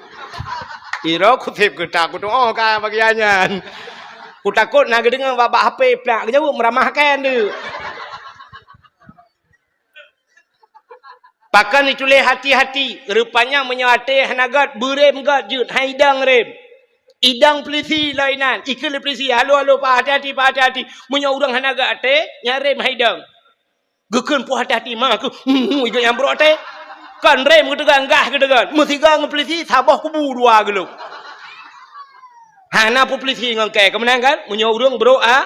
Iro kuseb keuta kutu, oh, ka bagian nyan. Kutakot na geudeungoe bak, bak H P plak geujaweueb meuramah kan tu. Pakon dituléh hati-hati, rupanya meunyoe até hana gét, beurem gét jeuet, hai idong rem. Idong peulisi lom inan, ikheun lé peulisi, "Halo, halo, Pak, hati-hati, Pak, hati-hati." Meunyoe ureuëng hana gét até, nyan rem hai idong. Geukheun peue hati-hati, ma keuh, hmm, igeunyang brok até. Kon rem geuteugan, gah geuteugan. Meusigoe ngon peulisi, saboh kubu dua geulok. Hana peue peulisi ngon kée, keumeunang kan? Meunyoe ureuëng brok a-,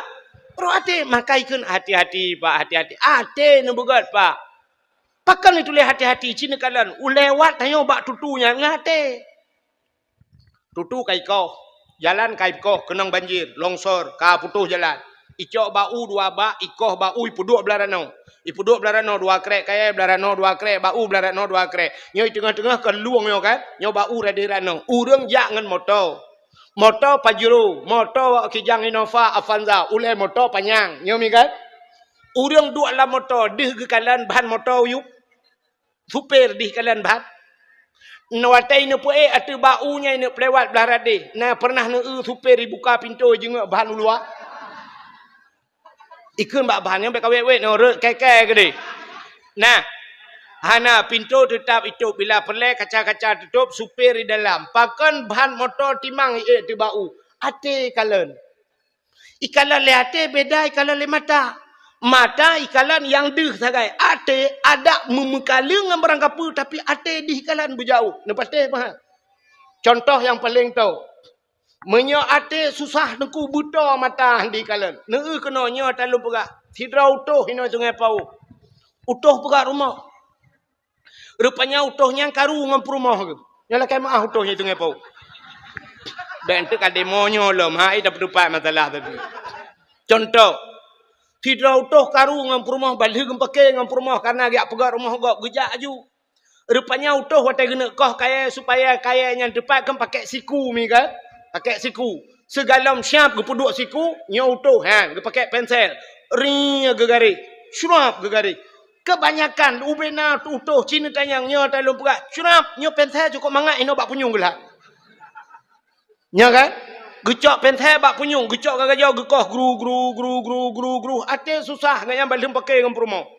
brok até, maka ikheun, "Hati-hati, Pak, hati-hati." Até neubeugét, Pak. Pakon dituléh hati-hati, ci neukalon, ulée wat tanyoe bak tutu nyan ngon até. Tutu ka ikoh, jalan ka ikoh, keunong banjir, longsor, ka putôh jalan. Icok bak u dua bak, ikoh bak u, ipeuduek blah ranoe. Ipeuduek blah ranoe dua krek kayèe, blah ranoe dua krek, bak u blah ranoe dua krek. Nyoe i teungoh-teungoh kon lueng nyoe kan? Nyoe bak u radeh ranoe. Ureueng jak ngon moto. Moto Pajero, moto kijang Innova, Avanza, ulèe moto panyang. Nyoe mi kan? Ureueng duek lam moto, deuh geukalon ban moto u yup. Supir dih kalon ban. Watèe neupeuék ateueh bak u nyan neupeuliwat blah radeh. Na pernah neueu supir ibuka pintoe jingeuk ban u luwa? Ikheun bak ban nyan bèk kawét-wét nyoe rhot kèe-kèe keudéh. Nah, hana, pintoe teutap itôp, bila peureulèe kaca-kaca teutôp, supir di dalam. Pakon ban moto timang iék ateueh bak u? Até ikalon. Ikalon lé até beda ikalon lé mata. Mata ikalon nyang deuh sagai. Até adak meumeukalon ngon barang kapeue, tapi até dih ikalon beujaweueb. Neupatéh meuhan. Contoh nyang paleng tho. Meunyoe até susah teungku, beutoe mata han ikalon. Neueu keunoe nyoe talôn peugah. Sidroe utôh inoe Sungai Pauh. Utôh peugah rumoh. Rupanya utôh nyan karu ngon peurumoh geuh. Nyoe lakèe meu'ah utôh nyan i Sungai Pauh. Bèk eunteuk ka demo nyoe lom, hai tapeuteupat masalah tadi. Contoh, sidroe utôh karu ngon peurumoh, ban lheueh geupake ngon peurumoh, kareuna geujak peugöt rumoh gob, geujak aju. Rupanya utôh watèe geuneuk koh kayèe supaya kayèe nyan teupat kan pakèk siku mi kan? Pakèk siku. Sigohlom siap geupeuduek siku, nyoe utôh, ha, geupakèk pensel. Ring geugaréh, syrap geugaréh. Keubanyakan ubé na utôh cit neutanyong nyoe talôn peugah, syrap, nyoe pensel cukôp mangat inoe bak punyueng geulhat. Nyoe kan? Geucok pensel bak punyueng, geucok gagajoe geukoh gru, gru, gru, gru, gru, gru. Até susah, gobnyan ban lheueh pake ngon peurumoh.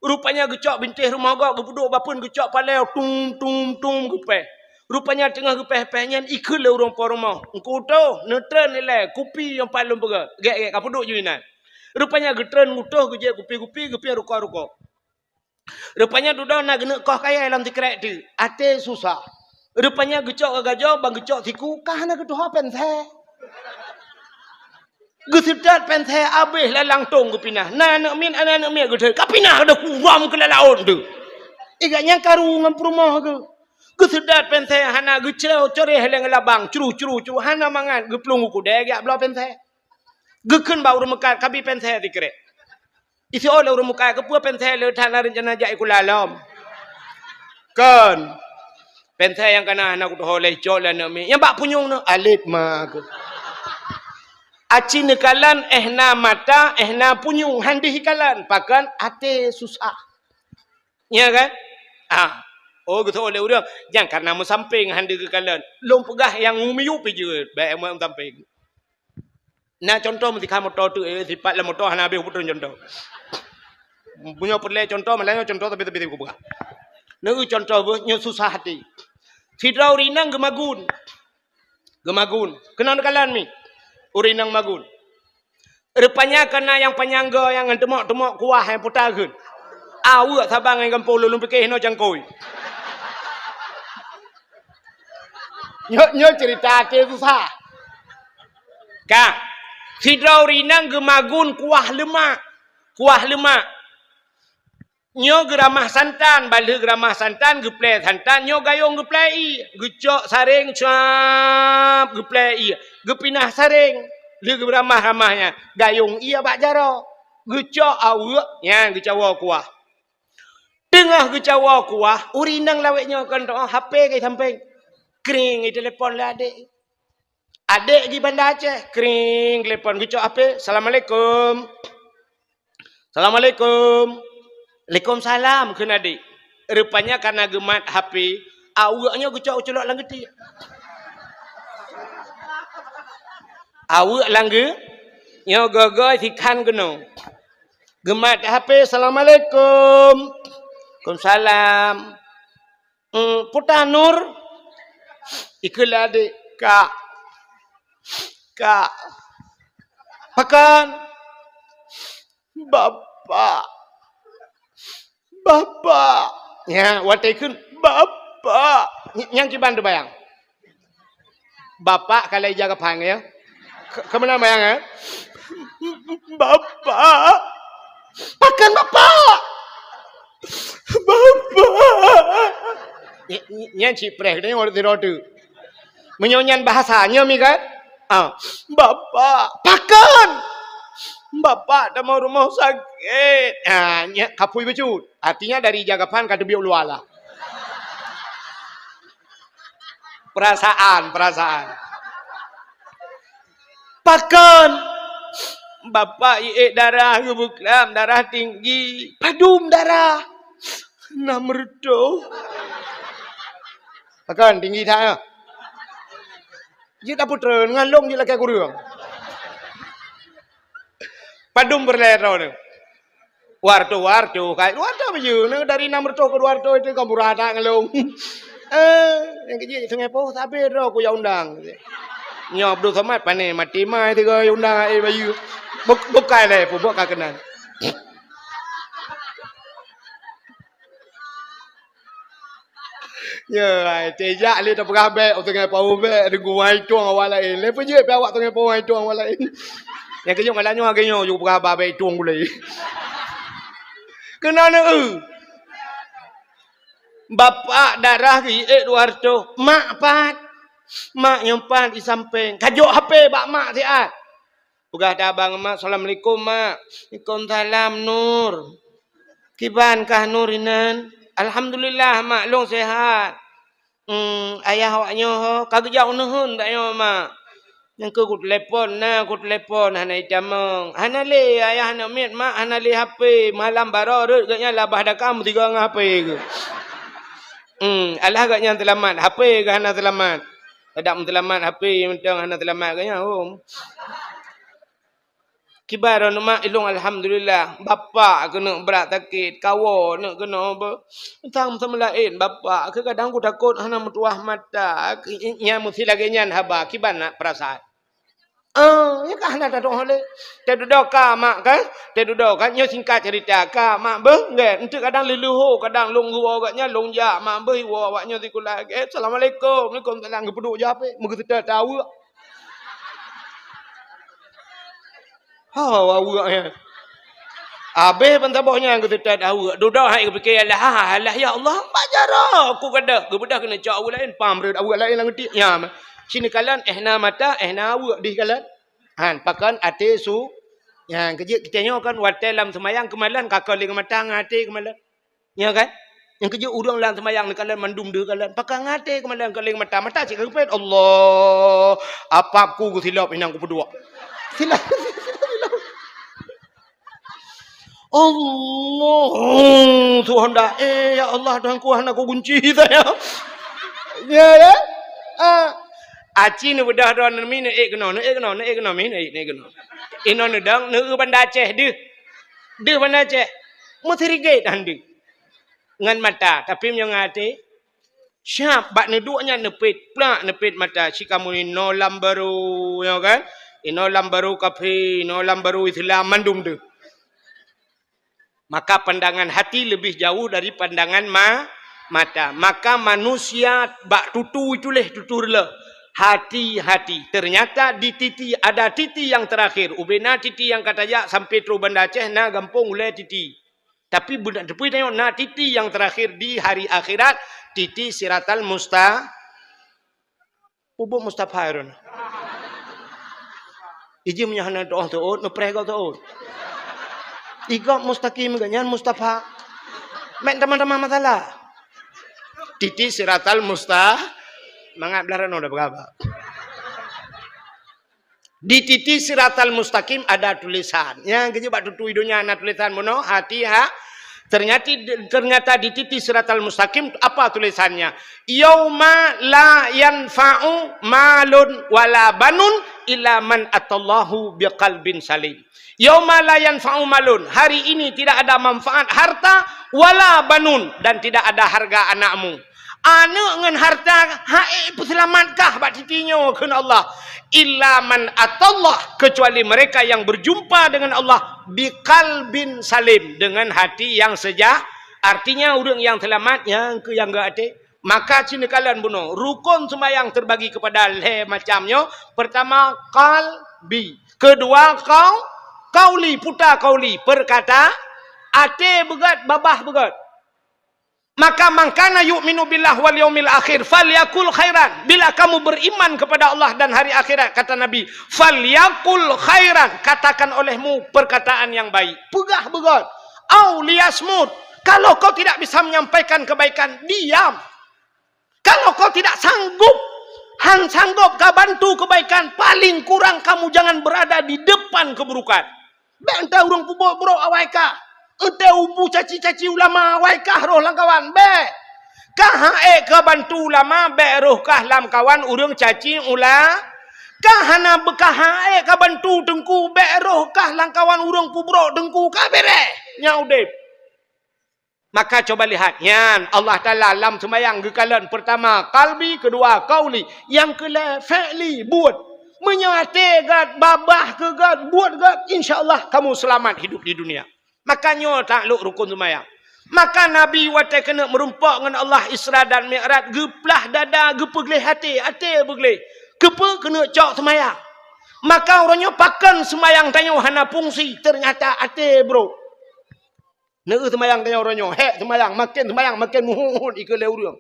Rupanya geucok bintéh rumoh gob, geupeuduek bak peuet, geucok palèe, tum, tum, tum, geupèh. Rupanya teungoh geupèh-pèh nyan, ikheun lé ureueng po rumoh. Teungku utôh, neutreun ilèe, kupi nyang pat lôn peugöt. Gèt-gèt, kapeuduek ju inan. Rupanya geutreun utôh, geujép kupi-kupi, geupiep rukok-rukok. Rupanya dudoe na geuneuk koh kayèe lam sikrek teuk. Até susah. Rupanya geucok gagajoe, ban geucok siku, ka hana geutuho pensel. Geuseutôt pensel abéh lam langtông geupinah. Na aneuk miet, na aneuk miet geuseutôt. Kapinah deuh kuram keu lam laôt deuh. Iga nyan karu ngon peurumoh geuh. Geuseutôt pensel hana geucreu-, coréh lé ngon labang. Cruh, cruh, cruh. Hana mangat geuplueng u keudè geujak bloe pensel. Geukheun bak ureueng meukat, "Kabi pensel sikrek." Isiôh lé ureueng meukat, "Keupeue pensel le that na reuncana jak sikula lom?" Kon. Pensel nyang kana hana kutuho lé cok lé aneuk miet. Nyang bak punyueng nyoe, alet ma keuh. Aci neukalon, eh na mata, eh na punyueng, han deuh ikalon. Pakon? Até susah. Nya kan? Ah. Oh, geutôh lé ureueng. Nyang kana meusampéng han deuh geukalon. Lôn peugah nyang miyueb pi jeuet, bèk meusampéng. Na contoh meusikha moto tu, eh, sipat lam moto hana habéh putôh contoh. Meunyoe peureulèe contoh, malah nyoe contoh tapi-tapi kupeugah. Neu contoh beuh, nyoe susah até. Sidroe ureueng inong geumagun. Geumagun. Keunoe neukalon mi. Ureueng inong magun. Rupanya kana nyang panyang goe nyang ngon teumok-teumok kuah nyang puta kheun. Aweuek saban ngon gampông lôn pike hinoe cangkôi. Nyoe, nyoe cerita até susah. Ka, sidroe ureueng inong geumagun kuah leumak. Kuah leumak. Nyoe geuramah santan, ban lheueh geuramah santan, geuplè santan, nyoe gayông geuplè ié. Geucok saréng, cuap, geuplè ié. Geupinah saréng, lheueh geuramah-ramah nyan, gayông ié bak jaroe. Geucok aweuek, nyan geucawoe kuah. Teungoh geucawoe kuah, ureueng inong lawét nyoe kon teu'oh, H P ka isampéng. Kring, itelepon lé adék. Adék di Banda Aceh, kring, telepon, geucok H P, "Assalamualaikum." "Assalamualaikum." "Waalaikumsalam," kheun adék. Rupanya kana geumat H P, aweuek nyoe geucok geuculok lam geutiek. Aweuek lam geu-, nyoe goe-goe sikhan keunoe. Geumat H P, "Assalamualaikum." "Waalaikumsalam." "Hmm, peue tan, Nur?" Ikheun lé adék, "Kak. Kak." "Pakon?" "Bapak. Bapak." Nya, watèe kheun, "Bapak." Ny-, nyang kiban teubayang. Bapak ka lheuh ija geuphang, ya. Ke-, keumeunang bayang, ya? "Bapak." "Pakon bapak?" "Bapak." Ny-, ny-, nyan cit preh, nyoe ureueng sidroe teuk. Meunyoe nyan bahasa, nyoe mi kan? Ah, "Bapak." "Pakon?" "Bapak tamong rumoh sakét." Ah, nyan kapui bacut. Artinya dari jagapan ka teubiet luwa lah. Perasaan, perasaan. "Pakon?" "Bapak iék darah, geubeuklam darah tinggi." "Padum darah?" "Nam reutôh." "Pakon tinggi that nyoe?" Jeuet tapeutreun ngon lôn jeuet lakée kureueng. Padum peureulée droeneuh? Dua reutôh, dua reutôh, ka dua reutôh baju. Nah, dari nam reutôh keu dua reutôh itu ka murah that ngon lôn. Eh, nyang keu jih sunggai poh sabe droe ku ya undang. Nyoe Abdul Somad pané mati mai tiga ya undang ai bayu. Buk-, bukai lé pubok ka keunan. Nyoe, ai, tijak lé tapeugah bék, u teungoh pawöh bék, deungon wai tueng awak laén. Lé peujeuet pih awak teungoh pawöh wai tueng awak laén. Nyang keujeuet malam nyoe lagée nyoe, yue peugah haba bék tueng gulé. Keunoe neu-eu. Bapak darah geuék dua reutôh, mak pat. Mak nyoe pat di sampéng. Kajok H P bak mak siat. Peugah tabang mak, "Assalamualaikum, Mak." "Waalaikumsalam, Nur. Kiban kah Nur inan?" "Alhamdulillah, Mak, lôn sehat." "Hmm, ayah awak nyoe ho?" "Ka geujak u neuheun tanyoe, Mak." "Nyang keu kutelepon na, kutelepon hana itamong." "Hana lé, ayah aneuk miet, Mak, hana lé H P. Malam baroe rhot geuhnyan labah dakam tiga ngon H P geuh." "Hmm, alah geuhnyan seulamat, H P geuh hana seulamat." Adak meuseulamat H P mantong hana seulamat geuhnyan, hom. "Kiban droeneuh, Mak?" "Ilôn alhamdulillah." "Bapak keuneuk brat sakét, kawoe neuk keunoe beuh. Sang seumeu laén bapak, keu kadang kutakot hana meutuwah mata." Nyan meusi lagée nyan haba, kiban na peurasaan. Eh, nyan ka hana tatu'oh lé. Teududoe ka mak ka, teududoe ka, nyoe singkat cerita ka mak beuh, nggak, enteuk kadang leuluho, kadang lôn geuwoe geuhnyan, lôn jak mak beuh, iwoe awak nyoe sikula, eh, "Assalamualaikum." "Waalaikumsalam." Geupeuduek jak pih, meugeuseutôt aweuek. Ha, aweuek nyan. Abéh ban saboh nyan geuseutôt aweuek. Dudoe hai geupike, "Alah, alah, ya Allah, bak jaroe ku gadôh." Geubeudôh keuneuk cok aweuek laén, pam rhot aweuek laén lam geutik. Nyan. Sinoe kalon, eh na mata, eh na aweuek dih kalon. Han, pakon até su. Nyan, keujeuet kitanyoe kan watée lam seumayang keumalon, ka kon lé ngon mata ngon até keumalon. Nyo kan? Nyang keujeuet ureuëng lam seumayang neukalon mandum deuh kalon. Pakon ngon até keumalon, kon lé ngon mata. Mata cit ka geupet, Allah, apap ku geusilop inong kupeuduek. Silop. Allah, Tuhan dah. Eh, ya Allah, Tuhan ku hana ku gunci saya. Ya, ya. Ah. Aci neubeudôh droe neumi neuék keunoe, neuék keunoe, neuék keunoe mi, neuék, neuék keunoe. Inoe neudong, neueu Banda Aceh deuh. Deuh Banda Aceh. Meusirigét han deuh. Ngon mata, tapi meunyoe ngon até, siab bak neuduek nyan neupet, plak neupet mata, si kamoe inoe lam barô, nyo kan? Inoe lam barô kafé, inoe lam barô Islam, mandum deuh. Maka pandangan hati lebih jauh dari pandangan ma-, mata. Maka manusia bak tutu itulah tutu reuloh. Hati-hati. Ternyata di titi, ada titi yang terakhir. Ubena titi nyang ka tajak sampai trok Banda Aceh na gampông ulée titi. Tapi beuna teupeu tanyoe na titi nyang terakhir di hari akhirat, titi Siratal Musta-, Peubuet Mustafa Harun. Iji meunyoe hana tuoh teuôt, neupreh gob teuôt. Igob mustaqim geuh nyan Mustafa. Mek teuma-teuma masalah. Titi Siratal Musta-, mangat blah rano dah beugaba. Di titi Siratal Mustaqim ada tulisan. Nyang keujeuet bak tutui donya na tulisan bunoe, hati ha. Ternyata, ternyata di titi Siratal Mustaqim apa tulisannya? "Yauma la yanfa'u malun wala banun illa man atallahu biqalbin salim." "Yauma la yanfa'u malun," hari ini tidak ada manfaat harta, "wala banun," dan tidak ada harga anakmu. Aneuk ngon harta hana peuseulamatkah bak titi nyoe kheun Allah. "Illa man atallah," kecuali mereka yang berjumpa dengan Allah, "biqalbin salim," dengan hati yang seja-, artinya ureuëng nyang seulamat nyang keu nyang geuaté. Maka cit neukalon bunoe, rukon seumayang terbagi kepada lhée macam nyoe. Pertama, qalbi. Kedua, qau-, qauli, puta qauli, perkata-, até beugét, babah beugét. Maka, "Man kana yu'minu billahi wal yaumil akhir falyakul khairan." Bila kamu beriman kepada Allah dan hari akhirat, kata Nabi, "Falyakul khairan," katakan olehmu perkataan yang baik. Peugah beugét. "Au liyasmut." Kalau kau tidak bisa menyampaikan kebaikan, diam. Kalau kau tidak sanggup, han sanggup ka bantu kebaikan, paling kurang kamu jangan berada di depan keburukan. Bèk eunteuk ureueng peubuet brok awai kah. Eunteuk ubu caci-caci ulama awai kah roh lam kawan. Bèk. Kah han ék ka bantu ulama, bèk roh kah lam kawan ureueng caci ula-, kah hana beukah han ék ka bantu teungku, bèk roh kah lam kawan ureueng peubrok teungku. Ka beureh nyang udeb. Maka cuba lihat, nyan Allah Taala lam seumayang geukalon, pertama qalbi, kedua qauli, nyang keulhèe fi'li, buet. Meunyoe até gèt, babah keu gèt, buet gèt, insya Allah kamu selamat hidup di dunia. Maka nyoe taklok rukun seumayang. Maka Nabi watèe keuneuk meurumpok ngon Allah Isra dan Mi'raj, geuplah dada, geupeugleh até, até beugleh. Keupeue? Keuneuk cok seumayang. Maka uroe nyoe pakon seumayang tanyoe hana fungsi, ternyata até brok. Neu seumayang tanyoe uroe nyoe, hék seumayang, maken seumayang maken meuhôt-hôt ikeue lé ureueng.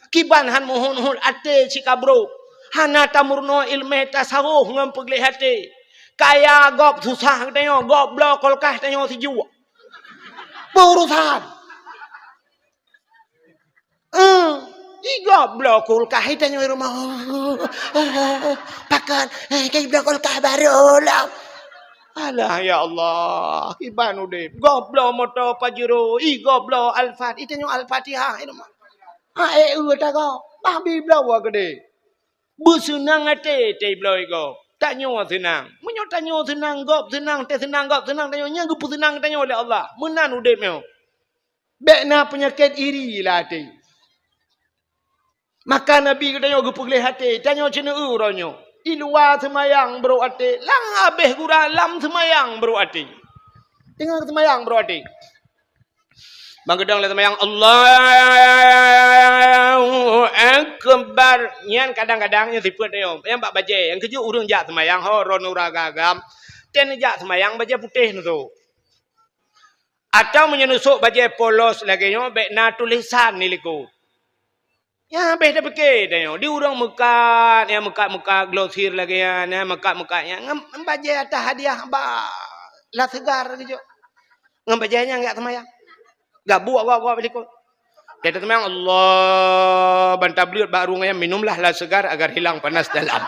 Kiban han meuhôt-hôt até cit ka brok. Hana tameurunoe ileumèe tasawuf ngon peugleh até. Kaya gob susah tanyoe, gob bloe kulkas tanyoe sijuek. Peurusan. Eh, igob bloe kulkas tanyoe rumoh. Pakon, eh, ka ibloe kulkas barô lom. Alah, ya Allah, kiban udeb. Gob bloe moto Pajero, igob bloe Alphard, itanyoe Al-Fatihah, i rumoh. Ha, eh, eu tagob, bah bi bloe wa keudeh. Beuseunang até, tei bloe igob. Tanyoe seunang. Meunyoe tanyoe seunang, gob seunang, tei seunang, gob seunang, tanyoe nyan geupeuseunang tanyoe lé Allah. Meunan udeb nyoe. Bèk na peunyakét iri lam até. Maka Nabi geutanyoe geupeugleh até, tanyoe ceuneueu uroe nyoe. I luwa seumayang brok até, lam habéh gura lam seumayang brok até. Teungoh seumayang brok até. Ban geudong lé seumayang, Allahu Akbar. Nyan kadang-kadang nyan sifeuet tanyoe. Nyan bak bajèe. Nyang keujeuet ureueng jak seumayang, ho, droeneuh ureueng agam-agam. Teuh neujak seumayang bajèe putéh neusok. Atawa meunyoe neusok bajèe polos lagèe nyoe, bèk na tulésan di likôt. Nyan habéh tapike tanyoe, di ureueng meukat, nyang meukat-meukat glosir lagèe nyan, nyang meukat-meukat nyan, ngon bajèe ateuh hadiah bak La Segar geujok. Ngon bajèe nyan geujak seumayang. Gabuek gob-gob di likôt. Watèe seumayang, Allah, ban tableuet bak rueng nyan, minumlah La Segar agar hilang panas dalam.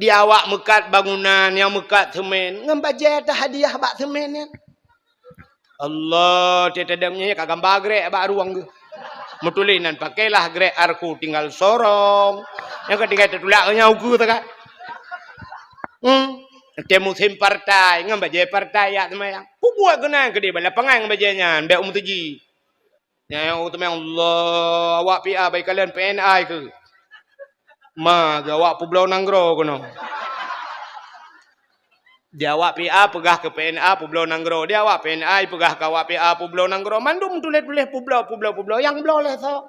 Di awak meukat bangunan, nyang meukat seumén, ngon bajèe ateuh hadiah bak seumén nyan. Allah, tiep-tiep nyan ka gamba grek bak rueng geuh. Meutuléh nan, "Pakailah grek Arku tinggal sorong." Nyang ka tinggai tatulak nyan ukeue takat. Hmm. Watèe musém partai, ngon bajèe partai jak seumayang. Peubuet keunan keudéh bak lapangan ngon bajèe nyan, bèk u meuseujid. Nyan nyang teumanyong, Allah, awak P A bak ikalon P N I keu? Ma, geu awak peubloe nanggroe keunoe. Di awak P A peugah keu P N A peubloe nanggroe. Di awak P N I peugah keu awak P A peubloe nanggroe. Mandum tuléh-tuléh peubloe, peubloe, peubloe. Nyang bloe lé soe?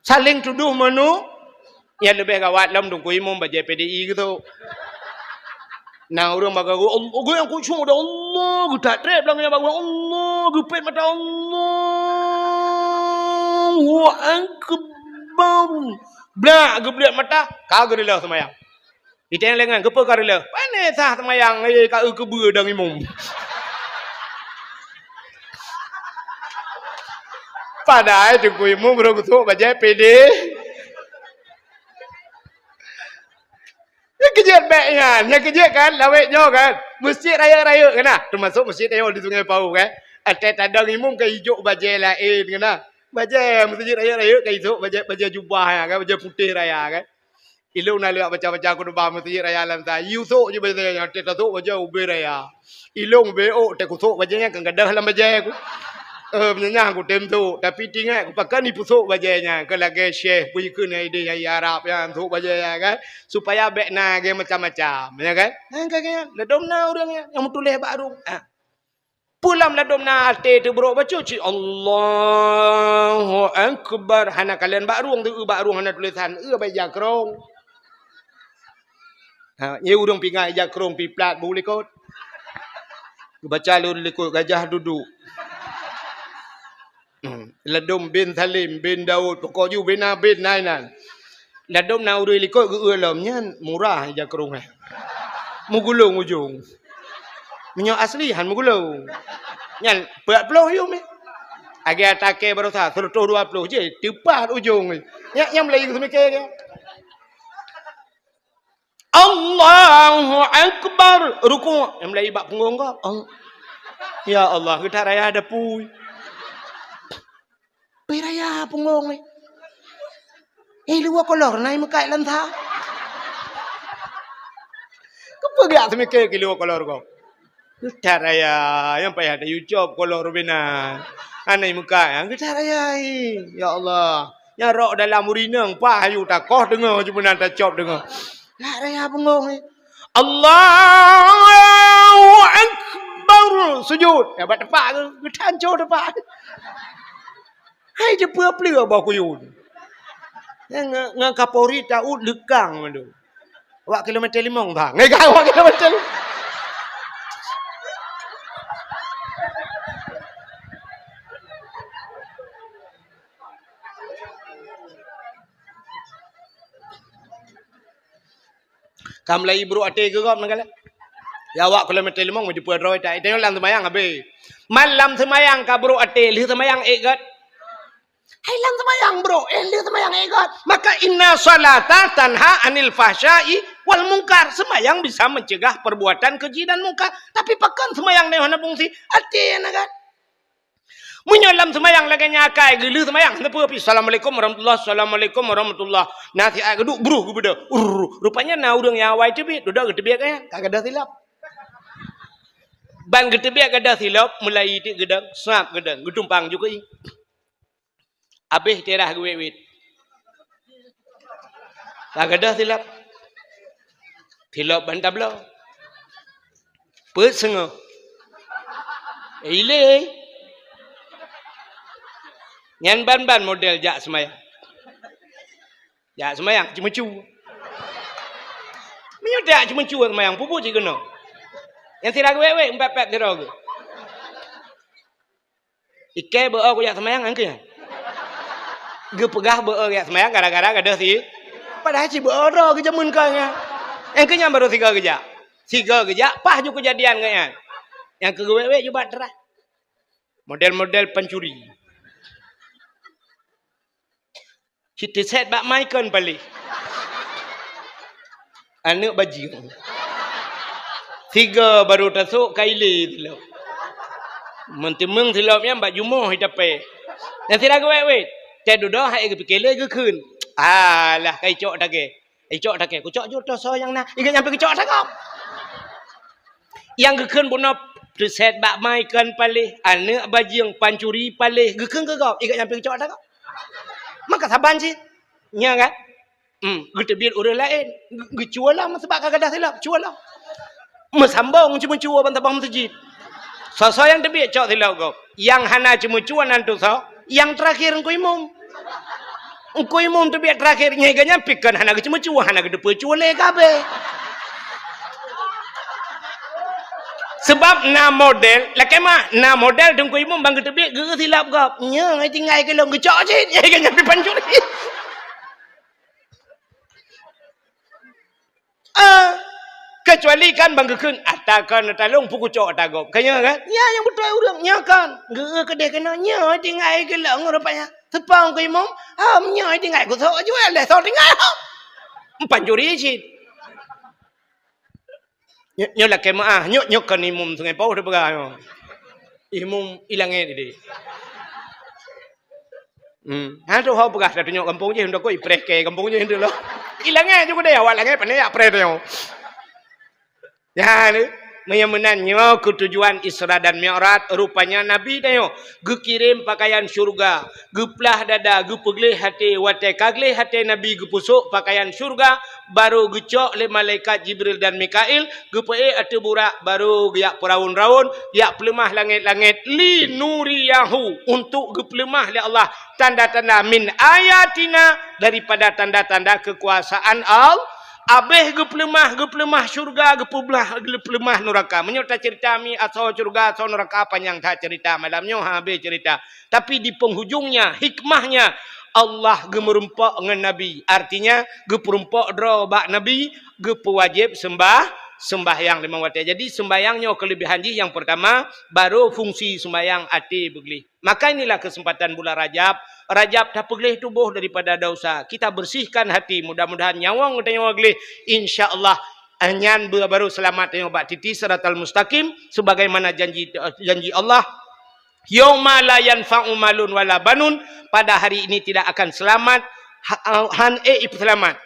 Saléng tudoh meunoe. Nyang leubeh gawat lom Teungku Imum bajèe P D I geusok. Na ureueng bak geuh, Allah, geuh nyang khusyuk dah Allah, geutak trép lam nyang bak geuh, Allah, geupét mata, Allahu Akbar. Blak, geublak mata, ka geurileuh seumayang. Iteng lengan, keupeue ka rileuh? Pane sah seumayang, eh, ka eu keubeue dang imum. Padahai Teungku Imum rhot geusok bajèe P D. Nyang keujeuet bèk nyan, nyang keujeuet kan, lawét nyoe kan. Meuseujid rayeuk-rayeuk kan na, teumasok meuseujid nyoe di Sungai Pauh kan. Watèe tadong imum ka ijok bajèe laén kan na. Bajèe meuseujid rayeuk-rayeuk ka isok bajèe, bajèe jubah nyan kan, bajèe putéh raya kan. Ilôn na lheueh baca-baca khutubah meuseujid raya Lansa, yue sok jih bajèe nyan, watèe tasok bajèe ubé raya. Ilôn ubé ôk, watèe kusok bajèe nyan ka gadôh lam bajèe ku. Eh, meunyo nyan kutem sok, tapi tinggai kupakon ipeusok bajèe nyan, keu lagèe syèh, peue jikheun nyang idéh nyang i Arab nyan, sok bajèe nyan kan, supaya bèk na lagèe macam-macam, ya kan? Nyan ka nyan, ladôm na ureueng nyan, nyang meutuléh bak rueng. Ah. Peue lom ladôm na até teubrok bacut cit, Allahu Akbar. Hana kalon bak rueng, teu bak rueng hana tulésan, eu bak ija krông. Ha, nyan ureueng pingai ija krông pih plat beu likot. Geubaca lé ureuëng likot, Gajah Duduk. Hmm. Ladôm bin Salim bin Daud, pokok ju bina bin nai nan. Ladôm na ureuëng likot geu-eu lom nyan, murah ija keurong nyan. Meugulong ujong. Meunyoe asli han meugulong. Nyan peuet ploh yum. Lagée ata kée baroesa, seratus dua ploh jih, teupat ujong. Nyan, nyan mulai geuseumiké dia. Allahu Akbar. Ruku'. Nyang mulai bak punggong kah? Al-, ya Allah, geutak raya dapui. Pi raya punggong ni. Eh, luwa kolor, nai meukat lam tha. Keupeue geujak seumiké keu luwa kolor kah? Geutak raya, nyang payah tayue cop kolor rubena. Anai meukat, geutak raya, eh. Ya Allah. Nyang rok dalam urineueng, pah ayu takoh deungoe, cuma nan tacop deungoe. Geutak raya punggong, eh. Allahu Akbar. Sujud. Ya, bak tepak ke? Geutanco tepak. Hai, jeupeue-peue boh kuyun. Nyan ngon, ngon kapori taut leukang mandum. Awak kilometer limong, bang. Ngai kau awak kilometer limong. Ka mulai brok até keu gob neukalon. Ya, awak kilometer limong, meujeupeue droe, tak, itu lam seumayang habéh. Man lam seumayang ka brok até, lheueh seumayang ék gét. Hai lam seumayang, bro. Eh, lheueh seumayang ék gét. Maka inna shalata tanha 'anil fahsya'i wal munkar. Seumayang bisa mencegah perbuatan keji dan mungkar. Tapi pakon seumayang nyoe hana fungsi? Até na gét. Meunyoe lam seumayang lagée nyan akai geulheueh seumayang, hana peue pih. Assalamualaikum warahmatullah, assalamualaikum warahmatullah. Na siat geuduek, bruh geubeudôh. Urr, rupanya na ureuëng nyang awai teubiet, dudoe geuteubiet gaya. Ka gadôh silop. Ban geuteubiet gadôh silop, mulai tiek geudong, sab geudong, geutumpang ju keu ié. Abéh teurah geuwét-wét. Ka gadôh silop. Silop ban tabloe. Peuet seungoh. Ilée. Nyan ban-ban model jak seumayang. Jak seumayang, ceumeucue. Meunyoe jak ceumeucue seumayang, peue buet cit keunoe? Nyang sira geuwét-wét, empat-empat sidroe geuh. Ikée beu-o kujak seumayang, nyang keu nyan. Geupeugah beu-o kujak seumayang gara-gara gadôh si-, padahai cit beu-o droe geujameun keu nyan. Nyang keu nyan barô sigoe geujak. Sigoe geujak, paih ju keujadian keu nyan. Nyang keu geuwét-wét ju bak teurah. Model-model pancuri. Cit teusét bak mai kon paléh. Aneuëk bajeueng. Sigoe barô tasôk ka ilée silop. Meuteumeung silop nyan bak jumoh itapée. Nyang sira geuwét-wét. Tée dudoe hai geupike lé geukheun. Alah, ka icok tagée. Icok tagée. Kucok ju toh soe nyang na. Igét nyang pih geucok tagop. Nyang geukheun bunoe teusét bak mai kon paléh, aneuëk bajeueng pancuri paléh, geukheun keu gob, igét nyang pih geucok tagop. Maka saban cit. Nya kan? Hmm, geuteubiet ureuëng laén, geu-, geucue lom, seubab ka gadôh silop, cue lom. Meusambong ceumeucue ban tabang meuseujid. Soe-soe nyang teubiet cok silop gob. Nyang hana ceumeucue nan tu soe? Nyang teurakhir Teungku Imum. Teungku Imum teubiet teurakhir, nyan gobnyan pih kon hana geuceumeucue, hana geuteupeue cue lé ka abéh. Seubab na model, lakée meu'ah, na model Teungku Imum ban geuteubiet geu-eu silop gob. Nyoe tinggai keu lôn geucok cit, nyan gobnyan pih pancuri. Ah, kecuali kan ban geukheun, ata kon ata lôn, peue kucok ata gob. Ka nyoe kan? Nyan nyang beutôi ureuëng. Nyoe kon. Geu-eu keudeh keunoe. Nyoe tinggai keu lôn rupanya. Seupang keu imum. Ha, nyoe tinggai keu soe jual lé soe tinggai. Pancuri cit. Nyoe, nyoe lakée meu'ah. Nyoe, nyoe kon imum Sungai Pauh teupeugah nyoe. Imum i langét idéh. Hmm. Ha, tu ho peugah tatunyok gampông jih, untuk ko ipreh kée gampông jih tu loh. I langét ju keudeh, awak langét pane jak preh tanyoe. Ya, ni. Meunyoe meunan nyoe keu tujuan Isra dan Mi'raj, rupanya Nabi tanyoe geukirém pakaian syurga, geuplah dada, geupeugleh até, watée ka gleh até Nabi geupeusok pakaian syurga, barô geucok lé malaikat Jibril dan Mikail, geupeuék ateueh burak, barô geujak peuraun-raun, jak peuleumah langét-langét, li nuriyahu, untuk geupeuleumah lé Allah tanda-tanda min ayatina, daripada tanda-tanda kekuasaan Al-, Abéh geupeuleumah, geupeuleumah syurga, geupeublah, geupeuleumah nuraka. Meunyoe taceurita mi asoe syurga, asoe nuraka, panyang that ceurita malam nyoe, ha, abéh ceurita. Tapi di penghujungnya, hikmahnya, Allah geumeurumpok ngon Nabi. Artinya, geupeurumpok droe bak Nabi, geupeuwajéb seumbah, seumbahyang limong watée. Jadi, seumbahyang nyoe keuleubehan jih nyang peurtama, barô fungsi seumbahyang até beugleh. Maka inilah kesempatan bulan Rajab. Rajab tapeugleh tuboh daripada dosa. Kita bersihkan hati. Mudah-mudahan nyawöng tanyoe gleh. Insya Allah, nyan baru seulamat tanyoe bak titi siratal mustaqim. Sebagaimana janji, janji Allah. Yauma la yanfa'u malun wala banun. Pada hari ini tidak akan selamat. Ha-, han ék seulamat.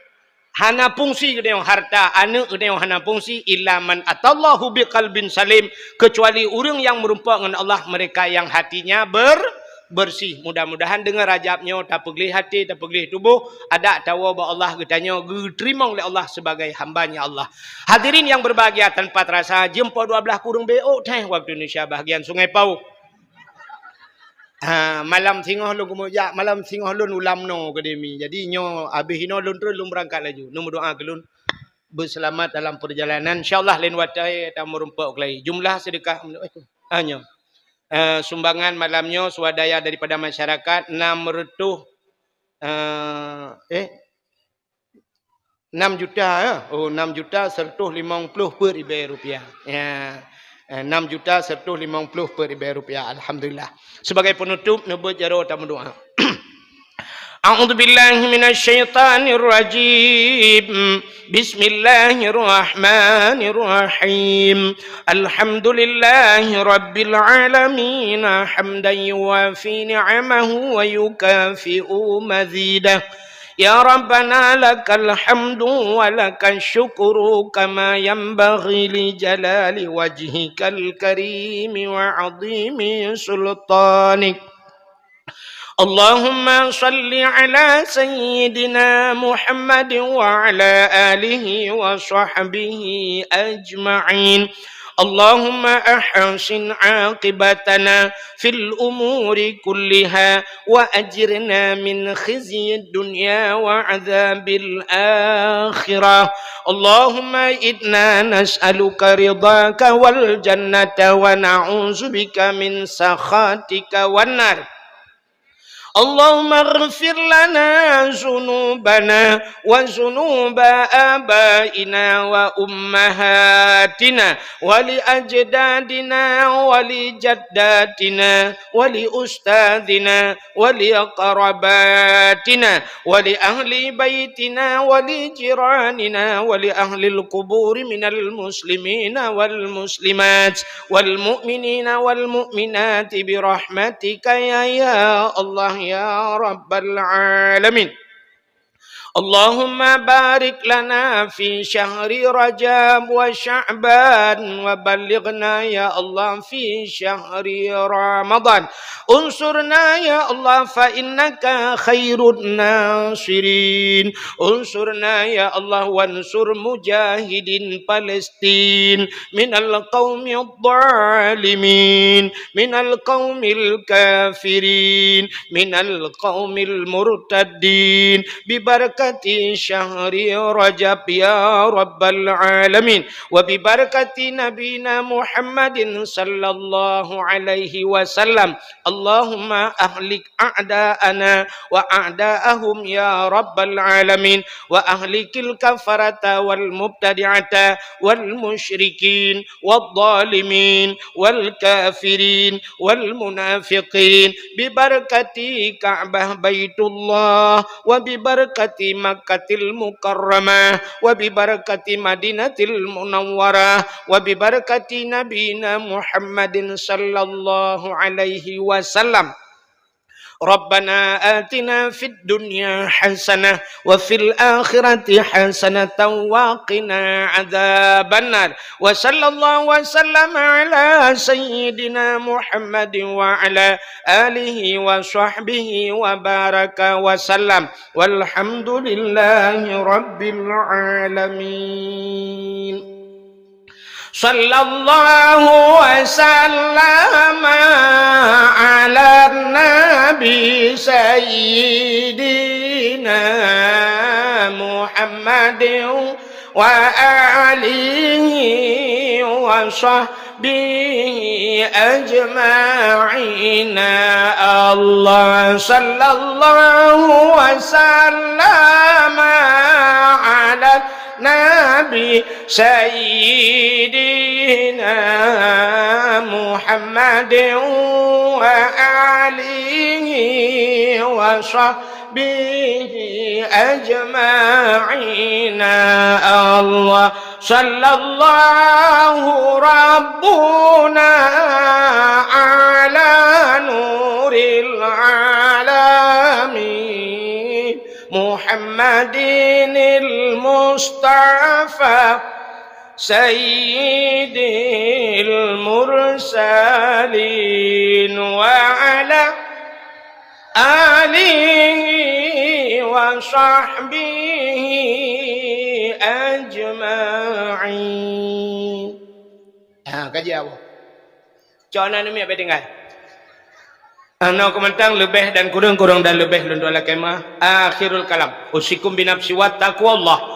Hana fungsi geutanyoe harta, aneuëk geutanyoe hana fungsi, illa man atallahu biqalbin salim, kecuali ureuëng nyang meurumpok ngon Allah, mereka yang hatinya ber-, bersih. Mudah-mudahan deungon Rajab nyoe tapeugleh até, tapeugleh tuboh, adak tawoe bak Allah geutanyoe geuteurimong lé Allah sebagai hamba-Nya Allah. Hadirin yang berbahagia, tanpa terasa jeuem poh dua belas kureueng beu teh waktu Indonesia bahagian Sungai Pauh. Ha, malam singoh lôn keumujak, malam singoh lôn ulam no akademi. Jadi nyoe abéh inoe lôn terus lôn beurangkat laju. Lôn meudoa keu lôn beuseulamat dalam peurjalanan. Insya Allah lain watée tameurumpok lagi. Jumlah sedekah, eh, ah, nyoe. Eh, sumbangan malam nyoe swadaya daripada masyarakat enam ratus, eh, eh, enam juta, ya. Oh, enam juta seratus limong puluh peuet ribèe rupiah. Ya. Eh, enam juta seratus limong puluh peuet ribèe rupiah. Alhamdulillah. Sebagai penutup, neubeuet jaroe tameudoa. A'udzubillahi minasyaitonirrajim. Bismillahirrahmanirrahim. Alhamdulillahi rabbil alamin. Hamdan yuwafi ni'amahu wa yukafi'u mazidah. Ya Rabbana lakal hamdu wa lakal syukru kama yanbaghi li jalali wajhikal karimi wa azimi sultanik. Allahumma salli ala sayyidina Muhammadin wa ala alihi wa sahbihi ajma'in. Allahumma ahsin aqibatana fil umuri kulliha wa ajirna min khizyid dunya wa adzabil akhirah. Allahumma inna nas'aluka ridhaka wal jannata wa na'udzubika min sakhatika wan nar. Allahumma ighfir lana dzunubana wa dzunuba abaina wa ummahatina wa li ajdadina wa li jaddatina wa li ustadzina wa li aqrabatina wa li ahli baitina wa li jiranina wa li ahlil quburi minal muslimina wal muslimat wal mu'minina wal mu'minati bi rahmatika ya, ya Allah, ya Rabbal alamin. Allahumma barik lana fi syahri Rajab wa Sya'ban wa ballighna ya Allah fi syahri Ramadan. Unsurna ya Allah fa innaka khairun nasirin. Unsurna ya Allah wansur mujahidin Palestin. Din minal qaumidh dhalimin, minal qaumil kafirin, minal qaumil murtaddin, bi barakati syahri Rajab ya rabbal alamin, wa bi barakati nabina Muhammadin sallallahu alaihi wasallam. Allahumma ahlik a'da'ana wa a'da'ahum ya rabbal alamin, wa ahlikil kafarata wal mubtadi'ata wal musyrikin wal zalimin wal kafirin wal munafiqin, bi barakati Ka'bah Baitullah, wa bi barakati Makkatil Mukarramah, wa bi barakati Madinatil Munawwarah, wa bi barakati nabina Muhammadin sallallahu alaihi wasallam. Rabbana atina fid dunya hasanah wa fil akhirati hasanatan wa qina adzabannar. Wa sallallahu wa sallama ala sayyidina Muhammadin wa ala alihi wa sahbihi wa baraka wa sallam. Walhamdulillahi rabbil alamin. Sallallahu wa sallama ala nabi sayyidina Muhammadin وآله وصحبه أجمعين. الله صلى الله وسلم على النبي سيدنا محمد وآله وصحبه به أجمعين. الله صلى الله ربنا على نور العالمين محمد المصطفى سيد المرسلين وعلى آله وصحبه أجمعين. Ha, kaji apa? Cok na numi apa tinggal? Ano kementang lebih dan kurang, kurang dan lebih lôn tuan lakée meu'ah. Akhirul kalam. Usikum binafsi wa taqwallah.